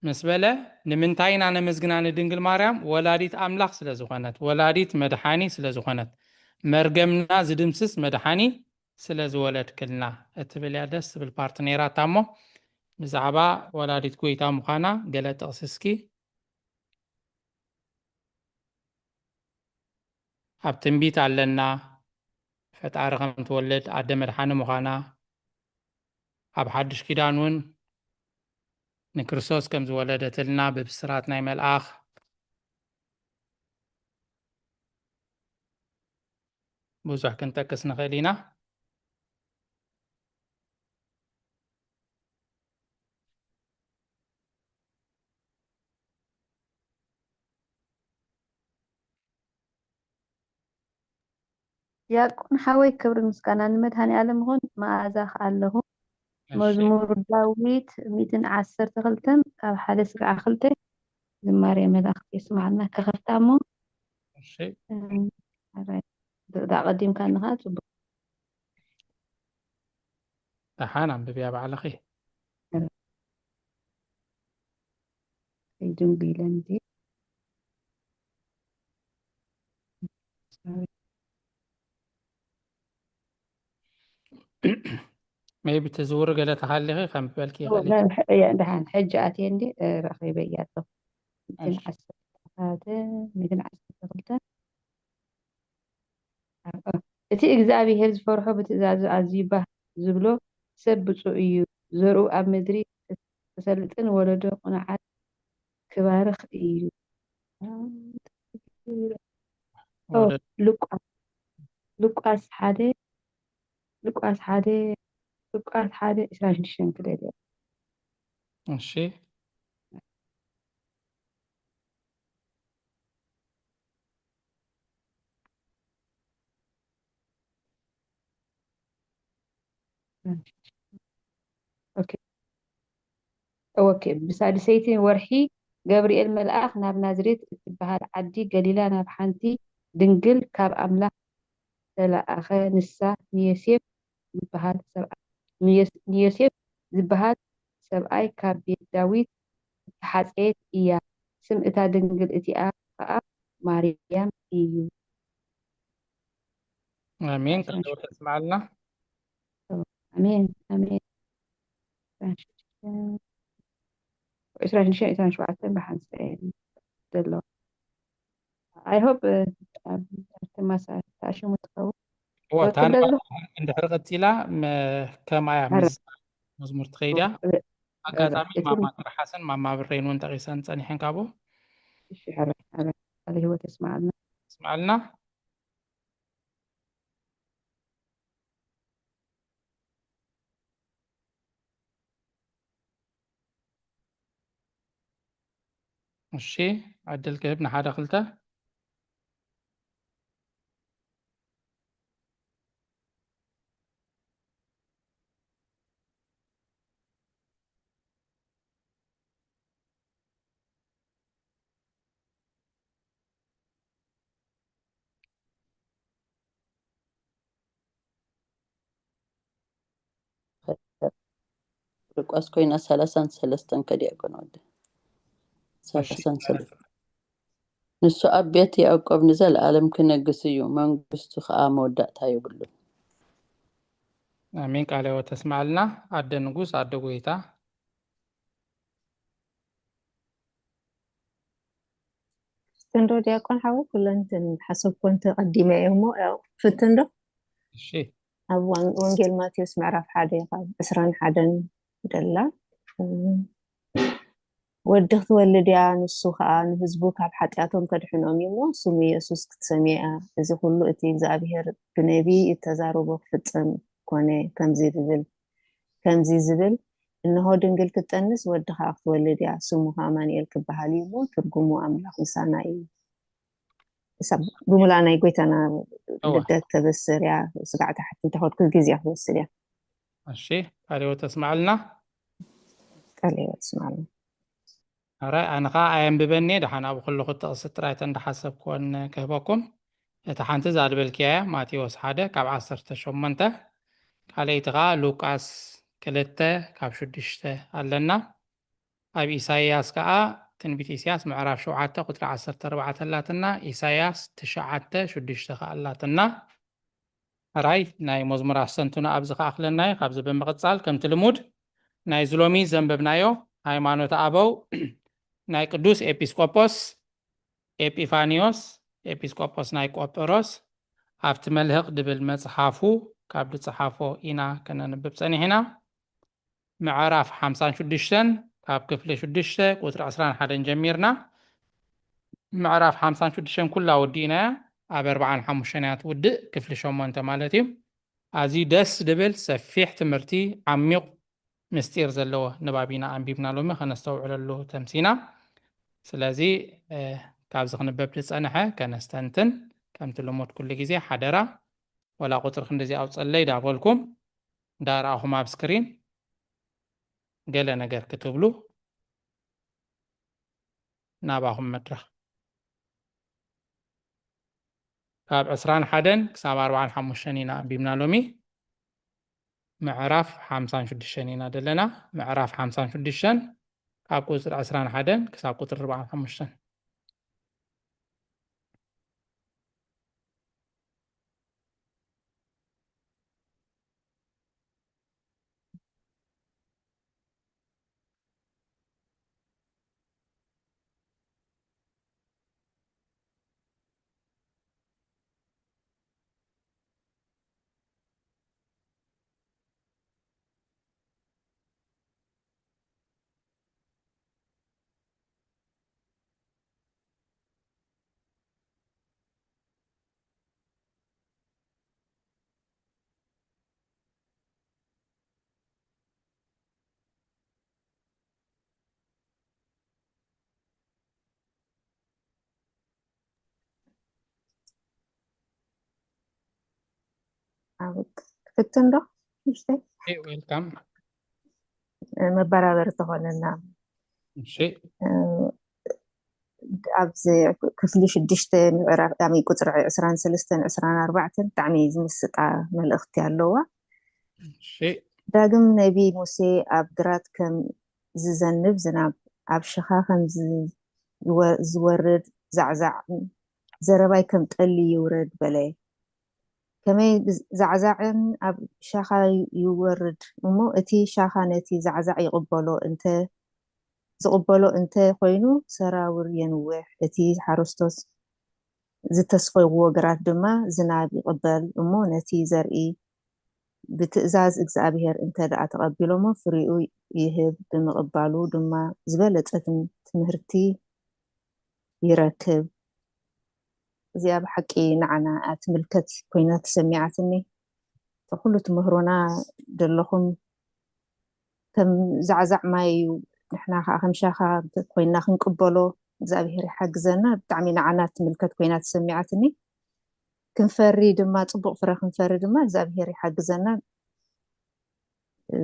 ምስ በለ፣ ንምንታይ ኢና ነመስግና ንድንግል ማርያም፣ ወላዲት ኣምላኽ ስለ ዝኾነት፣ ወላዲት መድሓኒ ስለ ዝኾነት፣ መርገምና ዝድምስስ መድሓኒ ስለ ዝወለድክልና እትብል እያ ደስ ትብል ፓርት ነይራታ። እሞ ብዛዕባ ወላዲት ጎይታ ምዃና ገለ ጥቕሲ እስኪ። ኣብ ትንቢት ኣለና፣ ፈጣሪ ከም ትወልድ ኣደ መድሓኒ ምዃና፣ ኣብ ሓድሽ ኪዳን እውን ንክርስቶስ ከም ዝወለደትልና ብብስራት ናይ መልኣኽ ብዙሕ ክንጠቅስ ንኽእል ኢና። ዲያቆን ሓወይ፣ ክብሪ ምስጋና ንመድሃኔ ዓለም ይኹን። መኣዛ ከኣ ኣለኹ። መዝሙር ዳዊት ሚእትን ዓሰርተ ክልተን ካብ ሓደ ስጋዕ ክልተ ዝማሬ መላእክት የስምዓልና። ከኸፍታ እሞ እሺ። ዳ ቀዲምካ እንኻ ጽቡቅ። ደሓን ኣንብብያ ባዕልኺ። ከይድንጉ ኢለን እንዴ። ሜቢ ትዝውሪ ገለ ተሃሊኺ ከም በልኪ ይኽእል እዩ። ደሓን ሕጂ ኣትየ እንዴ ረኺበያ ኣለኹ። ሚእትን እሺ። ዓሰርተ ሓደ፣ ሚእትን ዓሰርተ ክልተ። እቲ እግዚኣብሔር ዝፈርሖ ብትእዛዙ ኣዝዩ ባህ ዝብሎ ሰብ ብፁዕ እዩ። ዘርኡ ኣብ ምድሪ ክሰልጥን ወለዶ ቅኑዓት ክባርኽ እዩ። ኦ፣ ወደ- ሉቃስ ሉቃስ ሓደ ሉቃስ ሓደ ሉቃስ ሓደ ዕስራን ሽዱሽተን ክደልዮ። እሺ። ኦኬ። ኦኬ። ብሳድሰይቲ ወርሒ ገብርኤል መልኣኽ ናብ ናዝሬት እትበሃል ዓዲ ገሊላ ናብ ሓንቲ ድንግል ካብ ኣምላኽ ተለኣኸ። ንሳ ንዮሴፍ ዝበሃል ሰብኣይ ንዮስ- ንዮሴፍ ዝበሃል ሰብኣይ ካብ ቤት ዳዊት እተሓጸየት እያ። ስም እታ ድንግል እቲኣ ኸኣ ማርያም እዩ። ኣሜን። ቃል ሕይወት የስምዓልና። ኣሜን ኣሜን። ዕስራን ሽዱሽተን ዕስራን ሸውዓተን ብሓንሳእ እየን ዘለዋ። I hope ኣብ ተማሳ ተኣሽሙ ትኸውን። እዋ ወርቂ ታንባ ደሎ? እንድሕር ቀፂላ መ- ከምኣ እያ ኧረ። ምስ መዝሙር ትኸይድ እያ። ኣጋጣሚ እቲ ማማ ትርሓስን ማማ ብሬን እውን ጠቂሰን ፀኒሐን ካብኡ እሺ፣ ሕረ ሕረ ቃለ ህይወት የስምዓልና። ስምዓልና። እሺ፣ ዕድል ክህብ ንሓደ ክልተ። ሉቃስ ኮይና ሰላሳን ሰለስተን ከዲያ ኮነ ወደ ሰላሳን ሰለስተ ንሱ ኣብ ቤት ያዕቆብ ንዘለኣለም ክነግስ እዩ፣ መንግስቱ ኸኣ መወዳእታ የብሉን። ኣሜን። ቃለ ሕይወት ተስማዕልና። ኣደ ንጉስ፣ ኣደ ጎይታ። ፍትንዶ ዲያቆን ሓወይ፣ ኩለን እተን ሓሰብኮን ተቐዲመ እየ እሞ፣ ያው ፍትንዶ እሺ። ኣብ ዋን- ወንጌል ማቴዎስ ምዕራፍ ሓደ ካብ ዕስራን ሓደን ደላ፣ እም፣ ወዲ ክትወልድ እያ፣ ንሱ ኸኣ ንህዝቡ ካብ ሓጢኣቶም ከድሕኖም እዩ እሞ፣ ስሙ ኢየሱስ ክትሰምዮ እያ። እዚ ኹሉ እቲ እግዚኣብሄር ብነቢይ እተዛረቦ ክፍጸም ኮነ። ከምዚ ዝብል፣ ከምዚ ዝብል፣ እንሆ ድንግል ክትጠንስ፣ ወዲ ኸኣ ክትወልድ እያ፣ ስሙ ኸኣ ኣማኑኤል ክበሃል እዩ እሞ፣ ትርጉሙ ኣምላኽ ምሳና እዩ። ሰብ ብሙላ ናይ ጎይታና እወ። ልደት ተበስር እያ። ስጋዕ ተሓቲተ ከድኩ ግዜ ክወስድ እያ። እሺ፣ ቃለ ሕይወት ተስማዕልና። ቃለ ሕይወት ስማዕልና። ኣራይ፣ ኣነ ኸዓ ኣየንብበኒ፣ ደሓን ኣብ ከለኹ ጥቕሲ ጥራይ እተን እንዳሓሰብክወን ክህበኩም። እታ ሓንቲ እዛ ዝበልክያ እያ፣ ማቴዎስ ሓደ ካብ ዓሰርተ ሸሞንተ፣ ካልኣይቲ ኸዓ ሉቃስ ክልተ ካብ ሽዱሽተ ኣለና። ኣብ ኢሳይያስ ከኣ ትንቢት ኢሳይያስ ምዕራፍ ሸውዓተ ቁጽሪ ዓሰርተ ኣርባዕተ ኣላትና፣ ኢሳይያስ ትሽዓተ ሽዱሽተ ከኣ ኣላትና። ሕራይ ናይ መዝሙር ኣስተንትኖ ኣብዚ ከኣኽለና እዩ። ካብዚ ብምቕጻል ከምቲ ልሙድ ናይዚ ሎሚ ዘንበብናዮ ሃይማኖተ ኣበው ናይ ቅዱስ ኤጲስቆጶስ ኤጲፋንዮስ ኤጲስቆጶስ ናይ ቆጵሮስ ኣብቲ መልህቕ ድብል መጽሓፉ ካብ ዝጸሓፎ ኢና ከነንብብ ጸኒሕና። ምዕራፍ ሓምሳን ሽዱሽተን ካብ ክፍሊ ሽዱሽተ ቁጽሪ ዕስራን ሓደን ጀሚርና ምዕራፍ ሓምሳን ሽዱሽተን ኩላ ወዲእናያ። ኣብ ኣርባዓን ሓሙሽተን እያ ትውድእ፣ ክፍሊ ሸሞንተ ማለት እዩ። ኣዝዩ ደስ ድብል ሰፊሕ ትምህርቲ፣ ዓሚቕ ምስጢር ዘለዎ ንባብ ኢና ኣንቢብና ሎሚ፣ ከነስተውዕለሉ ተምሲና። ስለዚ፣ እ፣ ካብዚ ክንበብ ዝጸንሐ ከነስተንትን፣ ከምቲ ልሙድ ኩሉ ግዜ ሓደራ፣ ወላ ቁጽሪ ክንድዚ ኣውጸለይ ዳበልኩም፣ እንዳረኣኹም ኣብ ስክሪን ገለ ነገር ክትብሉ ናባኹም መድረኽ። ካብ ዕስራን ሓደን ክሳብ ኣርባዓን ሓሙሽተን ኢና ኣንቢብና ሎሚ። ምዕራፍ ሓምሳን ሽዱሽተን ኢና ዘለና። ምዕራፍ ሓምሳን ሽዱሽተን ካብ ቁጽሪ ዕስራን ሓደን ክሳብ ቁጽሪ ኣርባዓን ሓሙሽተን። ክፍትን ዶ? ንእሽተይ ዌልካም። መበራበሪ ተኾነና። እሺ። ኣብዚ ክፍሊ ሽዱሽተ ምዕራፍ፣ ኣሚ፣ ቁጽሪ ዕስራን ሰለስተን ዕስራን ኣርባዕተን ብጣዕሚ ዝምስጣ መልእኽቲ ኣለዋ። እሺ። ዳግም ነቢ ሙሴ ኣብ ግራት ከም ዝዘንብ ዝናብ፣ ኣብ ሸኻ ከም ዝወ-፣ ዝወርድ ዛዕዛዕ፣ ዘረባይ ከም ጠሊ ይውረድ በለ። ከመይ ዛዕዛዕን ኣብ ሻኻ ይወርድ እሞ፣ እቲ ሻኻ ነቲ ዛዕዛዕ ይቕበሎ እንተ፣ ዝቕበሎ እንተ ኾይኑ፣ ሰራውር የንውሕ፣ እቲ ሓረስቶት ዝተስፈይዎ ግራት ድማ ዝናብ ይቕበል እሞ፣ ነቲ ዘርኢ ብትእዛዝ እግዚኣብሔር እንተ ደኣ ተቐቢሎሞ፣ ፍሪኡ ይህብ፣ ብምቕባሉ ድማ ዝበለጸ ትም-፣ ትምህርቲ ይረክብ። እዚኣ ብሓቂ ንዓና እያ ትምልከት ኮይና ተሰሚዓትኒ። እቲ ኩሉ ትምህሮና ዘለኹም ከም ዛዕዛዕ ማይ እዩ። ንሕና ከዓ ከም ሻኻ እንተ ኮይንና ክንቅበሎ እግዚኣብሄር ይሓግዘና። ብጣዕሚ ንዓና ትምልከት ኮይና ተሰሚዓትኒ። ክንፈሪ ድማ፣ ጽቡቕ ፍረ ክንፈሪ ድማ እግዚኣብሄር ይሓግዘና። እ፣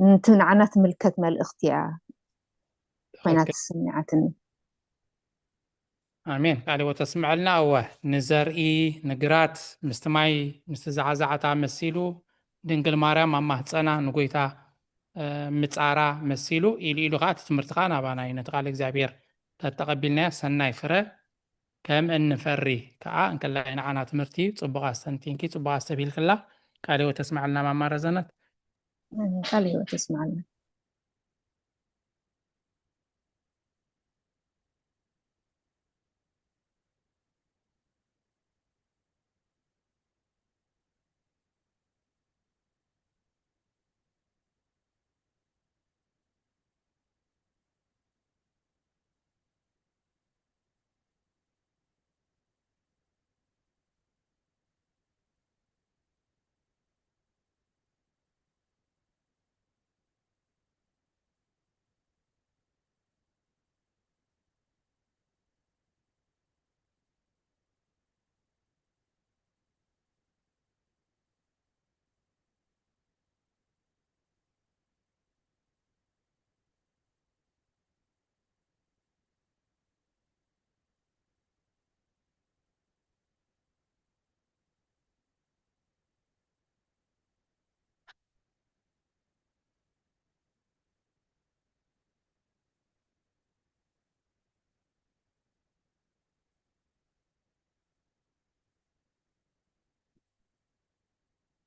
ን-፣ ንዓና ትምልከት መልእኽቲ እያ ኮይና ትክክል። ተሰሚዓትኒ። ኣሜን። ቃል ህይወት ተስምዐልና። እወ፣ ንዘርኢ፣ ንግራት፣ ምስቲ ማይ፣ ምስቲ ዛዕዛዕታ መሲሉ፣ ድንግል ማርያም ኣብ ማህፀና ንጎይታ፣ እ፣ ምጻራ መሲሉ፣ ኢሉ ኢሉ ከዓ እቲ ትምህርቲ ከዓ ናባና እዩ። ነቲ ቃል እግዚኣብሔር ተተቐቢልናዮ ሰናይ ፍረ ከም እንፈሪ ከዓ እንከላይ ንዓና ትምህርቲ እዩ። ጽቡቕ ኣስተንቲንኪ፣ ጽቡቕ ኣስተብሂልክላ። ቃል ህይወት ተስምዐልና ማማ ረዘነት። ቃል ህይወት ተስምዐልና።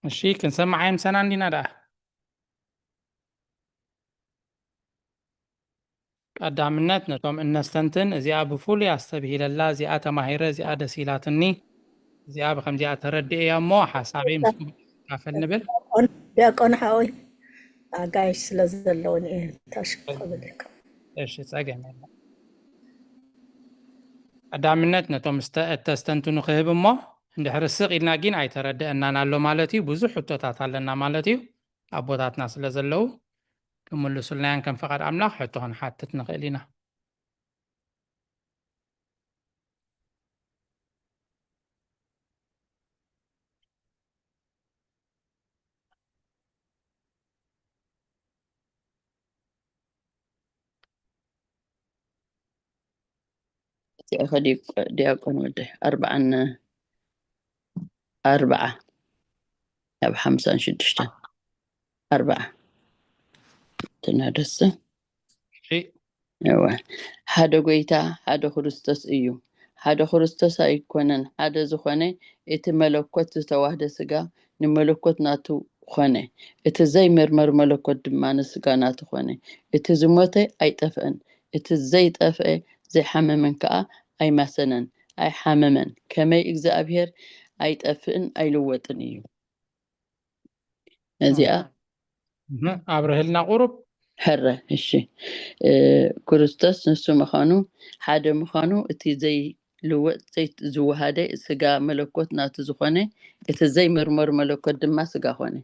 እሺ፣ ክንሰምዓ የምሰና እንዲና ደኣ። ቀዳምነት ነቶም እነስተንትን፣ እዚኣ ብፍሉይ ኣስተብሂለላ፣ እዚኣ ተማሂረ፣ እዚኣ ደስ ኢላትኒ፣ እዚኣ ብከምዚኣ ተረድኤያ እሞ ሓሳበይ ምስኩም ካፈል ንብል። ዲያቆን ሓወይ፣ ኣጋይሽ ስለ ዘለውን እየ ታሽ ክብለካ። እሺ፣ ጸገም የለን። ቀዳምነት ነቶም ስተ- እተስተንትኑ ክህብ እሞ፣ እንድሕሪ ስቕ ኢልና ግን ኣይተረድአናን ኣሎ ማለት እዩ። ብዙሕ ሕቶታት ኣለና ማለት እዩ። ኣቦታትና ስለ ዘለዉ ክምልሱልናያን ከም ፈቓድ ኣምላኽ ሕቶ ክንሓትት ንኽእል ኢና። እዚኣ ከ ዲያቆ- ዲያቆን ወደ ኣርባዓን ኣርባዓ ኣብ ሓምሳን ሽዱሽተን ኣርባዓ ትናደስ እሺ፣ እወ ሓደ ጎይታ ሓደ ክርስቶስ እዩ። ሓደ ክርስቶስ ኣይኮነን ሓደ ዝኾነ እቲ መለኮት ዝተዋህደ ስጋ ንመለኮት ናቱ ኾነ። እቲ ዘይምርመር መለኮት ድማ ንስጋ ናቱ ኾነ። እቲ ዝሞተ ኣይጠፍአን፣ እቲ ዘይጠፍአ ዘይሓመመን ከኣ ኣይማሰነን፣ ኣይሓመመን። ከመይ እግዚኣብሔር ኣይጠፍእን ኣይልወጥን እዩ። እዚኣ እህ፣ ኣብርህልና ቁሩብ። ሕረ እሺ እ፣ ክርስቶስ ንሱ ምዃኑ ሓደ ምዃኑ እቲ ዘይልወጥ ዘይዝወሃደ ስጋ መለኮት ናቱ ዝኾነ እቲ ዘይምርመር መለኮት ድማ ስጋ ኾነ።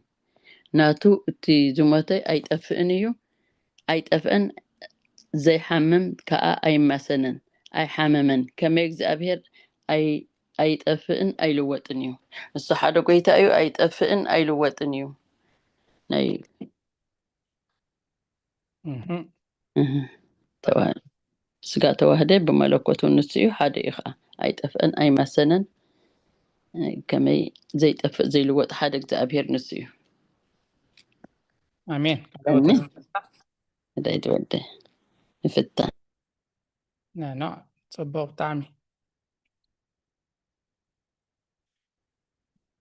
ናቱ እቲ ዝሞተ ኣይጠፍእን እዩ፣ ኣይጠፍአን፣ ዘይሓምም ከኣ ኣይማሰነን፣ ኣይሓመመን። ከመይ እግዚኣብሔር ኣይ ኣይጠፍእን ኣይልወጥን እዩ። እሱ ሓደ ጎይታ እዩ፣ ኣይጠፍእን ኣይልወጥን እዩ። ናይ እህ፣ እህ፣ ተዋ- ስጋ ተዋህደ ብመለኮቱ ንሱ እዩ፣ ሓደ እዩ ከዓ ኣይጠፍእን ኣይማሰነን። ከመይ ዘይጠፍእ ዘይልወጥ ሓደ እግዚኣብሔር ንሱ እዩ። ኣሜን። ኣሜን። እዳይ ትወደ ይፍታ ኖ፣ ጽቡቕ ብጣዕሚ።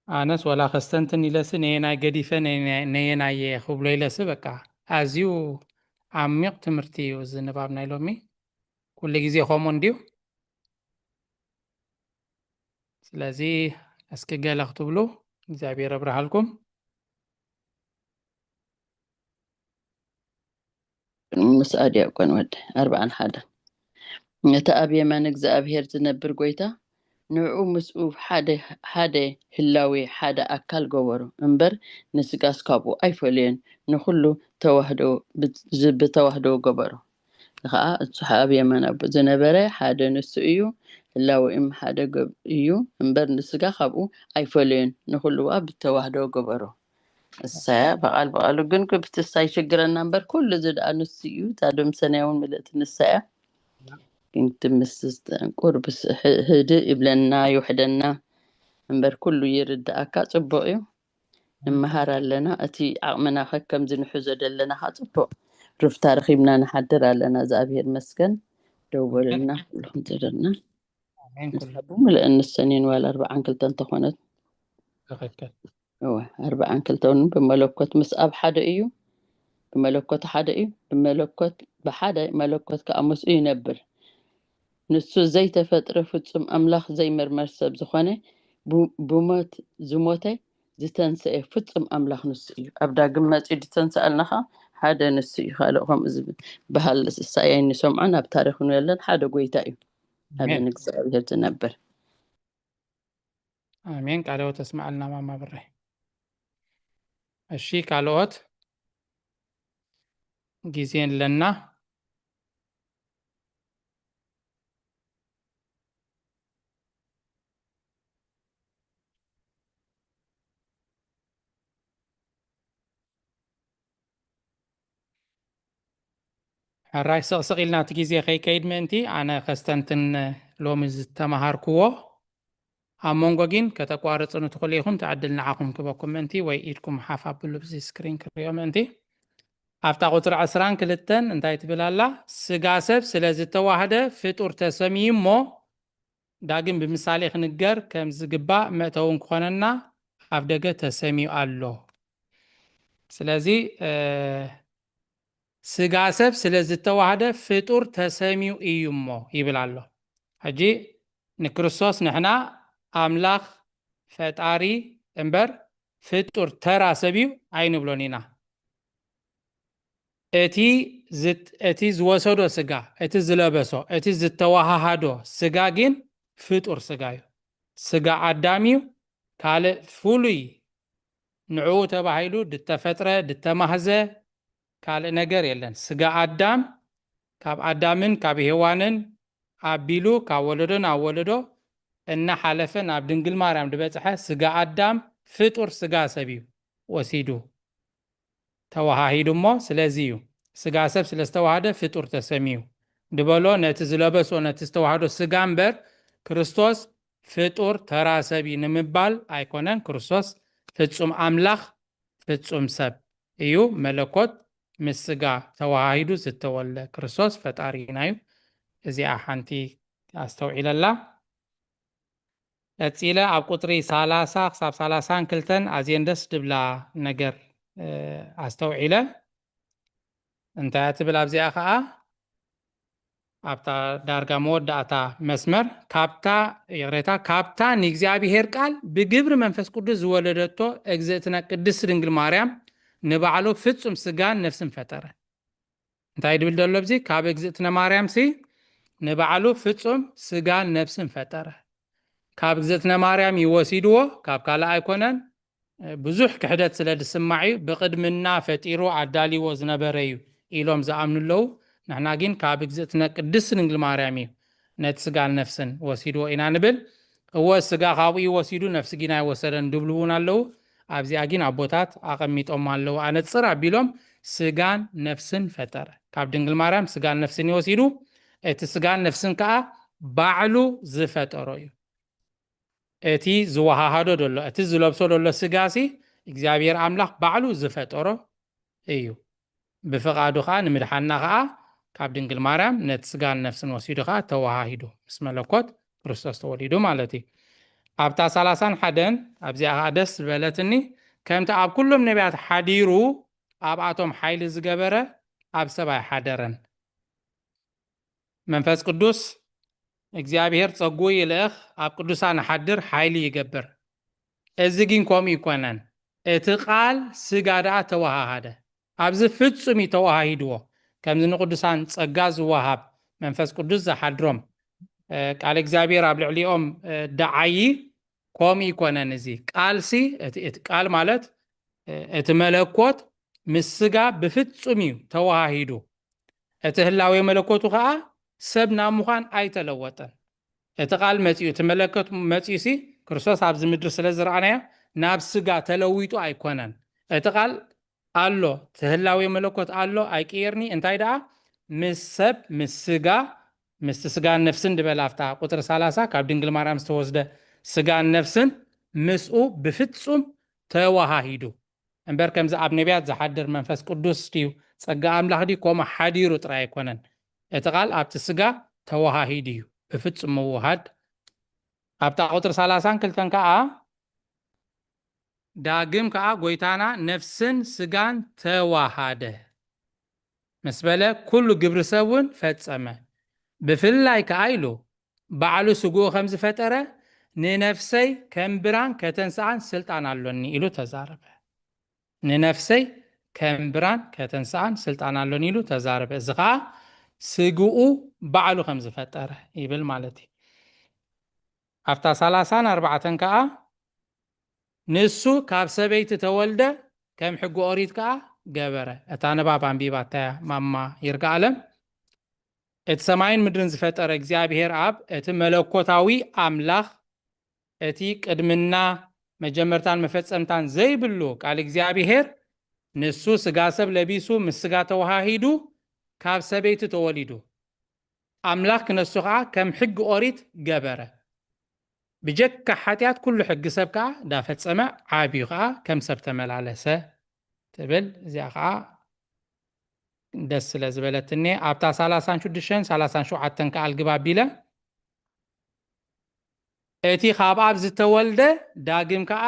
ኣነስ ወላ ከስተንትን ኢለሲ ነየናይ ገዲፈ ነየናይ- ነየናየ ክብሎ ኢለሲ በቃ ኣዝዩ ዓሚቕ ትምህርቲ እዩ እዚ ንባብ ናይ ሎሚ። ኩሉ ግዜ ከምኡ እንድዩ። ስለዚ እስኪ ገለ ክትብሉ እግዚኣብሔር ኣብርሃልኩም። ምስኣ ዲያቆን ወደ ኣርባዓን ሓደን ነቲ ኣብ የማን እግዚኣብሔር ዝነብር ጎይታ ንዕኡ ምስኡ ሓደ ሓደ ህላዌ ሓደ ኣካል ገበሮ እምበር ንስጋስ ካብኡ ኣይፈለዮን ንኹሉ ተዋህዶ ብተዋህዶ ገበሮ። ከዓ እሱ ኣብ የማን ኣቦ ዝነበረ ሓደ ንሱ እዩ፣ ህላዌኡም ሓደ እዩ እምበር ንስጋ ካብኡ ኣይፈለዮን፣ ንኹሉ ብተዋህዶ ገበሮ። እሳያ ብቓል ብቓሉ ግን ክብትሳ ይሽግረና እምበር ኩሉ እዚ ደኣ ንሱ እዩ። እታ ደምሰናያ እውን ምልእቲ ንሳ እያ። ግን ትምስስ ቁርብስ ህድእ ይብለና ይውሕደና እምበር ኩሉ ይርድኣካ ጽቡቕ እዩ። ንመሃር ኣለና። እቲ ዓቕምና ከ ከምዚ ንሕዞ ዘለና ከ ጽቡቕ ርፍታ ረኺብና ንሓድር ኣለና። እግዚኣብሔር መስገን ደው በሉልና ኩልኹም ትደና። ኣሜን። ኩሉ ንሳ ብምልእን ንሰን እየን ዋላ ኣርባዓን ክልተን እንተኾነት ትኽክል። እወ ኣርባዓን ክልተውን ብመለኮት ምስ ኣብ ሓደ እዩ። ብመለኮት ሓደ እዩ። ብመለኮት ብሓደ መለኮት ከዓ ምስኡ ይነብር። ንሱ ዘይተፈጥረ ፍጹም ኣምላኽ ዘይምርመር ሰብ ዝኾነ ቡ- ብሞት ዝሞተ ዝተንስኤ ፍጹም ኣምላኽ ንሱ እዩ። ኣብ ዳግም መጺኡ ዝተንስኣልና ኸዓ ሓደ ንሱ እዩ። ካልእ ከምኡ ዝበሃል እሳይ ኣይንሰምዖን ኣብ ታሪኽኑ የለን። ሓደ ጎይታ እዩ። ኣሜን። ኣብን እግዚኣብሔር ዝነብር። ኣሜን። ቃለ ሕይወት ተስምዓልና ማማ ብረ። እሺ ካልኦት ግዜ ኣለና። ሕራይ ስቕስቕ ኢልና እቲ ግዜ ከይከይድ ምእንቲ ኣነ ከስተንትን ሎሚ ዝተመሃርክዎ ኣብ መንጎ ግን ከተቋርጽኑ ትኽእሉ ኢኹም። እቲ ዕድል ንዓኹም ክበኩም ምእንቲ ወይ ኢድኩም ሓፍ ኣብሉ ብዚ ስክሪን ክሪኦ ምእንቲ። ኣብታ ቁጽሪ ዕስራን ክልተን እንታይ ትብል ኣላ? ስጋ ሰብ ስለ ዝተዋህደ ፍጡር ተሰምዩ እሞ ዳግም ብምሳሌ ክንገር ከም ዝግባእ መእተውን ክኾነና ኣብ ደገ ተሰምዩ ኣሎ። ስለዚ ስጋ ሰብ ስለ ዝተዋህደ ፍጡር ተሰምዩ እዩ እሞ ይብል ኣሎ። ሕጂ ንክርስቶስ ንሕና ኣምላኽ ፈጣሪ እምበር ፍጡር ተራ ሰብ እዩ ኣይንብሎን ኢና። እቲ ዝት-፣ እቲ ዝወሰዶ ስጋ፣ እቲ ዝለበሶ፣ እቲ ዝተዋሃሃዶ ስጋ ግን ፍጡር ስጋ እዩ። ስጋ ኣዳም እዩ። ካልእ ፍሉይ ንዕኡ ተባሂሉ ድተፈጥረ፣ ድተማህዘ ካልእ ነገር የለን። ስጋ ኣዳም ካብ ኣዳምን ካብ ሄዋንን ኣቢሉ ካብ ወለዶ ናብ ወለዶ እናሓለፈ ናብ ድንግል ማርያም ዝበጽሐ ስጋ ኣዳም ፍጡር ስጋ ሰብ እዩ ወሲዱ፣ ተዋሃሂዱ። እሞ ስለዚ እዩ ስጋ ሰብ ስለ ዝተዋሃደ ፍጡር ተሰምዩ ድበሎ። ነቲ ዝለበሶ፣ ነቲ ዝተዋህዶ ስጋ እምበር ክርስቶስ ፍጡር ተራ ሰብ እዩ ንምባል ኣይኮነን። ክርስቶስ ፍጹም ኣምላኽ ፍጹም ሰብ እዩ። መለኮት ምስ ስጋ ተዋሃሂዱ ዝተወልደ ክርስቶስ ፈጣሪና እዩ። እዚኣ ሓንቲ ኣስተውዒለላ። ቀጺለ ኣብ ቁጽሪ ሰላሳ ክሳብ ሰላሳን ክልተን ኣዝየን ደስ ድብላ ነገር፣ እ፣ ኣስተውዒለ። እንታይ እያ ትብል ኣብዚኣ ኸኣ? ኣብታ ዳርጋ መወዳእታ መስመር፣ ካብታ፣ ይቕሬታ፣ ካብታ ንእግዚኣብሔር ቃል ብግብሪ መንፈስ ቅዱስ ዝወለደቶ እግዝእትነ ቅድስት ድንግል ማርያም ንባዕሉ ፍጹም ስጋን ነፍስን ፈጠረ። እንታይ ድብል ዘሎ ኣብዚ? ካብ እግዝእትነ ማርያም ሲ ንባዕሉ ፍጹም ስጋን ነፍስን ፈጠረ። ካብ እግዝእትነ ማርያም እዩ ወሲድዎ፣ ካብ ካልእ ኣይኮነን። ብዙሕ ክሕደት ስለ ዝስማዕ እዩ። ብቕድምና ፈጢሩ ኣዳልይዎ ዝነበረ እዩ ኢሎም ዝኣምኑ ኣለዉ። ንሕና ግን ካብ እግዝእትነ ቅድስት ድንግል ማርያም እዩ ነቲ ስጋን ነፍስን ወሲድዎ ኢና ንብል። እወ፣ ስጋ ካብኡ እዩ ወሲዱ፣ ነፍሲ ግን ኣይወሰደን ድብሉ እውን ኣለዉ። ኣብዚኣ ግን ኣቦታት ኣቐሚጦም ኣለዉ። ኣነጽር ኣቢሎም ስጋን ነፍስን ፈጠረ። ካብ ድንግል ማርያም ስጋን ነፍስን እዩ ወሲዱ። እቲ ስጋን ነፍስን ከኣ ባዕሉ ዝፈጠሮ እዩ። እቲ ዝወሃሃዶ ዘሎ፣ እቲ ዝለብሶ ዘሎ ስጋሲ እግዚኣብሔር ኣምላኽ ባዕሉ ዝፈጠሮ እዩ። ብፍቓዱ ኸኣ ንምድሓንና ኸኣ ካብ ድንግል ማርያም ነቲ ስጋን ነፍስን ወሲዱ ኸኣ ተወሃሂዱ፣ ምስ መለኮት ክርስቶስ ተወሊዱ ማለት እዩ። ኣብታ ሰላሳን ሓደን ኣብዚኣ ኸኣ ደስ ዝበለትኒ፣ ከምቲ ኣብ ኩሎም ነቢያት ሓዲሩ ኣብኣቶም ሓይሊ ዝገበረ ኣብ ሰብ ኣይሓደረን። መንፈስ ቅዱስ እግዚኣብሔር ጸጉኡ ይልእኽ፣ ኣብ ቅዱሳን ይሓድር፣ ሓይሊ ይገብር። እዚ ግን ከምኡ ይኮነን። እቲ ቃል ስጋ ደኣ ተወሃሃደ። ኣብዚ ፍጹም እዩ ተወሃሂድዎ። ከምዚ ንቅዱሳን ጸጋ ዝወሃብ መንፈስ ቅዱስ ዝሓድሮም፣ እ፣ ቃል እግዚኣብሔር ኣብ ልዕሊኦም፣ እ፣ ደዓዪ ከምኡ ይኮነን። እዚ ቃልሲ፣ እቲ፣ እቲ ቃል ማለት፣ እ፣ እቲ መለኮት ምስ ስጋ ብፍጹም እዩ ተወሃሂዱ። እቲ ህላዌ መለኮቱ ኸኣ ሰብ ናብ ምዃን ኣይተለወጠን። እቲ ቃል መጺኡ፣ እቲ መለኮት መጺኡሲ ክርስቶስ ኣብዚ ምድሪ ስለ ዝረኣናዮ ናብ ስጋ ተለዊጡ ኣይኮነን። እቲ ቃል ኣሎ፣ እቲ ህላዌ መለኮት ኣሎ፣ ኣይቅየርኒ። እንታይ ደኣ? ምስ ሰብ፣ ምስ ስጋ፣ ምስቲ ስጋን ነፍስን ድበል ኣብታ ቁጽሪ ሰላሳ ካብ ድንግል ማርያም ዝተወስደ ስጋን ነፍስን ምስኡ ብፍጹም ተወሃሂዱ። እምበር ከምዚ ኣብ ነቢያት ዝሓድር መንፈስ ቅዱስ ድዩ፣ ጸጋ ኣምላኽ ድዩ፣ ከምኡ ሓዲሩ ጥራይ ኣይኮነን። እቲ ቃል ኣብቲ ስጋ ተወሃሂዱ እዩ፣ ብፍጹም ምውሃድ። ኣብታ ቁጽሪ ሰላሳን ክልተን ከኣ፣ ዳግም ከኣ ጎይታና ነፍስን ስጋን ተዋሃደ ምስ በለ፣ ኩሉ ግብሪ ሰብ እውን ፈጸመ። ብፍላይ ከኣ ኢሉ፣ ባዕሉ ስግኡ ከም ዝፈጠረ፣ "ንነፍሰይ ከም ብራን ከተንስኣን ስልጣን ኣሎኒ" ኢሉ ተዛረበ። "ንነፍሰይ ከም ብራን ከተንስኣን ስልጣን ኣሎኒ" ኢሉ ተዛረበ። እዚ ኸኣ ስግኡ ባዕሉ ከም ዝፈጠረ ይብል ማለት እዩ። ኣብታ ሰላሳን ኣርባዕተን ከኣ፣ "ንሱ ካብ ሰበይቲ ተወልደ፣ ከም ሕጊ ኦሪት ከኣ ገበረ።" እታ ንባብ ኣንቢባታያ ማማ ይርጋኣለም። እቲ ሰማይን ምድርን ዝፈጠረ እግዚኣብሔር ኣብ፣ እቲ መለኮታዊ ኣምላኽ፣ እቲ ቅድምና መጀመርታን መፈጸምታን ዘይብሉ ቃል እግዚኣብሔር፣ ንሱ ስጋ ሰብ ለቢሱ፣ ምስ ስጋ ተወሃሂዱ፣ ካብ ሰበይቲ ተወሊዱ። ኣምላኽ ክነሱ ኸኣ ከም ሕጊ ኦሪት ገበረ። ብጀካ ሓጢኣት ኩሉ ሕጊ ሰብ ከኣ ዳፈጸመ፣ ዓብዩ ኸኣ ከም ሰብ ተመላለሰ ትብል። እዚኣ ኸኣ ደስ ስለ ዝበለትኒ፣ ኣብታ ሰላሳን ሽዱሽተን ሰላሳን ሸውዓተን ከኣ ልግብ ኣቢለ፣ "እቲ ካብ ኣብ ዝተወልደ ዳግም ከኣ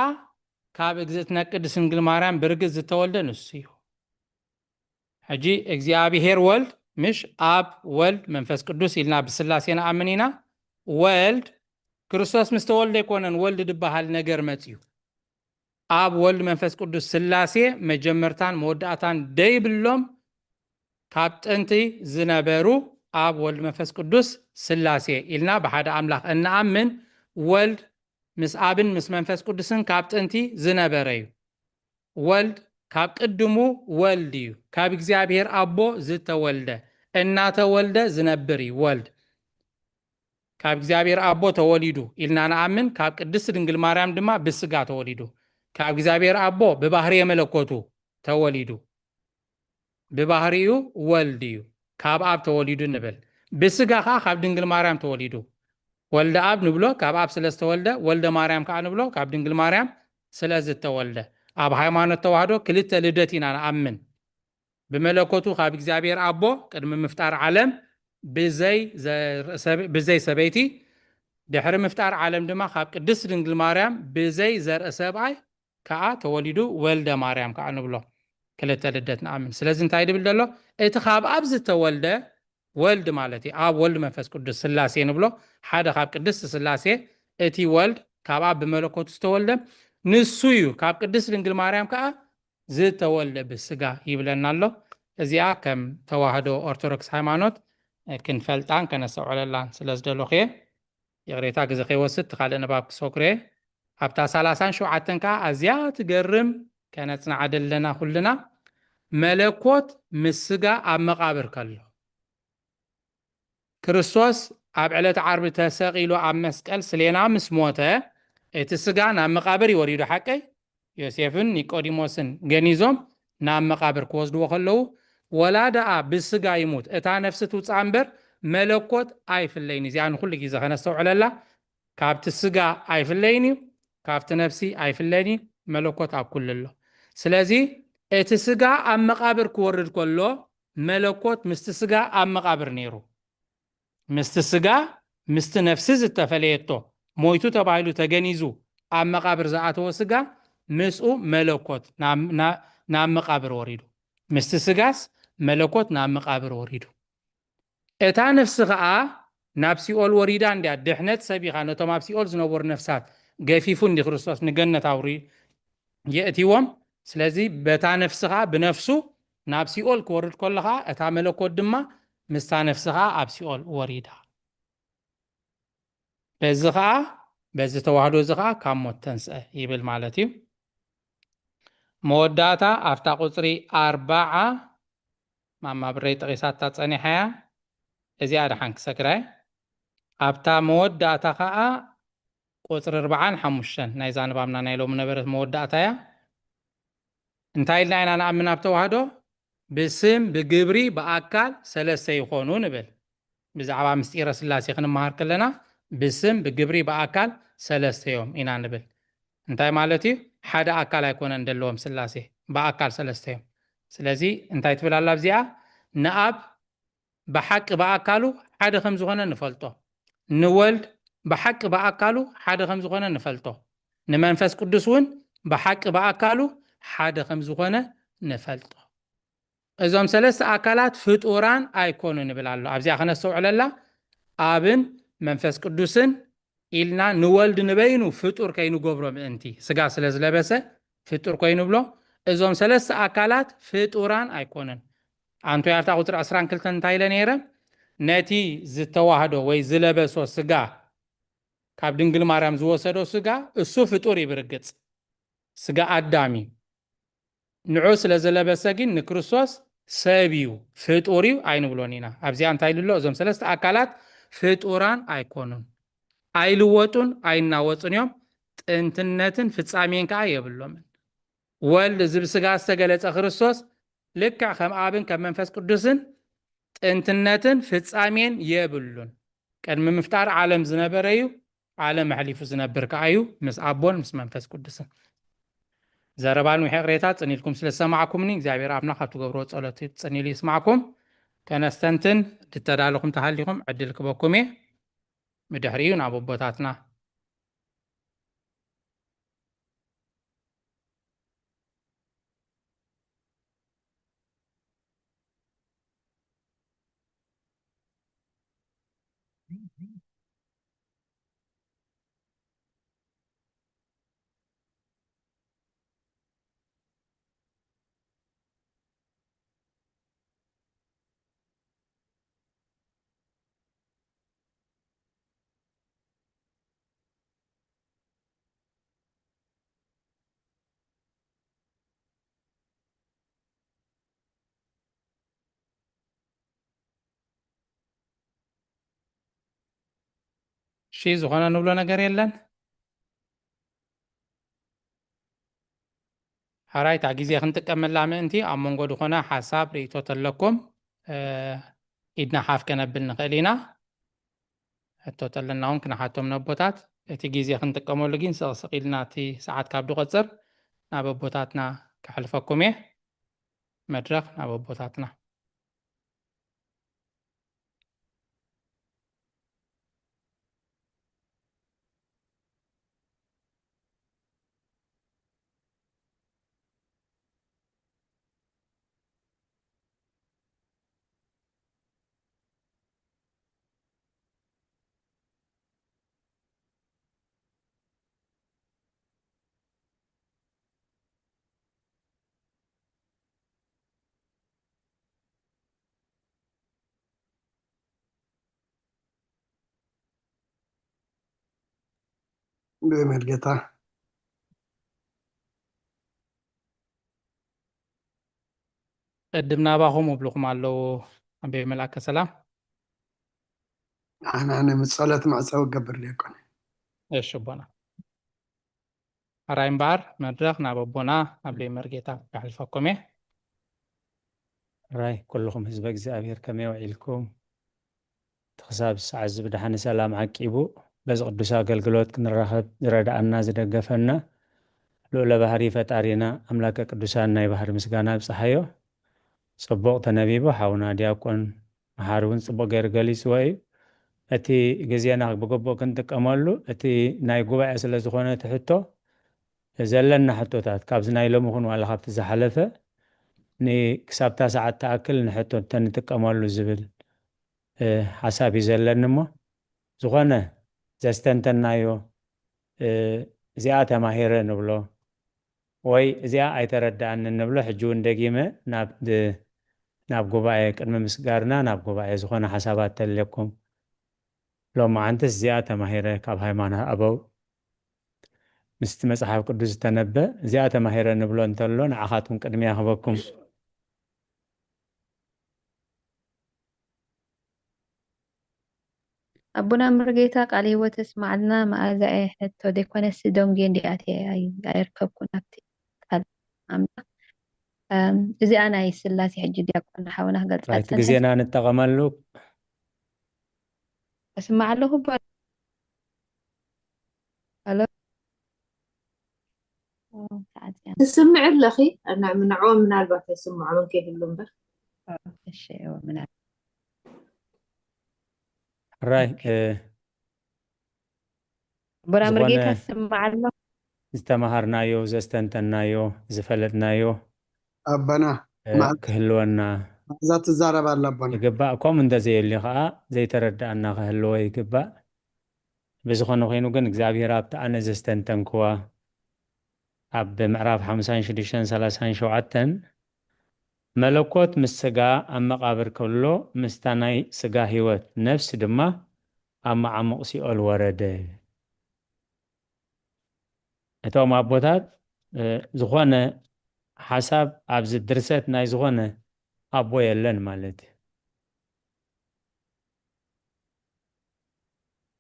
ካብ እግዝእትነ ቅድስት ድንግል ማርያም ብርግጽ ዝተወልደ ንሱ እዩ።" ሕጂ እግዚኣብሔር ወልድ፣ ምሽ ኣብ፣ ወልድ፣ መንፈስ ቅዱስ ኢልና ብስላሴ ንኣምን ኢና። ወልድ፣ ክርስቶስ ምስ ተወልደ ኣይኮነን ወልድ ዝበሃል ነገር መጽዩ። ኣብ፣ ወልድ፣ መንፈስ ቅዱስ፣ ስላሴ መጀመርታን መወዳእታን ደይብሎም ካብ ጥንቲ ዝነበሩ ኣብ ወልድ መንፈስ ቅዱስ ስላሴ ኢልና ብሓደ ኣምላኽ እንኣምን። ወልድ ምስ ኣብን ምስ መንፈስ ቅዱስን ካብ ጥንቲ ዝነበረ እዩ። ወልድ ካብ ቅድሙ ወልድ እዩ። ካብ እግዚኣብሔር ኣቦ ዝተወልደ፣ እናተወልደ ዝነብር እዩ ወልድ። ካብ እግዚኣብሔር ኣቦ ተወሊዱ ኢልና ንኣምን። ካብ ቅድስት ድንግል ማርያም ድማ ብስጋ ተወሊዱ። ካብ እግዚኣብሔር ኣቦ ብባህርየ መለኮቱ ተወሊዱ። ብባህሪኡ ወልድ እዩ። ካብ ኣብ ተወሊዱ ንብል። ብስጋ ኸዓ ካብ ድንግል ማርያም ተወሊዱ። ወልደ ኣብ ንብሎ ካብ ኣብ ስለ ዝተወልደ፣ ወልደ ማርያም ከዓ ንብሎ ካብ ድንግል ማርያም ስለ ዝተወልደ። ኣብ ሃይማኖት ተዋህዶ ክልተ ልደት ኢና ንኣምን። ብመለኮቱ ካብ እግዚኣብሔር ኣቦ ቅድሚ ምፍጣር ዓለም ብዘይ ዘርእሰብ-፣ ብዘይ ሰበይቲ፣ ድሕሪ ምፍጣር ዓለም ድማ ካብ ቅድስት ድንግል ማርያም ብዘይ ዘርኢ ሰብኣይ ከዓ ተወሊዱ ወልደ ማርያም ከዓ ንብሎ። ክልተ ልደት ንኣምን። ስለዚ እንታይ ድብል ዘሎ? እቲ ካብ ኣብ ዝተወልደ ወልድ ማለት እዩ። ኣብ ወልድ መንፈስ ቅዱስ ስላሴ ንብሎ። ሓደ ካብ ቅድስት ስላሴ እቲ ወልድ ካብ ኣብ ብመለኮቱ ዝተወልደ ንሱ እዩ። ካብ ቅድስት ድንግል ማርያም ከዓ ዝተወልደ ብስጋ ይብለና ኣሎ። እዚኣ ከም ተዋህዶ ኦርቶዶክስ ሃይማኖት ክንፈልጣን ከነስተውዕለላን ስለ ዝደለኹ እየ። ይቕሬታ ግዜ ከይወስድ እቲ ካልእ ንባብ ክሰኩረ። ኣብታ ሰላሳን ሸውዓተን ከዓ ኣዝያ ትገርም ከነጽንዓ ደለና ኩልና። መለኮት ምስ ስጋ ኣብ መቓብር ከሎ፣ ክርስቶስ ኣብ ዕለተ ዓርቢ ተሰቒሉ ኣብ መስቀል ስሌና ምስ ሞተ፣ እቲ ስጋ ናብ መቓብር እዩ ወሪዱ። ሓቀይ? ዮሴፍን ኒቆዲሞስን ገኒዞም ናብ መቓብር ክወስድዎ ከለዉ፣ ወላ ደኣ ብስጋ ይሙት፣ እታ ነፍሲ ትውጻእ እምበር መለኮት ኣይፍለይን። እዚኣ ንኹሉ ግዜ ከነስተውዕለላ። ካብቲ ስጋ ኣይፍለይን እዩ፣ ካብቲ ነፍሲ ኣይፍለይን እዩ፣ መለኮት ኣብ ኩሉ ኣሎ። ስለዚ እቲ ስጋ ኣብ መቓብር ክወርድ ከሎ፣ መለኮት ምስቲ ስጋ ኣብ መቓብር ነይሩ። ምስቲ ስጋ፣ ምስቲ ነፍሲ ዝተፈለየቶ፣ ሞይቱ ተባሂሉ ተገኒዙ ኣብ መቓብር ዝኣተወ ስጋ፣ ምስኡ መለኮት ናብ፣ ና-፣ ናብ መቓብር ወሪዱ። ምስቲ ስጋስ መለኮት ናብ መቓብር ወሪዱ። እታ ነፍሲ ኸኣ ናብ ሲኦል ወሪዳ እንድያ። ድሕነት ሰብ ኢኻ ነቶም ኣብ ሲኦል ዝነበሩ ነፍሳት ገፊፉ እንዲ ክርስቶስ ንገነት ኣውሪ የእትይዎም። ስለዚ በታ ነፍሲ ኸኣ ብነፍሱ ናብ ሲኦል ክወርድ ከሎ ኸኣ እታ መለኮት ድማ ምስታ ነፍሲ ኸኣ ኣብ ሲኦል ወሪዳ። በዚ ኸኣ፣ በዚ ተዋህዶ እዚ ኸኣ ካብ ሞት ተንስአ ይብል ማለት እዩ። መወዳእታ ኣብታ ቁጽሪ ኣርባዓ ማማ ብረይ ጠቒሳታ ጸኒሓ እያ። እዚኣ ደሓን ክሰግራ እየ። ኣብታ መወዳእታ ኸኣ ቁጽሪ ኣርባዓን ሓሙሽተን ናይዛ ንባብና ናይ ሎሚ ነበረት መወዳእታ እያ። እንታይ ኢልና ኢና ንኣምን ኣብ ተዋህዶ? ብስም፣ ብግብሪ፣ ብኣካል ሰለስተ ይኾኑ ንብል። ብዛዕባ ምስጢረ ስላሴ ክንመሃር ከለና ብስም፣ ብግብሪ፣ ብኣካል ሰለስተ እዮም ኢና ንብል። እንታይ ማለት እዩ? ሓደ ኣካል ኣይኮነን ዘለዎም ስላሴ፣ ብኣካል ሰለስተ እዮም። ስለዚ እንታይ ትብል ኣላ ኣብዚኣ? ንኣብ ብሓቂ ብኣካሉ ሓደ ከም ዝኾነ ንፈልጦ፣ ንወልድ ብሓቂ ብኣካሉ ሓደ ከም ዝኾነ ንፈልጦ፣ ንመንፈስ ቅዱስ እውን ብሓቂ ብኣካሉ ሓደ ከም ዝኾነ ንፈልጦ። እዞም ሰለስተ ኣካላት ፍጡራን ኣይኮኑን ይብል ኣሎ። ኣብዚኣ ከነስተውዕለላ፣ ኣብን መንፈስ ቅዱስን ኢልና ንወልድ ንበይኑ ፍጡር ከይንገብሮ ምእንቲ፣ ስጋ ስለ ዝለበሰ ፍጡር ኮይኑ ብሎ፣ እዞም ሰለስተ ኣካላት ፍጡራን ኣይኮኑን። ኣንቶይ ኣብታ ቁጽሪ ዕስራን ክልተን እንታይ ኢለ ነይረ? ነቲ ዝተዋህዶ ወይ ዝለበሶ ስጋ፣ ካብ ድንግል ማርያም ዝወሰዶ ስጋ፣ እሱ ፍጡር እዩ ብርግጽ፣ ስጋ ኣዳም እዩ። ንዑ ስለ ዝለበሰ ግን ንክርስቶስ ሰብ እዩ፣ ፍጡር እዩ ኣይንብሎን ኢና። ኣብዚኣ እንታይ ኢሉ ኣሎ? እዞም ሰለስተ ኣካላት ፍጡራን ኣይኮኑን፣ ኣይልወጡን ኣይናወጹን እዮም፣ ጥንትነትን ፍጻሜን ከኣ የብሎምን። ወልድ እዚ ብስጋ ዝተገለጸ ክርስቶስ ልክዕ ከም ኣብን ከም መንፈስ ቅዱስን ጥንትነትን ፍጻሜን የብሉን። ቅድሚ ምፍጣር ዓለም ዝነበረ እዩ፣ ዓለም ኣሕሊፉ ዝነብር ከኣ እዩ፣ ምስ ኣቦን ምስ መንፈስ ቅዱስን። ዘረባ ንውሕ ይቕሬታ፣ ጽን ኢልኩም ስለ ዝሰማዕኩምኒ እግዚኣብሔር ኣምላኽ ኣብ ትገብርዎ ጸሎት ጽን ኢሉ ይስማዕኩም። ከነስተንትን ድተዳለኹም ተሃሊኹም ዕድል ክበኩም እየ። ብድሕሪኡ ናብ ኣቦታትና። እሺ፣ ዝኾነ ንብሎ ነገር የለን። ሓራይ፣ እታ ግዜ ክንጥቀመላ ምእንቲ ኣብ መንጎ ዝኾነ ሓሳብ ርእይቶ ተለኩም፣ እ፣ ኢድና ሓፍ ከነብል ንኽእል ኢና። ሕቶ ተለና እውን ክንሓቶም ነቦታት። እቲ ግዜ ክንጥቀመሉ ግን ስቕ ስቕ ኢልና፣ እቲ ሰዓት ካብ ድቆጽር፣ ናብ ኣቦታትና ከሕልፈኩም እየ። መድረኽ ናብ ኣቦታትና። ብመርጌታ። ቅድም ናባኹም እብልኹም ኣለዉ። ኣቤ መልኣከ ሰላም። ኣነ፣ ኣነ ምስ ጸሎት መዕጸዊ ክገብር ዲያቆን። እሺ ኣቦና። ሕራይ እምበኣር መድረኽ ናብ ኣቦና ኣቤ መርጌታ ከሕልፈኩም እየ። ሕራይ ኩልኹም ህዝበ እግዚኣብሔር ከመይ ውዒልኩም? እቲ ክሳብ ሰዓት እዚ ብደሓን ሰላም ዓቂቡ በዚ ቅዱስ ኣገልግሎት ክንራኸብ ዝረድኣና ዝደገፈና ልዑለ ባህሪ ፈጣሪና ኣምላከ ቅዱሳን ናይ ባህሪ ምስጋና ኣብጽሓዮ። ጽቡቕ ተነቢቡ፣ ሓውና ዲያቆን መሓሪ እውን ጽቡቕ ገይሩ ገሊጽዎ እዩ። እቲ ግዜና ብግቡእ ክንጥቀመሉ፣ እቲ ናይ ጉባኤ ስለ ዝኾነ እቲ ሕቶ፣ ዘለና ሕቶታት ካብዚ ናይ ሎሚ ኹን ዋላ ካብቲ ዝሓለፈ ን-፣ ክሳብታ ሰዓት ትኣክል ንሕቶ እንተንጥቀመሉ ዝብል፣ እ፣ ሓሳብ እዩ ዘለኒ። እሞ ዝኾነ ዘስተንተናዮ፣ እ፣ እዚኣ ተማሂረ ንብሎ ወይ እዚኣ ኣይተረድኣንን ንብሎ፣ ሕጂ እውን ደጊመ ናብ ድ-፣ ናብ ጉባኤ ቅድሚ ምስጋርና ናብ ጉባኤ ዝኾነ ሓሳባት ተልየኩም። ሎማዓንትስ እዚኣ ተማሂረ ካብ ሃይማኖት ኣበው ምስቲ መጽሓፍ ቅዱስ ዝተነበ እዚኣ ተማሂረ ንብሎ እንተሎ ንዓኻትኩም ቅድሚያ ክበኩም። ኣቦና መርጌታ ቃለ ህይወት የስማዓልና። መኣዛ እየ ሕቶ ዘይኮነስ ደንጉየ እንዲኣትየ ኣይ-፣ ኣይርከብኩን ኣብቲ ቃል ኣምላኽ። እም፣ እዚኣ ናይ ስላሴ ሕጂ ዲያቆን ሓውና ክገልጻ ራይት፣ ጸንሐ። ግዜና ንጠቐመሉ። እስማዕ ኣለኹ። ባ-፣ ሄሎ? ኦ፣ ተዓጽያ። ትስምዒ ኣለኺ? ን-፣ ንዕኦም ምናልባት ኣይስምዖምን ከይህሉ እምበር። ኦ፣ እሺ፣ እዎ፣ ምናል-፣ ራይ፣ ኦኬ። እ፣ ኣቦና ዝኾነ መርጌታ ትስምዕ ኣሎ? ዝተመሃርናዮ፣ ዘስተንተናዮ፣ ዝፈለጥናዮ፣ ኣቦና፣ እ፣ መዓል-፣ ክህልወና። መዓዛ ትዛረብ ኣላ ኣቦና። ይግባእ። ከምኡ እንተዘየልዩ ኸዓ ዘይተረድኣና ክህልዎ ይግባእ። ብዝኾነ ኮይኑ ግን እግዚኣብሔር ኣብቲ ኣነ ዘስተንተንክዋ ኣብ ምዕራፍ ሓምሳን ሽዱሽተን ሰላሳን ሸውዓተን መለኮት ምስ ስጋ ኣብ መቓብር ከሎ ምስታ ናይ ስጋ ህይወት ነፍሲ ድማ ኣብ መዓሙቕ ሲኦል ወረደ። እቶም ኣቦታት፣ እ፣ ዝኾነ ሓሳብ ኣብዚ ድርሰት ናይ ዝኾነ ኣቦ የለን ማለት እዩ።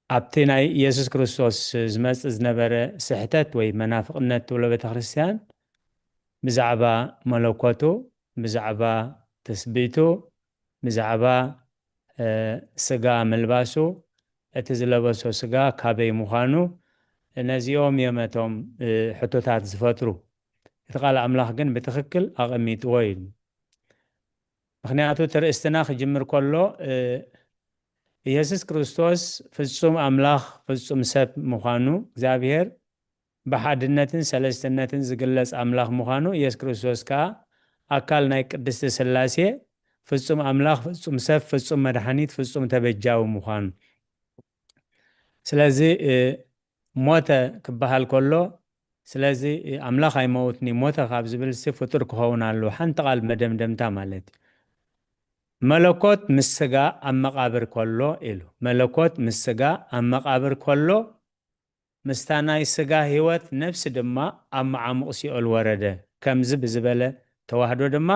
ኣብቲ ናይ ኢየሱስ ክርስቶስ ዝመጽእ ዝነበረ ስሕተት ወይ መናፍቕነት ትብሎ ቤተ ክርስቲያን ብዛዕባ መለኮቱ፣ ብዛዕባ ትስብእቱ፣ ብዛዕባ፣ እ፣ ስጋ ምልባሱ፣ እቲ ዝለበሶ ስጋ ካበይ ምዃኑ፣ ነዚኦም እዮም እቶም፣ እ፣ ሕቶታት ዝፈጥሩ። እቲ ቃል ኣምላኽ ግን ብትኽክል ኣቐሚጥዎ ኢሉ። ምኽንያቱ እቲ ርእስትና ክጅምር ከሎ፣ እ፣ ኢየሱስ ክርስቶስ ፍጹም ኣምላኽ ፍጹም ሰብ ምዃኑ፣ እግዚኣብሔር ብሓድነትን ሰለስትነትን ዝግለጽ ኣምላኽ ምዃኑ፣ ኢየሱስ ክርስቶስ ከኣ ኣካል ናይ ቅድስቲ ስላሴ ፍጹም ኣምላኽ፣ ፍጹም ሰብ፣ ፍጹም መድሓኒት፣ ፍጹም ተበጃዊ ምዃኑ። ስለዚ፣ እ፣ ሞተ ክበሃል ከሎ፣ ስለዚ፣ እ፣ ኣምላኽ ኣይመውትን እዩ፣ ሞተ ካብ ዝብልሲ ፍጡር ክኸውን ኣለዎ። ሓንቲ ቃል መደምደምታ ማለት እዩ። መለኮት ምስ ስጋ ኣብ መቓብር ከሎ ኢሉ። መለኮት ምስ ስጋ ኣብ መቓብር ከሎ፣ ምስታ ናይ ስጋ ህይወት ነፍሲ ድማ ኣብ መዓሙቕ ሲኦል ወረደ። ከምዚ ብዝበለ ተዋህዶ ድማ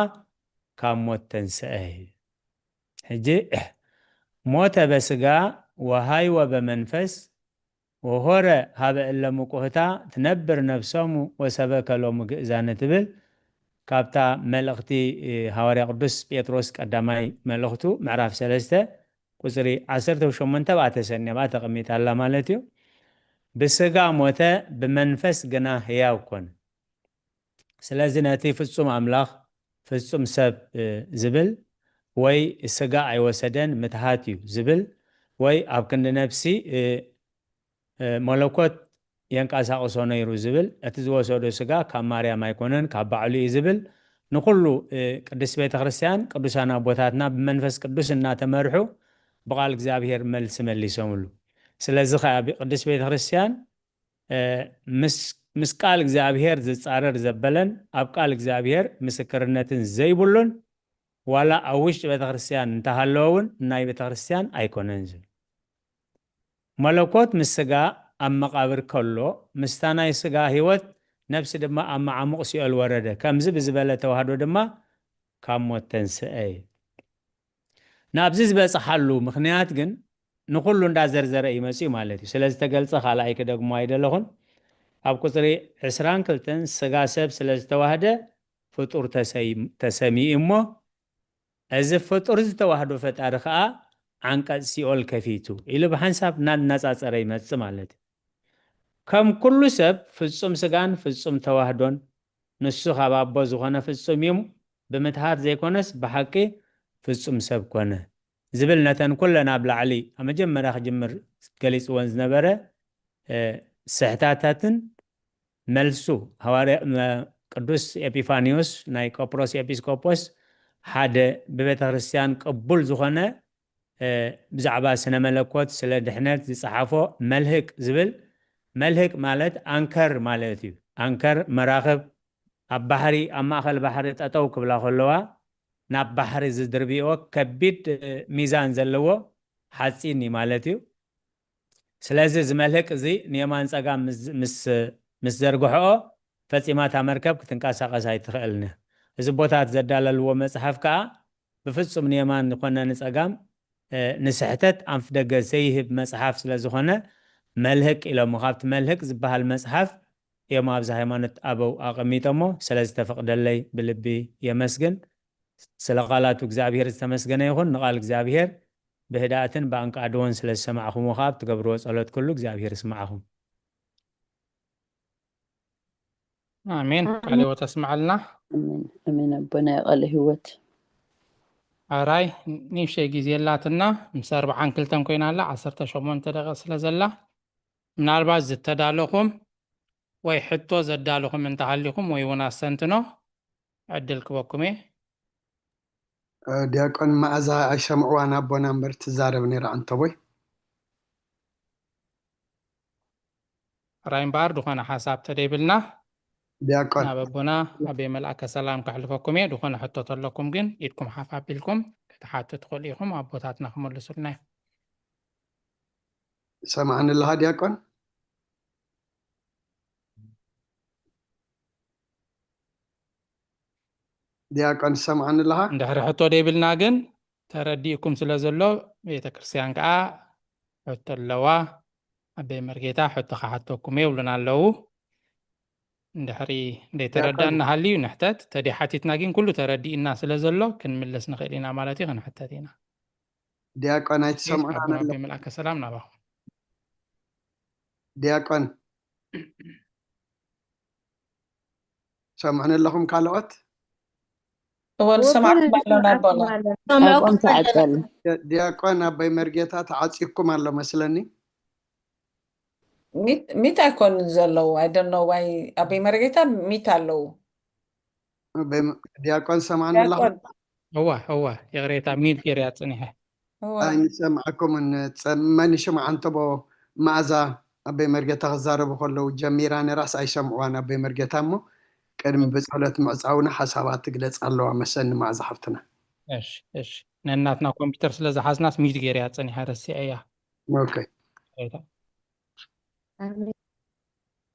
ካብ ሞት ተንስአ። ሕጂ፣ ሞተ በስጋ ወሃይወ በመንፈስ፣ ወሆረ ሀበ እለ ምቁህታ ትነብር ነፍሶሙ ወሰበከ ሎሙ ግእዛነ ትብል ካብታ መልእኽቲ ሃዋርያ ቅዱስ ጴጥሮስ ቀዳማይ መልእኽቱ ምዕራፍ ሰለስተ ቁፅሪ ዓሰርተ ሸሞንተ ብኣ ተሰንያ ብኣ ተቐሚጣ ኣላ ማለት እዩ። ብስጋ ሞተ፣ ብመንፈስ ግና ህያው ኮነ። ስለዚ ነቲ ፍጹም ኣምላኽ ፍጹም ሰብ ዝብል ወይ ስጋ ኣይወሰደን ምትሃት እዩ ዝብል ወይ ኣብ ክንዲ ነፍሲ መለኮት የንቀሳቕሶ ነይሩ ዝብል፣ እቲ ዝወሰዶ ስጋ ካብ ማርያም ኣይኮነን ካብ ባዕሉ እዩ ዝብል፣ ንኩሉ ቅድስት ቤተ ክርስቲያን ቅዱሳን ኣቦታትና ብመንፈስ ቅዱስ እናተመርሑ ብቓል እግዚኣብሔር መልሲ መሊሶምሉ። ስለዚ ከዓ ቅድስት ቤተ ክርስቲያን ምስ ቃል እግዚኣብሔር ዝጻረር ዘበለን ኣብ ቃል እግዚኣብሔር ምስክርነትን ዘይብሉን ዋላ ኣብ ውሽጢ ቤተክርስትያን እንተሃለወ እውን ናይ ቤተክርስትያን ኣይኮነን ዝብል። መለኮት ምስ ስጋ ኣብ መቓብር ከሎ ምስታ ናይ ስጋ ህይወት ነፍሲ ድማ ኣብ መዓሙቕ ሲኦል ወረደ። ከምዚ ብዝበለ ተዋህዶ ድማ ካብ ሞት ተንስአ እዩ። ናብዚ ዝበፅሓሉ ምኽንያት ግን ንኹሉ እንዳዘርዘረ እዩ መፅኡ ማለት እዩ። ስለዝተገልፀ ካልኣይ ክደግሞ ኣይደለኹን። ኣብ ቁፅሪ ዕስራን ክልተን ስጋ ሰብ ስለዝተዋህደ ፍጡር ተሰይም- ተሰሚኡ እሞ እዚ ፍጡር ዝተዋህዶ ፈጣሪ ከዓ ዓንቀፅ ሲኦል ከፊቱ ኢሉ ብሓንሳብ እናነፃፀረ ይመፅእ ማለት እዩ። ከም ኩሉ ሰብ ፍጹም ስጋን ፍጹም ተዋህዶን ንሱ ካብ ኣቦ ዝኾነ ፍጹም እዩ፣ ብምትሃት ዘይኮነስ ብሓቂ ፍጹም ሰብ ኮነ ዝብል ነተን ኩለን ኣብ ላዕሊ ኣብ መጀመርያ ክጅምር ገሊጽወን ዝነበረ ስሕታታትን መልሱ ሃዋርያ ቅዱስ ኤጲፋኒዮስ ናይ ቆጵሮስ ኤጲስቆጶስ ሓደ ብቤተ ክርስቲያን ቅቡል ዝኾነ ብዛዕባ ስነ መለኮት ስለ ድሕነት ዝጸሓፎ መልህቅ ዝብል፣ መልህቅ ማለት ኣንከር ማለት እዩ። ኣንከር መራኽብ ኣብ ባሕሪ ኣብ ማእኸል ባሕሪ ጠጠው ክብላ ከለዋ ናብ ባሕሪ ዝድርብይዎ ከቢድ ሚዛን ዘለዎ ሓፂን እዩ ማለት እዩ። ስለዚ እዚ መልህቅ እዚ ንየማን ፀጋም ምስ ዘርግሕኦ ፈፂማ እታ መርከብ ክትንቀሳቐስ ኣይትኽእልን። እዚ ቦታት ዘዳለልዎ መፅሓፍ ከዓ ብፍጹም ንየማን ኮነ ንጸጋም ንስሕተት ኣንፍደገ ዘይህብ መጽሓፍ ስለ ዝኾነ መልህቅ ኢሎሞ። ካብቲ መልህቅ ዝበሃል መጽሓፍ እዮም ኣብዚ ሃይማኖት ኣበው ኣቐሚጦሞ። ስለዝተፈቕደለይ ብልቢ የመስግን። ስለ ቃላቱ እግዚኣብሔር ዝተመስገነ ይኹን። ንቓል እግዚኣብሔር ብህድኣትን ብኣንቃድዎን ስለ ዝሰማዕኹምዎ ከዓ ብትገብርዎ ጸሎት ኩሉ እግዚኣብሔር ይስማዕኹም። ኣሜን። ቃል ህይወት ኣስምዓልና። ኣሜን ኣቦና ቃለ ህይወት። ኣራይ ንእሽተይ ግዜ ኣላትና ምስ ኣርብዓን ክልተን ኮይና ኣላ ዓሰርተ ሸሞንተ ደቂቕ ስለ ዘላ ምናልባት ዝተዳለኹም ወይ ሕቶ ዘዳለኹም እንተሃሊኹም ወይ እውን ኣስተንትኖ ዕድል ክበኩም እየ። ዲያቆን መኣዛ ኣይሰምዕዋን ኣቦና እምበር ትዛረብ ነይራ ዓንተቦይ። ራይ እምበኣር ዝኾነ ሓሳብ ተደይብልና ዲያቆን ናብ ኣቦና ኣበይ መልኣከ ሰላም ከሕልፈኩም እየ። ዝኾነ ሕቶ ተለኩም ግን ኢድኩም ሓፍ ኣቢልኩም ክትሓቱ ትኽእሉ ኢኹም። ኣቦታትና ክመልሱልና እዮም። ሰማዕኒ ኣለኻ ዲያቆን? ዲያቆን ትሰምዓኒ ኣለኻ? እንድሕሪ ሕቶ ደይብልና ግን ተረዲእኩም ስለ ዘሎ ቤተ ክርስቲያን ከዓ ሕቶ ኣለዋ። ኣበይ መርጌታ ሕቶ ክሓተኩም እየ ይብሉና ኣለዉ። እንድሕሪ እንደይተረዳእና ሃልዩ ንሕተት፣ ተደይ ሓቲትና ግን ኩሉ ተረዲእና ስለ ዘሎ ክንምልስ ንኽእል ኢና ማለት እዩ። ክንሕተት ኢና። ዲያቆን ኣይትሰምዑን ኣቦና ኣሎ ኣቦይ መልኣከ ሰላም ናባኹም። ዲያቆን ሰምዑን ኣለኹም ካልኦት እወ ንሰማዕኩም ኣለና ኣቦና። ሰማዕኩም ተዓጸሉ። ዲያቆን ኣቦይ መርጌታ ተዓጺኩም ኣሎ መስለኒ። ሚት ሚት ኣይኮኑን ዘለዉ I don't know why ኣቦይ መርጌታ ሚት ኣለዉ። ኣቦይ መ- ዲያቆን ሰማዕኒ ኣለኹም? ዲያቆን እዋ እዋ ይቕሬታ ሚድ ገይረያ ጽኒሐ። እወ ኣይንሰምዓኩምን። ጸ- መን ይስማዕ እንተቦ መኣዛ ኣቦይ መርጌታ ክዛረቡ ከለዉ ጀሚራ ነይራስ ኣይሰምዕዋን ኣቦይ መርጌታ እሞ ቅድሚ ብጸሎት ምዕጻውና ሓሳባ ትግለጽ ኣለዋ መሰኒ መኣዛ ሓፍትና። እሺ እሺ ነናትና ኮምፒውተር ስለ ዝሓዝናስ ሚድ ገይረያ ጸኒሐ ረሲዐያ። ኦኬ ይቕሬታ። ኣሜን።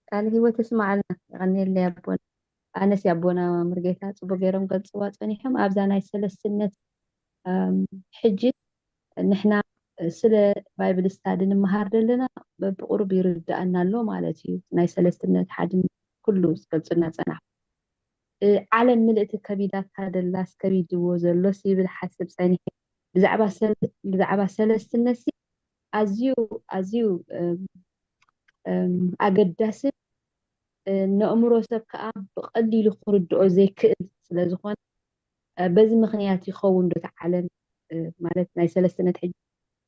ቃለ ህይወት ይስማዓልና። የቐንየለይ ኣቦና። ኣነስ ኣቦና መርጌታ ጽቡቅ ገይሮም ገልጽዋ ጸኒሖም ኣብዛ ናይ ሰለስትነት ኣም፣ ሕጂ ንሕና ስለ ባይብል ስታዲ ንምሃር ዘለና በብቁሩብ ይርዳእና ኣሎ ማለት እዩ። ናይ ሰለስትነት ሓድነት ኩሉ ዝገልጽና ጸናሕ። ዓለም ምልእቲ ከቢዳታ ደላስ ከቢድዎ ዘሎስ ይብል ሓስብ ጸኒሐ። ብዛዕባ ሰለስትነት ኣዝዩ ኣዝዩ ኣገዳስን ነእምሮ ሰብ ከዓ ብቐሊሉ ክርድኦ ዘይክእል ስለዝኾነ በዚ ምኽንያት ይኸውን ዶ ዓለም ማለት ናይ ሰለስትነት ሕጂ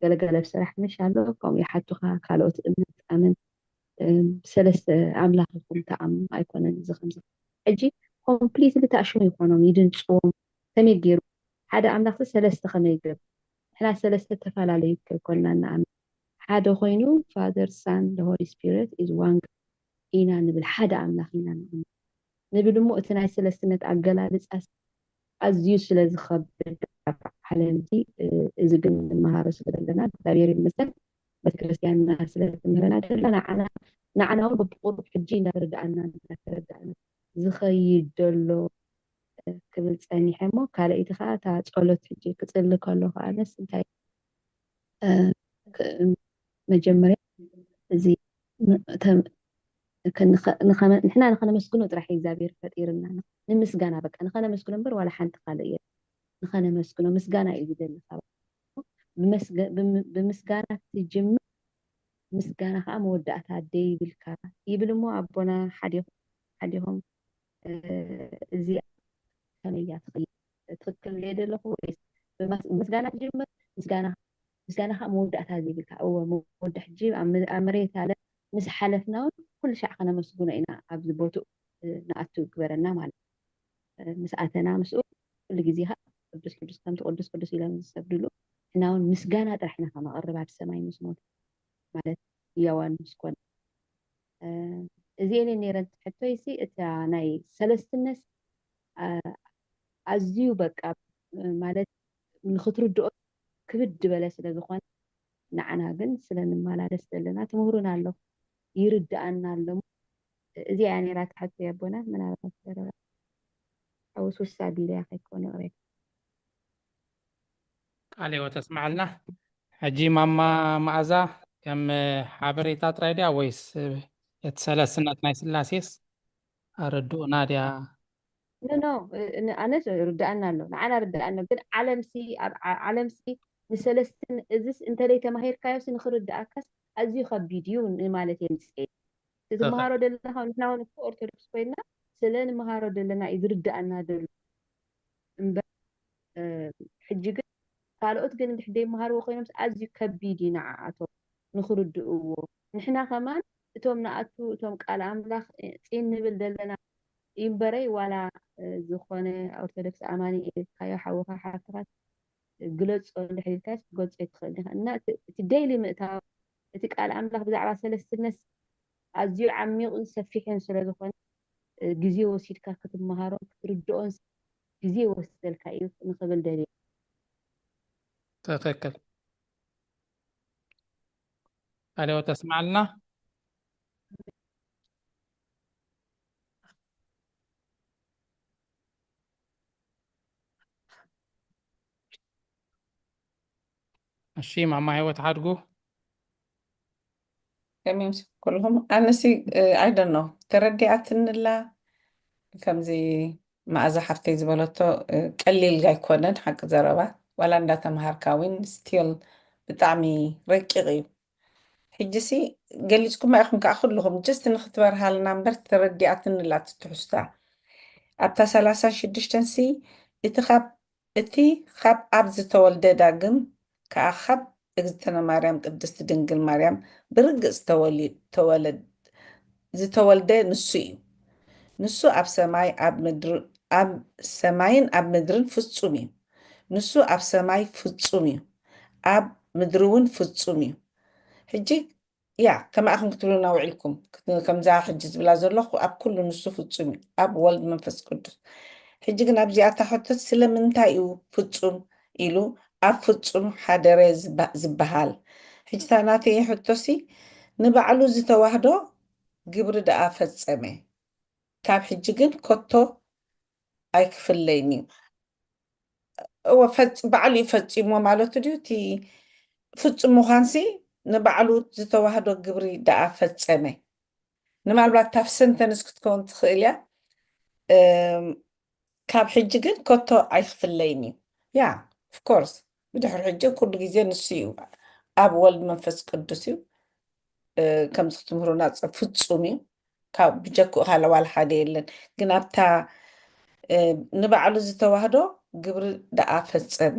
ገለገለ ብስራሕ ምሽ ኣሎ ከምኡ ይሓቱኻ ካልኦት እምነት ኣመን ሰለስተ ኣምላኽ ይኹም ተኣም ኣይኮነን እዚ ከምዚ ሕጂ ኮምፕሊትሊ ተኣሽሙ ይኾኖም ይድንፅዎም ከመይ ገይሩ ሓደ ኣምላኽ ሰለስተ ከመይ ገብ ንሕና ሰለስተ ተፈላለዩ ከይኮንና ንኣምን ሓደ ኮይኑ ፋዘር ሳን ሆሊ ስፒሪት ኢዝ ዋን ኢና ንብል ሓደ ኣምላኽ ኢና ንብል ንብል እሞ እቲ ናይ ሰለስትነት ኣገላልፃ ኣዝዩ ስለ ዝኸብድ ኣብ ዓለም እዚ እዚ ግን ንመሃሮ ስለ ዘለና እግዚኣብሔር ይመስገን ቤተክርስትያንና ስለ ትምህረና ደላ ንዓና ንዓና እውን በብቁሩብ ሕጂ እንዳተረዳኣና እንዳተረዳኣና ዝኸይድ ዘሎ ክብል ፀኒሐ እሞ ካልኣይቲ ከዓ እታ ፀሎት ሕጂ ክፅሊ ከሎ ከዓ ነስ እንታይ መጀመርያ እዚ ንሕና ንኸነመስግኖ ጥራሕ እግዚኣብሔር ፈጢርና ንምስጋና በቃ ንኸነመስግኖ እምበር ዋላ ሓንቲ ካልእ እየ ንኸነመስግኖ ምስጋና እዩ ዝደሊ ብምስጋና ትጅምር ምስጋና ከዓ መወዳእታ ደይብልካ ይብል እሞ ኣቦና ሓዲኹም እዚኣ ከመይ እያ ትኽእል ትኽክል እየ ዘለኹ ወይስ ብምስጋና ትጅምር ምስጋና ምስጋና ከዓ መወዳእታ ዘይብልካ እወ መወዳ ሕጂ ኣብ መሬት ኣለ ምስ ሓለፍና እውን ኩሉ ሻዕ ከነመስግኖ ኢና ኣብዚ ቦትኡ ንኣቱ ግበረና ማለት ምስ ኣተና ምስኡ ኩሉ ግዜ ከዓ ቅዱስ ቅዱስ ከምቲ ቅዱስ ቅዱስ ኢሎም ዝሰግድሉ ሕና እውን ምስጋና ጥራሕ ኢና ከነቕርብ ኣብ ሰማይ ምስ ሞት ማለት ያዋን ምስ ኮነ እዚኤን ነይረን ሕቶይ ሲ እታ ናይ ሰለስትነት ኣዝዩ በቃ ማለት ንክትርድኦ ክብድ ዝበለ ስለ ዝኾነ ንዓና ግን ስለ ንመላለስ ዘለና ትምህሩና ኣሎ ይርድኣና ኣሎ እዚ እያ ነይራ ትሓቶ ኣቦና ምናልባት ዘረባ ሓውስውስ ኣቢለያ ከይኮነ ቅሬታ ቃለ ሕይወት ኣስምዓልና ሕጂ ማማ መኣዛ ከም ሓበሬታ ጥራይ ድያ ወይስ እቲ ሰለስነት ናይ ስላሴስ ኣረድኡና ድያ ኖ ኣነስ ርድኣና ኣሎ ንዓና ርድኣና ግን ዓለምሲ ኣብ ዓለምሲ ንሰለስትን እዝስ እንተለይ ተማሂርካዮስ ንክርድኣካስ ኣዝዩ ከቢድ እዩ ማለት እየ ንስኤ ትምሃሮ ዘለና ካብ ንሕና እውን እኮ ኦርቶዶክስ ኮይና ስለ ንምሃሮ ዘለና እዩ ዝርድኣና ዘሎ እምበር ሕጂ ግን ካልኦት ግን እንድሕር ዘይመሃርዎ ኮይኖምስ ኣዝዩ ከቢድ እዩ ንዓኣቶም ንክርድእዎ ንሕና ከማን እቶም ንኣቱ እቶም ቃል ኣምላኽ ፂን ንብል ዘለና ይንበረይ ዋላ ዝኾነ ኦርቶዶክስ ኣማኒ ኢልካዮ ሓውኻ ሓፍትኻ ግለፆ እንድሕር ኢልካዮስ ክትገልፆ ኣይትኽእልን ኢኻ እና እቲ ደይሊ ምእታው እቲ ቃል ኣምላኽ ብዛዕባ ሰለስትነት ኣዝዩ ዓሚቕን ሰፊሕን ስለ ዝኾነ ግዜ ወሲድካ ክትመሃሮን ክትርድኦን ግዜ ይወስደልካ እዩ ንኽብል ደልየ። ትኽክል። ቃለ ሕይወት ኣስምዓልና። እሺ ማማ ህይወት ሓድጉ ከመይ ምስ ኩልኹም ኣነሲ I don't know ተረዲኣትንላ ከምዚ መኣዛ ሓፍተይ ዝበለቶ ቀሊል ኣይኮነን ሓቂ ዘረባ ዋላ እንዳተምሃርካ ውን still ብጣዕሚ ረቂቕ እዩ ሕጂሲ ገሊፅኩማ ኢኹም ከዓ ኩልኹም just ንክትበርሃልና እምበር ተረዲኣትንላ ትትሕዝታ ኣብታ ሰላሳ ሽዱሽተን ሲ እቲ ካብ እቲ ካብ ኣብ ዝተወልደ ዳግም ከኣ ካብ እግዝእትነ ማርያም ቅድስት ድንግል ማርያም ብርግጽ ዝተወሊ- ተወለድ- ዝተወልደ ንሱ እዩ። ንሱ ኣብ ሰማይ ኣብ ምድር ኣብ ሰማይን ኣብ ምድርን ፍጹም እዩ። ንሱ ኣብ ሰማይ ፍጹም እዩ፣ ኣብ ምድሪ እውን ፍጹም እዩ። ሕጂ ያ ከማእኹም ክትብሉና ውዒልኩም፣ ከምዛ ሕጂ ዝብላ ዘለኹ ኣብ ኩሉ ንሱ ፍጹም እዩ፣ ኣብ ወልድ መንፈስ ቅዱስ። ሕጂ ግን ኣብዚኣታ ሕቶ ስለምንታይ እዩ ፍጹም ኢሉ ኣብ ፍጹም ሓደረ ዝበሃል? ሕጂ እታ ናተይ ሕቶሲ ንባዕሉ ዝተዋህዶ ግብሪ ደኣ ፈጸመ፣ ካብ ሕጂ ግን ከቶ ኣይክፍለይን እዩ። እወ ባዕሉ እዩ ፈጺሞ ማለቱ ድዩ እቲ ፍጹም ምዃንሲ ንባዕሉ ዝተዋህዶ ግብሪ ደኣ ፈጸመ። ንምናልባት ታፍ ሰንተንስ ክትከውን ትኽእል እያ። እም፣ ካብ ሕጂ ግን ከቶ ኣይክፍለይን እዩ። ያ ኦፍኮርስ ብድሕሪ ሕጂ ኩሉ ግዜ ንሱ እዩ፣ ኣብ ወልድ መንፈስ ቅዱስ እዩ። እ፣ ከምዚ ክትምህሩና ጸ- ፍጹም እዩ። ካብ ብጀክኡ ካለ ዋላ ሓደ የለን። ግን ኣብታ እ፣ ንባዕሉ ዝተዋህዶ ግብሪ ደኣ ፈጸመ።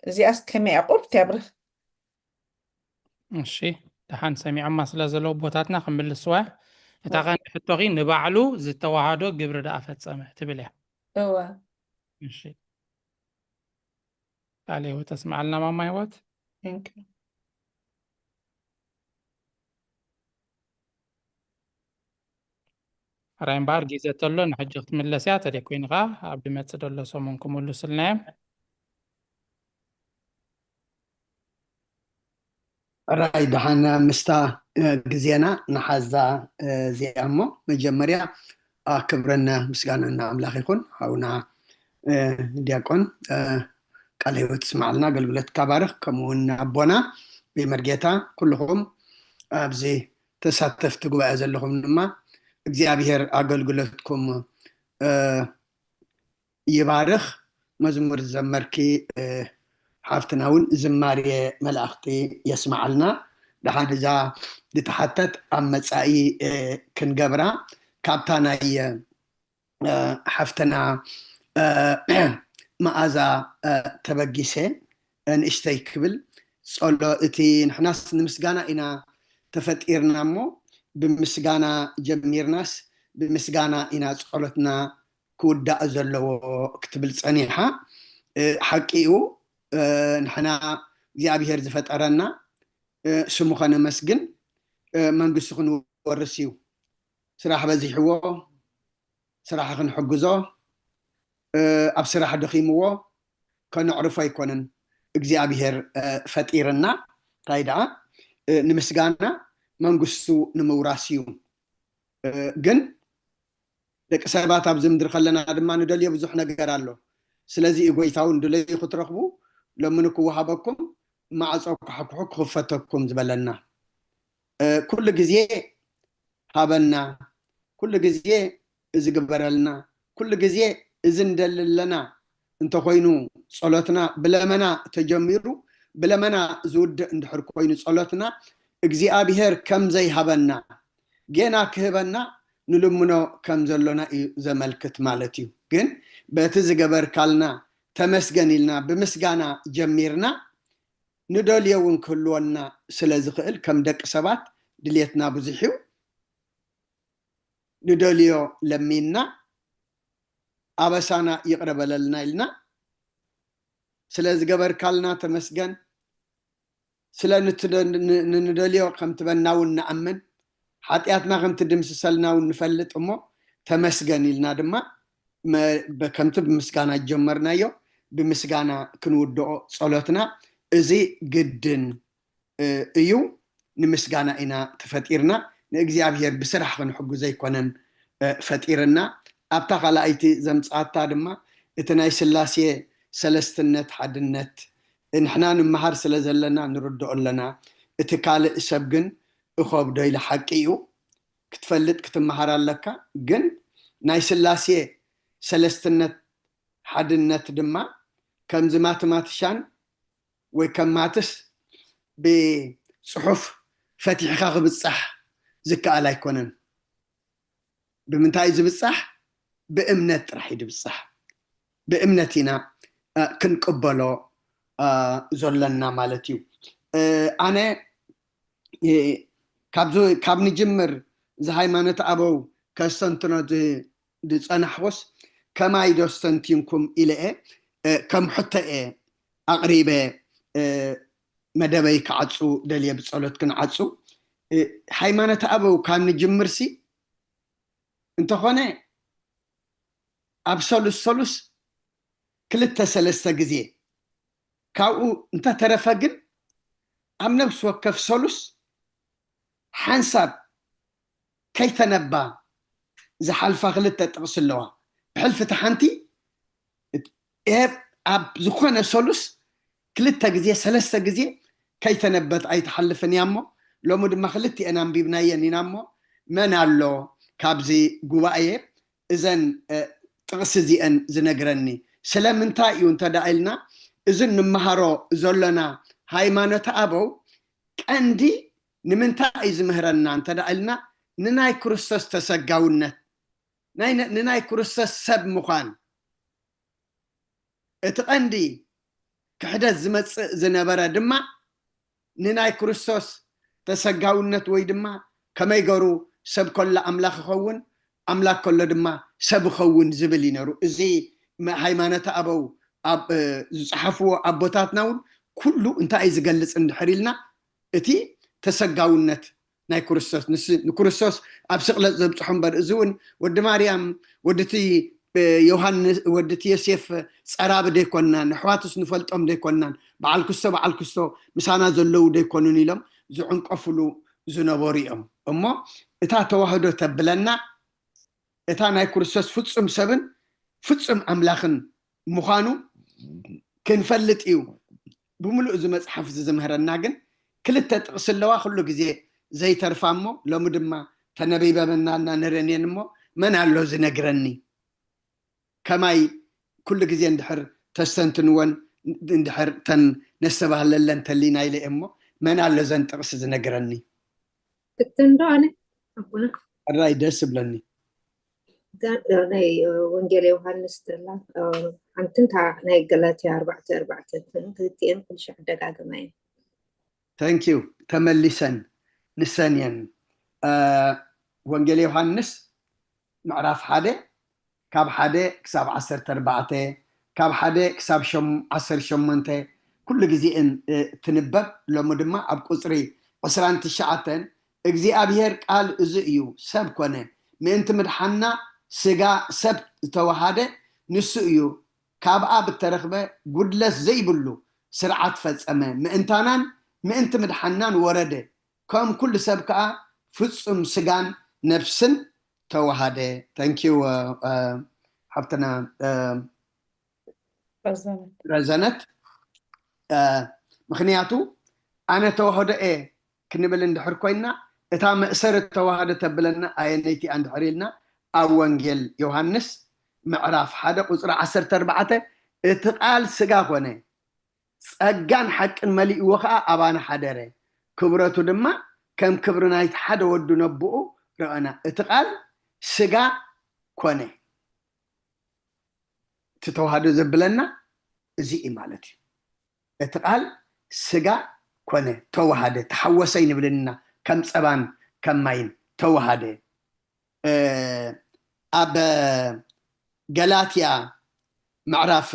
እዚኣስ ከመይ እያ ቁርብቲ ኣብርህ? እሺ፣ ደሓን ሰሚዖማ ስለ ዘለዉ ቦታትና ክምልስዋ። እታ ቀንዲ ሕቶኺ ንባዕሉ ዝተዋህዶ ግብሪ ደኣ ፈጸመ ትብል እያ። እወ። እሺ፣ ቃለ ህይወት ተስምዓልና ማማ ህይወት። Thank you። ሕራይ እምበኣር ግዜ ተሎ ንሕጂ ክትምለስ እያ። ተደይ ኮይኑ ከዓ ኣብ ዝመፅእ ዘሎ ሰሙን ክምልሱልና እዮም። ሕራይ ደሓን ምስታ እ፣ ግዜና ንሓዛ እ፣ እዚኣ እሞ መጀመርያ ኣ፣ ክብርን ምስጋናን ንኣምላኽ ይኹን። ሓውና እ፣ ዲያቆን እ፣ ቃለ ህይወት ስማዕልና ኣገልግሎትካ ባርኽ። ከምኡ እውን ኣቦና ብመርጌታ ኩልኹም ኣብዚ ተሳተፍቲ ጉባኤ ዘለኹም ድማ እግዚኣብሔር ኣገልግሎትኩም እ፣ ይባርኽ። መዝሙር ዝዘመርኪ እ፣ ሓፍትና እውን ዝማሬ መላእኽቲ የስማዓልና። ደሓን እዛ ዝተሓተት ኣብ መጻኢ እ፣ ክንገብራ ካብታ ናይ እ፣ ሓፍትና እ፣ መኣዛ እ፣ ተበጊሰ ንእሽተይ ክብል ጸሎ እቲ ንሕናስ ንምስጋና ኢና ተፈጢርና እሞ ብምስጋና ጀሚርናስ ብምስጋና ኢና ጸሎትና ክውዳእ ዘለዎ ክትብል ጸኒሓ። እ፣ ሓቂ እዩ። እ፣ ንሕና እግዚኣብሔር ዝፈጠረና እ፣ ስሙ ከነመስግን እ፣ መንግስቱ ክንወርስ እዩ። ስራሕ በዚሕዎ ስራሕ ክንሕግዞ እ፣ ኣብ ስራሕ ደኺምዎ ከነዕርፎ ኣይኮነን እግዚኣብሔር እ፣ ፈጢርና። እንታይ ደኣ እ፣ ንምስጋና መንግስቱ ንምውራስ እዩ። እ፣ ግን ደቂ ሰባት ኣብዚ ምድሪ ከለና ድማ ንደልዮ ብዙሕ ነገር ኣሎ። ስለዚ እዩ ጎይታ እውን ድለዩ ክትረኽቡ ለምኑ ክወሃበኩም፣ ማዕጾ ኳሕኩሑ ክኽፈተኩም ዝበለና። እ፣ ኩሉ ግዜ ሃበና፣ ኩሉ ግዜ እዚ ግበረልና፣ ኩሉ ግዜ እዚ እንደሊ ኣለና እንተኾይኑ ጸሎትና ብለመና ተጀሚሩ ብለመና ዝውድእ እንድሕር ኮይኑ ጸሎትና እግዚኣብሔር ከም ዘይሃበና ጌና ክህበና ንልምኖ ከም ዘሎና እዩ ዘመልክት ማለት እዩ። ግን በቲ ዝገበርካልና ተመስገን ኢልና ብምስጋና ጀሚርና ንደልዮ እውን ክህልወና ስለ ዝኽእል ከም ደቂ ሰባት ድልየትና ብዙሕ እዩ። ንደልዮ ለሚንና ኣበሳና ይቕረ በለልና ኢልና ስለ ዝገበርካልና ተመስገን። ስለ ንትደ- ን- ን- ንደልዮ ከም ትበና እውን ንኣምን፣ ሓጢኣትና ከም ትድምስሰልና እውን ንፈልጥ እሞ ተመስገን ኢልና ድማ መ- በ- ከምቲ ብምስጋና ዝጀመርናዮ ብምስጋና ክንውድኦ ጸሎትና እዚ ግድን እ፣ እዩ። ንምስጋና ኢና ተፈጢርና፣ ንእግዚኣብሔር ብስራሕ ክንሕጉ ዘይኮነን እ፣ ፈጢርና። ኣብታ ካልኣይቲ ዘምጽኣታ ድማ እቲ ናይ ስላሴ ሰለስትነት ሓድነት ንሕና ንመሃር ስለ ዘለና ንርድኦ ኣለና። እቲ ካልእ ሰብ ግን እኸብዶ ኢለ ሓቂ እዩ ክትፈልጥ ክትመሃር ኣለካ። ግን ናይ ስላሴ ሰለስትነት ሓድነት ድማ ከምዚ ማትማቲሻን ወይ ከም ማትስ ብፅሑፍ ፈቲሕካ ክብፃሕ ዝከኣል ኣይኮነን። ብምንታይ እዩ ዝብፃሕ? ብእምነት ጥራሕ እዩ ዝብፃሕ። ብእምነት ኢና እ፣ ክንቅበሎ እ፣ ዘለና ማለት እዩ። እ፣ ኣነ እ፣ ካብዚ ካብ ንጅምር እዚ ሃይማኖት ኣበው ከስተንትኖ ዝ- ዝጸናሕኩስ ከማይ ዶ ኣስተንቲንኩም ኢለ እየ እ፣ ከም ሕቶ እየ ኣቕሪበ እ፣ መደበይ ክዓጹ ደልየ ብጸሎት ክንዓጹ እ፣ ሃይማኖት ኣበው ካብ ንጅምርሲ እንተኾነ ኣብ ሰሉስ ሰሉስ ክልተ ሰለስተ ግዜ ካብኡ እንተተረፈ ግን ኣብ ነብሲ ወከፍ ሰሉስ ሓንሳብ ከይተነባ ዝሓልፋ ክልተ ጥቕሲ ኣለዋ። ብሕልፊ እታ ሓንቲ እት- ኤብ ኣብ ዝኾነ ሰሉስ ክልተ ግዜ ሰለስተ ግዜ ከይተነበት ኣይትሓልፍን እያ እሞ፣ ሎሚ ድማ ክልቲኤን ኣንቢብናየን ኢና እሞ፣ መን ኣሎ ካብዚ ጉባኤ እዘን ጥቕሲ እዚአን ዝነግረኒ? ስለምንታይ እዩ እንተ ደኣ ኢልና፣ እዚ እንመሃሮ ዘሎና ሃይማኖተ ኣበው ቀንዲ ንምንታይ እዩ ዝምህረና እንተ ደኣ ኢልና፣ ንናይ ክርስቶስ ተሰጋውነት፣ ንናይ ክርስቶስ ሰብ ምዃን፣ እቲ ቀንዲ ክሕደት ዝመጽእ ዝነበረ ድማ ንናይ ክርስቶስ ተሰጋውነት ወይ ድማ ከመይ ገሩ ሰብ ከሎ ኣምላኽ ይኸውን፣ ኣምላኽ ከሎ ድማ ሰብ ይኸውን ዝብል እዩ ነሩ። እዚ ሃይማኖተ ኣበው ዝፀሓፍዎ ኣቦታትና እውን ኩሉ እንታይ እዩ ዝገልፅ እንድሕር ኢልና፣ እቲ ተሰጋውነት ናይ ክርስቶስ ንክርስቶስ ኣብ ስቕለት ዘብፅሖ እምበር፣ እዚ እውን ወዲ ማርያም ወድቲ ዮሃንስ ወድቲ ዮሴፍ ፀራቢ ደይኮንናን፣ ኣሕዋትስ ንፈልጦም ደይኮንናን፣ በዓል ክስቶ በዓል ክስቶ ምሳና ዘለዉ ደይኮኑን ኢሎም ዝዕንቀፍሉ ዝነበሩ እዮም። እሞ እታ ተዋህዶ ተብለና እታ ናይ ክርስቶስ ፍጹም ሰብን ፍጹም ኣምላኽን ምዃኑ ክንፈልጥ እዩ ብምሉእ እዚ መጽሓፍ እዚ ዝምህረና። ግን ክልተ ጥቕሲ ኣለዋ ኩሉ ግዜ ዘይተርፋ እሞ ሎሚ ድማ ተነቢበናና ንረንየን እሞ መን ኣሎ ዝነግረኒ? ከማይ ኩሉ ግዜ እንድሕር ተስተንትንወን እንድሕር ተን ነስተባህለለን ተሊና ኢለ እሞ መን ኣሎ ዘን ጥቕሲ ዝነግረኒ? ክትንዶ ኣነ ኣቦና ሕራይ ደስ ይብለኒ። ናይ ወንጌል ዮሃንስ ተላ ሓንቲ እንታ ናይ ገላትያ ኣርባዕተ ኣርባዕተ ክልቲኤን ክልሻዕ ደጋግማ እየን። Thank you። ተመሊሰን ንሰን እየን። ወንጌል ዮሃንስ ምዕራፍ ሓደ ካብ ሓደ ክሳብ ዓሰርተ ኣርባዕተ፣ ካብ ሓደ ክሳብ ዓሰርተ ሸሞንተ ኩሉ ግዜእን ትንበብ። ሎሚ ድማ ኣብ ቁፅሪ ዕስራን ትሽዓተን እግዚኣብሔር ቃል እዚ እዩ ሰብ ኮነ፣ ምእንቲ ምድሓና ስጋ ሰብ ዝተዋሃደ ንሱ እዩ። ካብ ኣብ እተረኽበ ጉድለት ዘይብሉ ስርዓት ፈጸመ፣ ምእንታናን ምእንቲ ምድሓናን ወረደ፣ ከም ኩሉ ሰብ ከኣ ፍጹም ስጋን ነፍስን ተዋሃደ። Thank you ሓብትና ረዘነት። ምክንያቱ ኣነ ተዋህዶ እየ ክንብል እንድሕር ኮይና እታ መእሰሪ ተዋህዶ ተብለና ኣየነይቲ እንድሕር ኢልና ኣብ ወንጌል ዮሃንስ ምዕራፍ ሓደ ቁፅሪ ዓሰርተ ኣርባዕተ እቲ ቃል ስጋ ኮነ ጸጋን ሓቅን መሊእዎ ከዓ ኣባና ሓደረ፣ ክብረቱ ድማ ከም ክብሪ ናይቲ ሓደ ወዱ ነብኡ ረኣና። እቲ ቃል ስጋ ኮነ። እቲ ተዋህዶ ዘብለና እዚ እዩ ማለት እዩ። እቲ ቃል ስጋ ኮነ፣ ተዋሃደ፣ ተሓወሰ ይንብልንና ከም ጸባን ከም ማይን ተዋሃደ። ኣብ ገላትያ ምዕራፍ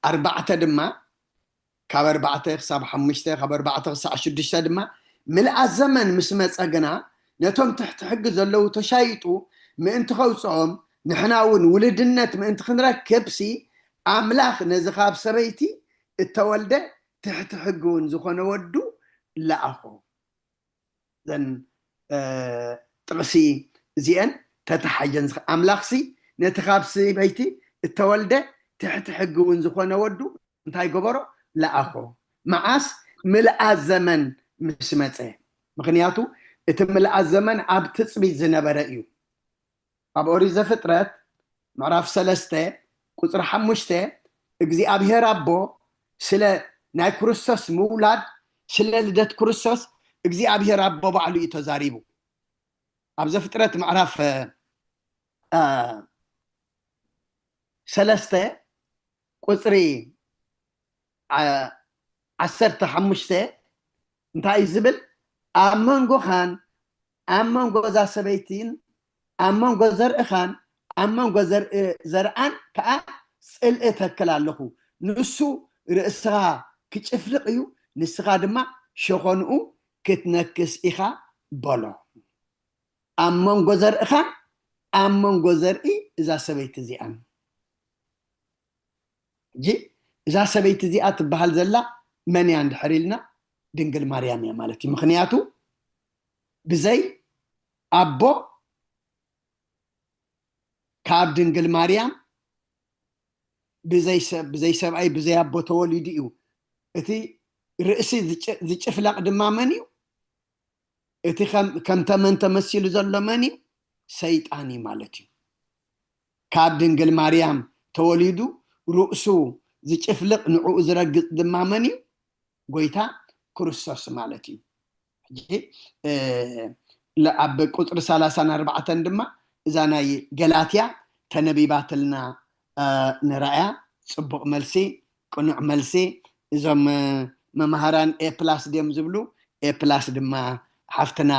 ኣርባዕተ ድማ ካብ ኣርባዕተ ክሳብ ሓሙሽተ ካብ ኣርባዕተ ክሳብ ሽዱሽተ ድማ ምልኣት ዘመን ምስ መጸ ግና ነቶም ትሕቲ ሕጊ ዘለዉ ተሻይጡ ምእንቲ ከውፅኦም ንሕና እውን ውልድነት ምእንቲ ክንረክብሲ ኣምላኽ ነዚ ካብ ሰበይቲ እተወልደ ትሕቲ ሕጊ እውን ዝኾነ ወዱ ለኣኾ። ዘን ጥቕሲ እዚአን ተተሓጀን ኣምላኽሲ ነቲ ካብ ሰበይቲ እተወልደ ትሕቲ ሕጊ እውን ዝኾነ ወዱ እንታይ ገበሮ? ለኣኾ። መዓስ? ምልኣት ዘመን ምስ መፀ። ምክንያቱ እቲ ምልኣት ዘመን ኣብ ትፅቢት ዝነበረ እዩ። ኣብ ኦሪት ዘፍጥረት ምዕራፍ ሰለስተ ቁፅሪ ሓሙሽተ እግዚኣብሔር ኣቦ ስለ ናይ ክርስቶስ ምውላድ፣ ስለ ልደት ክርስቶስ እግዚኣብሔር ኣቦ ባዕሉ እዩ ተዛሪቡ። ኣብ ዘፍጥረት ምዕራፍ ሰለስተ ቁፅሪ ዓሰርተ ሓሙሽተ እንታይ እዩ ዝብል? ኣብ መንጎኻን ኣብ መንጎ እዛ ሰበይቲን ኣብ መንጎ ዘርእኻን ኣብ መንጎ ዘርኣን ከዓ ፅልኢ ተክል ኣለኹ። ንሱ ርእስኻ ክጭፍልቕ እዩ፣ ንስኻ ድማ ሸኾንኡ ክትነክስ ኢኻ በሎ። ኣብ መንጎ ዘርእኻን ኣብ መንጎ ዘርኢ እዛ ሰበይቲ እዚኣን። ሕጂ እዛ ሰበይቲ እዚኣ ትበሃል ዘላ መን እያ እንድሕር ኢልና ድንግል ማርያም እያ ማለት እዩ። ምክንያቱ ብዘይ ኣቦ ካብ ድንግል ማርያም ብዘይ ሰብ ብዘይ ሰብኣይ ብዘይ ኣቦ ተወሊዱ እዩ። እቲ ርእሲ ዝጭ- ዝጭፍለቕ ድማ መን እዩ? እቲ ከም ከም ተመን ተመሲሉ ዘሎ መን እዩ? ሰይጣን እዩ ማለት እዩ። ካብ ድንግል ማርያም ተወሊዱ ርእሱ ዝጭፍልቕ ንዕኡ ዝረግጽ ድማ መን እዩ? ጎይታ ክርስቶስ ማለት እዩ። ሕጂ እ፣ ለ- ኣብ ቁፅሪ ሰላሳን ኣርባዕተን ድማ እዛ ናይ ገላትያ ተነቢባትልና እ፣ ንረኣያ። ፅቡቕ መልሲ፣ ቅኑዕ መልሲ። እዞም እ፣ መምሃራን ኤ ፕላስ ድዮም ዝብሉ? ኤ ፕላስ ድማ ሓፍትና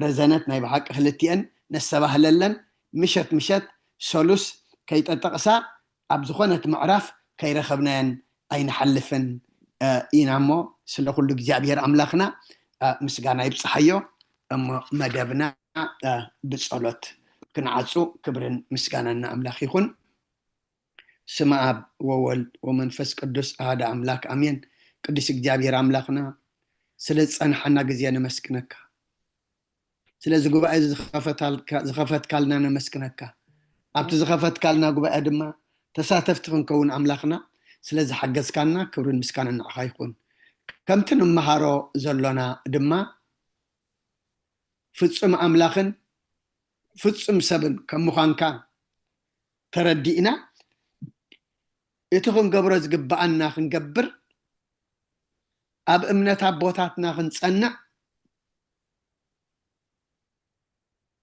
ረዘነት ናይ ብሓቂ ክልቲአን ነስተባህለለን። ምሸት ምሸት ሰሉስ ከይጠጠቕሳ ኣብ ዝኾነት ምዕራፍ ከይረኸብናየን ኣይንሓልፍን እ፣ ኢና እሞ፣ ስለ ኩሉ እግዚኣብሔር ኣምላኽና እ፣ ምስጋና ይብፅሓዮ። እሞ መደብና እ፣ ብጸሎት ክንዓጹ። ክብርን ምስጋናን ንኣምላኽ ይኹን። ስመ ኣብ ወወልድ ወመንፈስ ቅዱስ ኣሃደ ኣምላክ ኣሜን። ቅዱስ እግዚኣብሔር ኣምላኽና፣ ስለ ዝጸንሓና ግዜ ነመስግነካ። ስለዚ ጉባኤ እዚ ዝኸፈታልካ- ዝኸፈትካልና ነመስግነካ። ኣብቲ ዝኸፈትካልና ጉባኤ ድማ ተሳተፍቲ ክንከውን ኣምላኽና ስለ ዝሓገዝካና ክብርን ምስጋናን ንዓኻ ይኹን። ከምቲ ንመሃሮ ዘሎና ድማ ፍጹም ኣምላኽን ፍጹም ሰብን ከም ምዃንካ ተረዲእና፣ እቲ ክንገብሮ ዝግብኣና ክንገብር፣ ኣብ እምነት ኣቦታትና ክንጸንዕ፣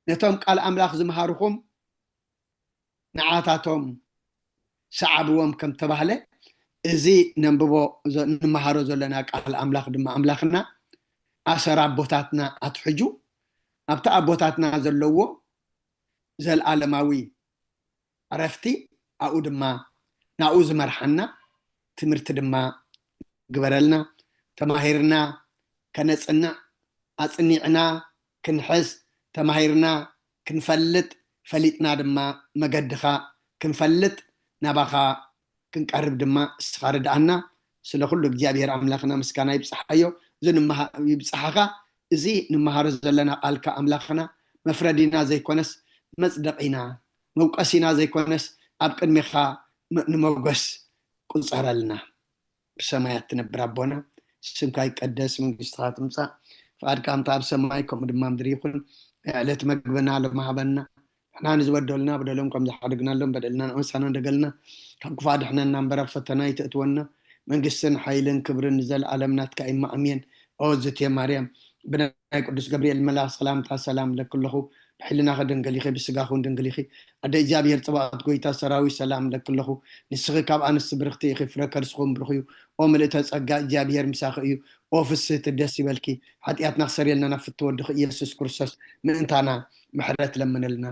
ነቶም ቃል ኣምላኽ ዝመሃርኹም ንዓታቶም ሰዓብዎም ከም ተባህለ፣ እዚ ነንብቦ ዘ- ንመሃሮ ዘለና ቃል ኣምላኽ ድማ ኣምላኽና ኣሰር ኣቦታትና ኣትሕጁ፣ ኣብቲ ኣቦታትና ዘለዎ ዘልኣለማዊ ዕረፍቲ ኣብኡ ድማ ናብኡ ዝመርሓና ትምህርቲ ድማ ግበረልና። ተማሂርና ከነጽንዕ፣ ኣጽኒዕና ክንሕዝ፣ ተማሂርና ክንፈልጥ፣ ፈሊጥና ድማ መገድኻ ክንፈልጥ፣ ናባኻ ክንቀርብ ድማ እስኻ ርድኣና። ስለ ኩሉ እግዚኣብሔር ኣምላኽና ምስጋና ይብጽሓዮ። እዚ ንመሃ- ይብጽሓኻ። እዚ ንመሃሮ ዘለና ቃልካ ኣምላኽና መፍረዲና ዘይኮነስ መጽደቒና፣ መውቀሲና ዘይኮነስ ኣብ ቅድሜኻ ም- ንመጎስ ቁጸረልና። ብሰማያት ትነብር ኣቦና፣ ስምካ ይቀደስ፣ መንግስትኻ ትምጻእ፣ ፍቓድካ ከምታ ኣብ ሰማይ ከምኡ ድማ ምድሪ ይኹን። ዕለት መግብና ሎሚ ሃበና፣ ንሕና ንዝበደሉና በደሎም ከም ዝሓደግናሎም በደልና ንኣንሳና እንደገልና፣ ካብ ክፉእ ኣድሕነና እምበር ኣብ ፈተና ኣይተእትወና። መንግስትን ሓይልን ክብርን ንዘለኣለም ናትካ እዩ፣ ኣሜን። ኦ ዝቴ ማርያም፣ ብናይ ቅዱስ ገብርኤል መልኣኽ ሰላምታ ሰላም ለክለኹ። ብሕልናኺ ድንግል ኢኺ፣ ብስጋኺ እውን ድንግል ኢኺ። ኣደ እግዚኣብሔር ጽባኦት፣ ጎይታ ሰራዊት፣ ሰላም ለክለኹ። ንስኺ ካብ ኣንስቲ ብርኽቲ ኢኺ፣ ፍረ ከርስኹም ብሩኽ እዩ። ኦ ምልእተ ጸጋ፣ እግዚኣብሔር ምሳኺ እዩ። ኦ ፍስህቲ፣ ደስ ይበልኪ። ሓጢኣትና ክሰርየልና ናብ ፍትወ ወድኺ ኢየሱስ ክርስቶስ ምእንታና ምሕረት ለምንልና።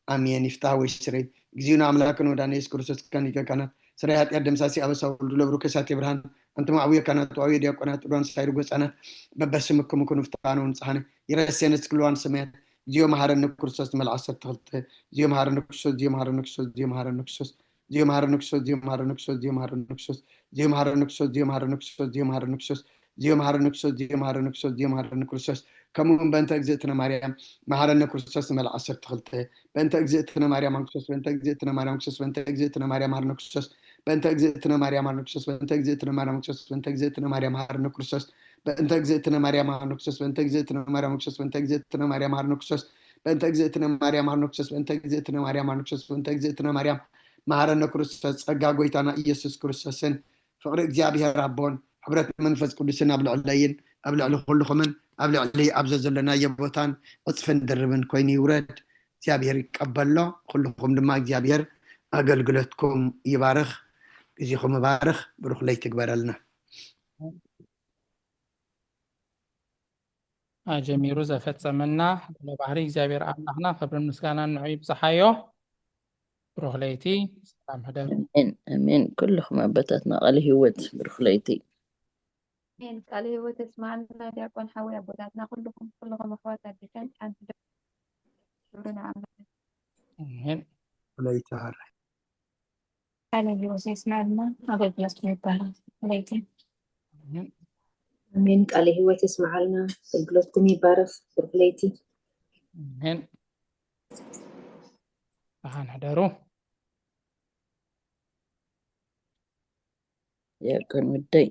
ኣሜን። ይፍታህ ወይ ስረይ። እግዚእነ ኣምላክነ ወመድኃኒነ ኢየሱስ ክርስቶስ፣ ከኒከ ካህናት፣ ስራይ ኃጢአት ደምሳሲ፣ አበሳ ወልዱ ለብሩክ እሳት የብርሃን። አንትሙ አቡየ ካህናት ወአቡየ ዲያቆናት፣ ርዱዋን ሳይሩ ገጻናት፣ በበስምክሙ ኩኑ ፍታነ ወንጽሐነ። ይረሴነ እስክልዋን ሰማያት። እግዚኦ መሐረነ ክርስቶስ፣ መልዓ ዓሰርተ ክልተ። እግዚኦ መሐረነ ክርስቶስ፣ እግዚኦ መሐረነ ክርስቶስ፣ እግዚኦ መሐረነ ክርስቶስ። እግዚኦ መሐረነ ክርስቶስ፣ እግዚኦ መሐረነ ክርስቶስ፣ እግዚኦ መሐረነ ክርስቶስ። እግዚኦ መሐረነ ክርስቶስ፣ እግዚኦ መሐረነ ክርስቶስ፣ እግዚኦ መሐረነ ክርስቶስ። እግዚኦ መሐረነ ክርስቶስ፣ እግዚኦ መሐረነ ክርስቶስ፣ እግዚኦ መሐረነ ክርስቶስ። ከምኡ እውን በእንተ እግዝእትነ ማርያም መሐረነ ክርስቶስ ንመልዓ ዓሰርተ ክልተ። በእንተ እግዝእትነ ማርያም መሐረነ ክርስቶስ፣ በእንተ እግዝእትነ ማርያም መሐረነ ክርስቶስ፣ በእንተ እግዝእትነ ማርያም መሐረነ ክርስቶስ፣ በእንተ እግዝእትነ ማርያም መሐረነ ክርስቶስ፣ በእንተ እግዝእትነ ማርያም መሐረነ ክርስቶስ፣ በእንተ እግዝእትነ ማርያም መሐረነ ክርስቶስ፣ በእንተ እግዝእትነ ማርያም መሐረነ ክርስቶስ፣ በእንተ እግዝእትነ ማርያም መሐረነ ክርስቶስ፣ በእንተ እግዝእትነ ማርያም መሐረነ ክርስቶስ፣ በእንተ እግዝእትነ ማርያም መሐረነ ክርስቶስ፣ በእንተ እግዝእትነ ማርያም መሐረነ ክርስቶስ። ጸጋ ጎይታና ኢየሱስ ክርስቶስን ፍቕሪ እግዚኣብሔር ኣቦን ሕብረት መንፈስ ቅዱስን ኣብ ልዕለይን ኣብ ልዕሊ ኩልኹምን ኣብ ልዕሊ ኣብዚ ዘለናዮ ቦታን ዕጽፍን ድርብን ኮይኑ ይውረድ። እግዚኣብሔር ይቀበሎ። ኩልኹም ድማ እግዚኣብሔር ኣገልግሎትኩም ይባርኽ። ግዜኹም ይባርኽ። ብሩኽ ለይቲ ይግበረልና። ኣጀሚሩ ዘፈጸመና ልዑለ ባህሪ እግዚኣብሔር ኣምላኽና ክብርን ምስጋናን ንዑ ይብጽሓዮ። ብሩኽ ለይቲ፣ ሰላም ሕደሩ። ኣሜን፣ ኣሜን። ኩልኹም ኣቦታትና ቃለ ህይወት ብሩኽ ለይቲ። ኣሜን። ቃለ ህይወት የስማዕና ዲያቆን ሓወይ፣ ኣቦታትና ኩልኹም፣ ኩልኹም ኣሕዋት ኣዴታት ሓንቲ ዶ-፣ ክብሪ ንኣምላኽ። ኣሜን። ለይቲ ሃራይ። ቃለ ህይወት የስማዕልና፣ ኣገልግሎትኩም ይባረኽ። ለይቲ። ኣሜን። ኣሜን። ቃለ ህይወት የስማዓልና፣ ኣገልግሎትኩም ይባረኽ። ብሩኽ ለይቲ። ኣሜን። ደሓን ሕደሩ። ዲያቆን ወደይ፣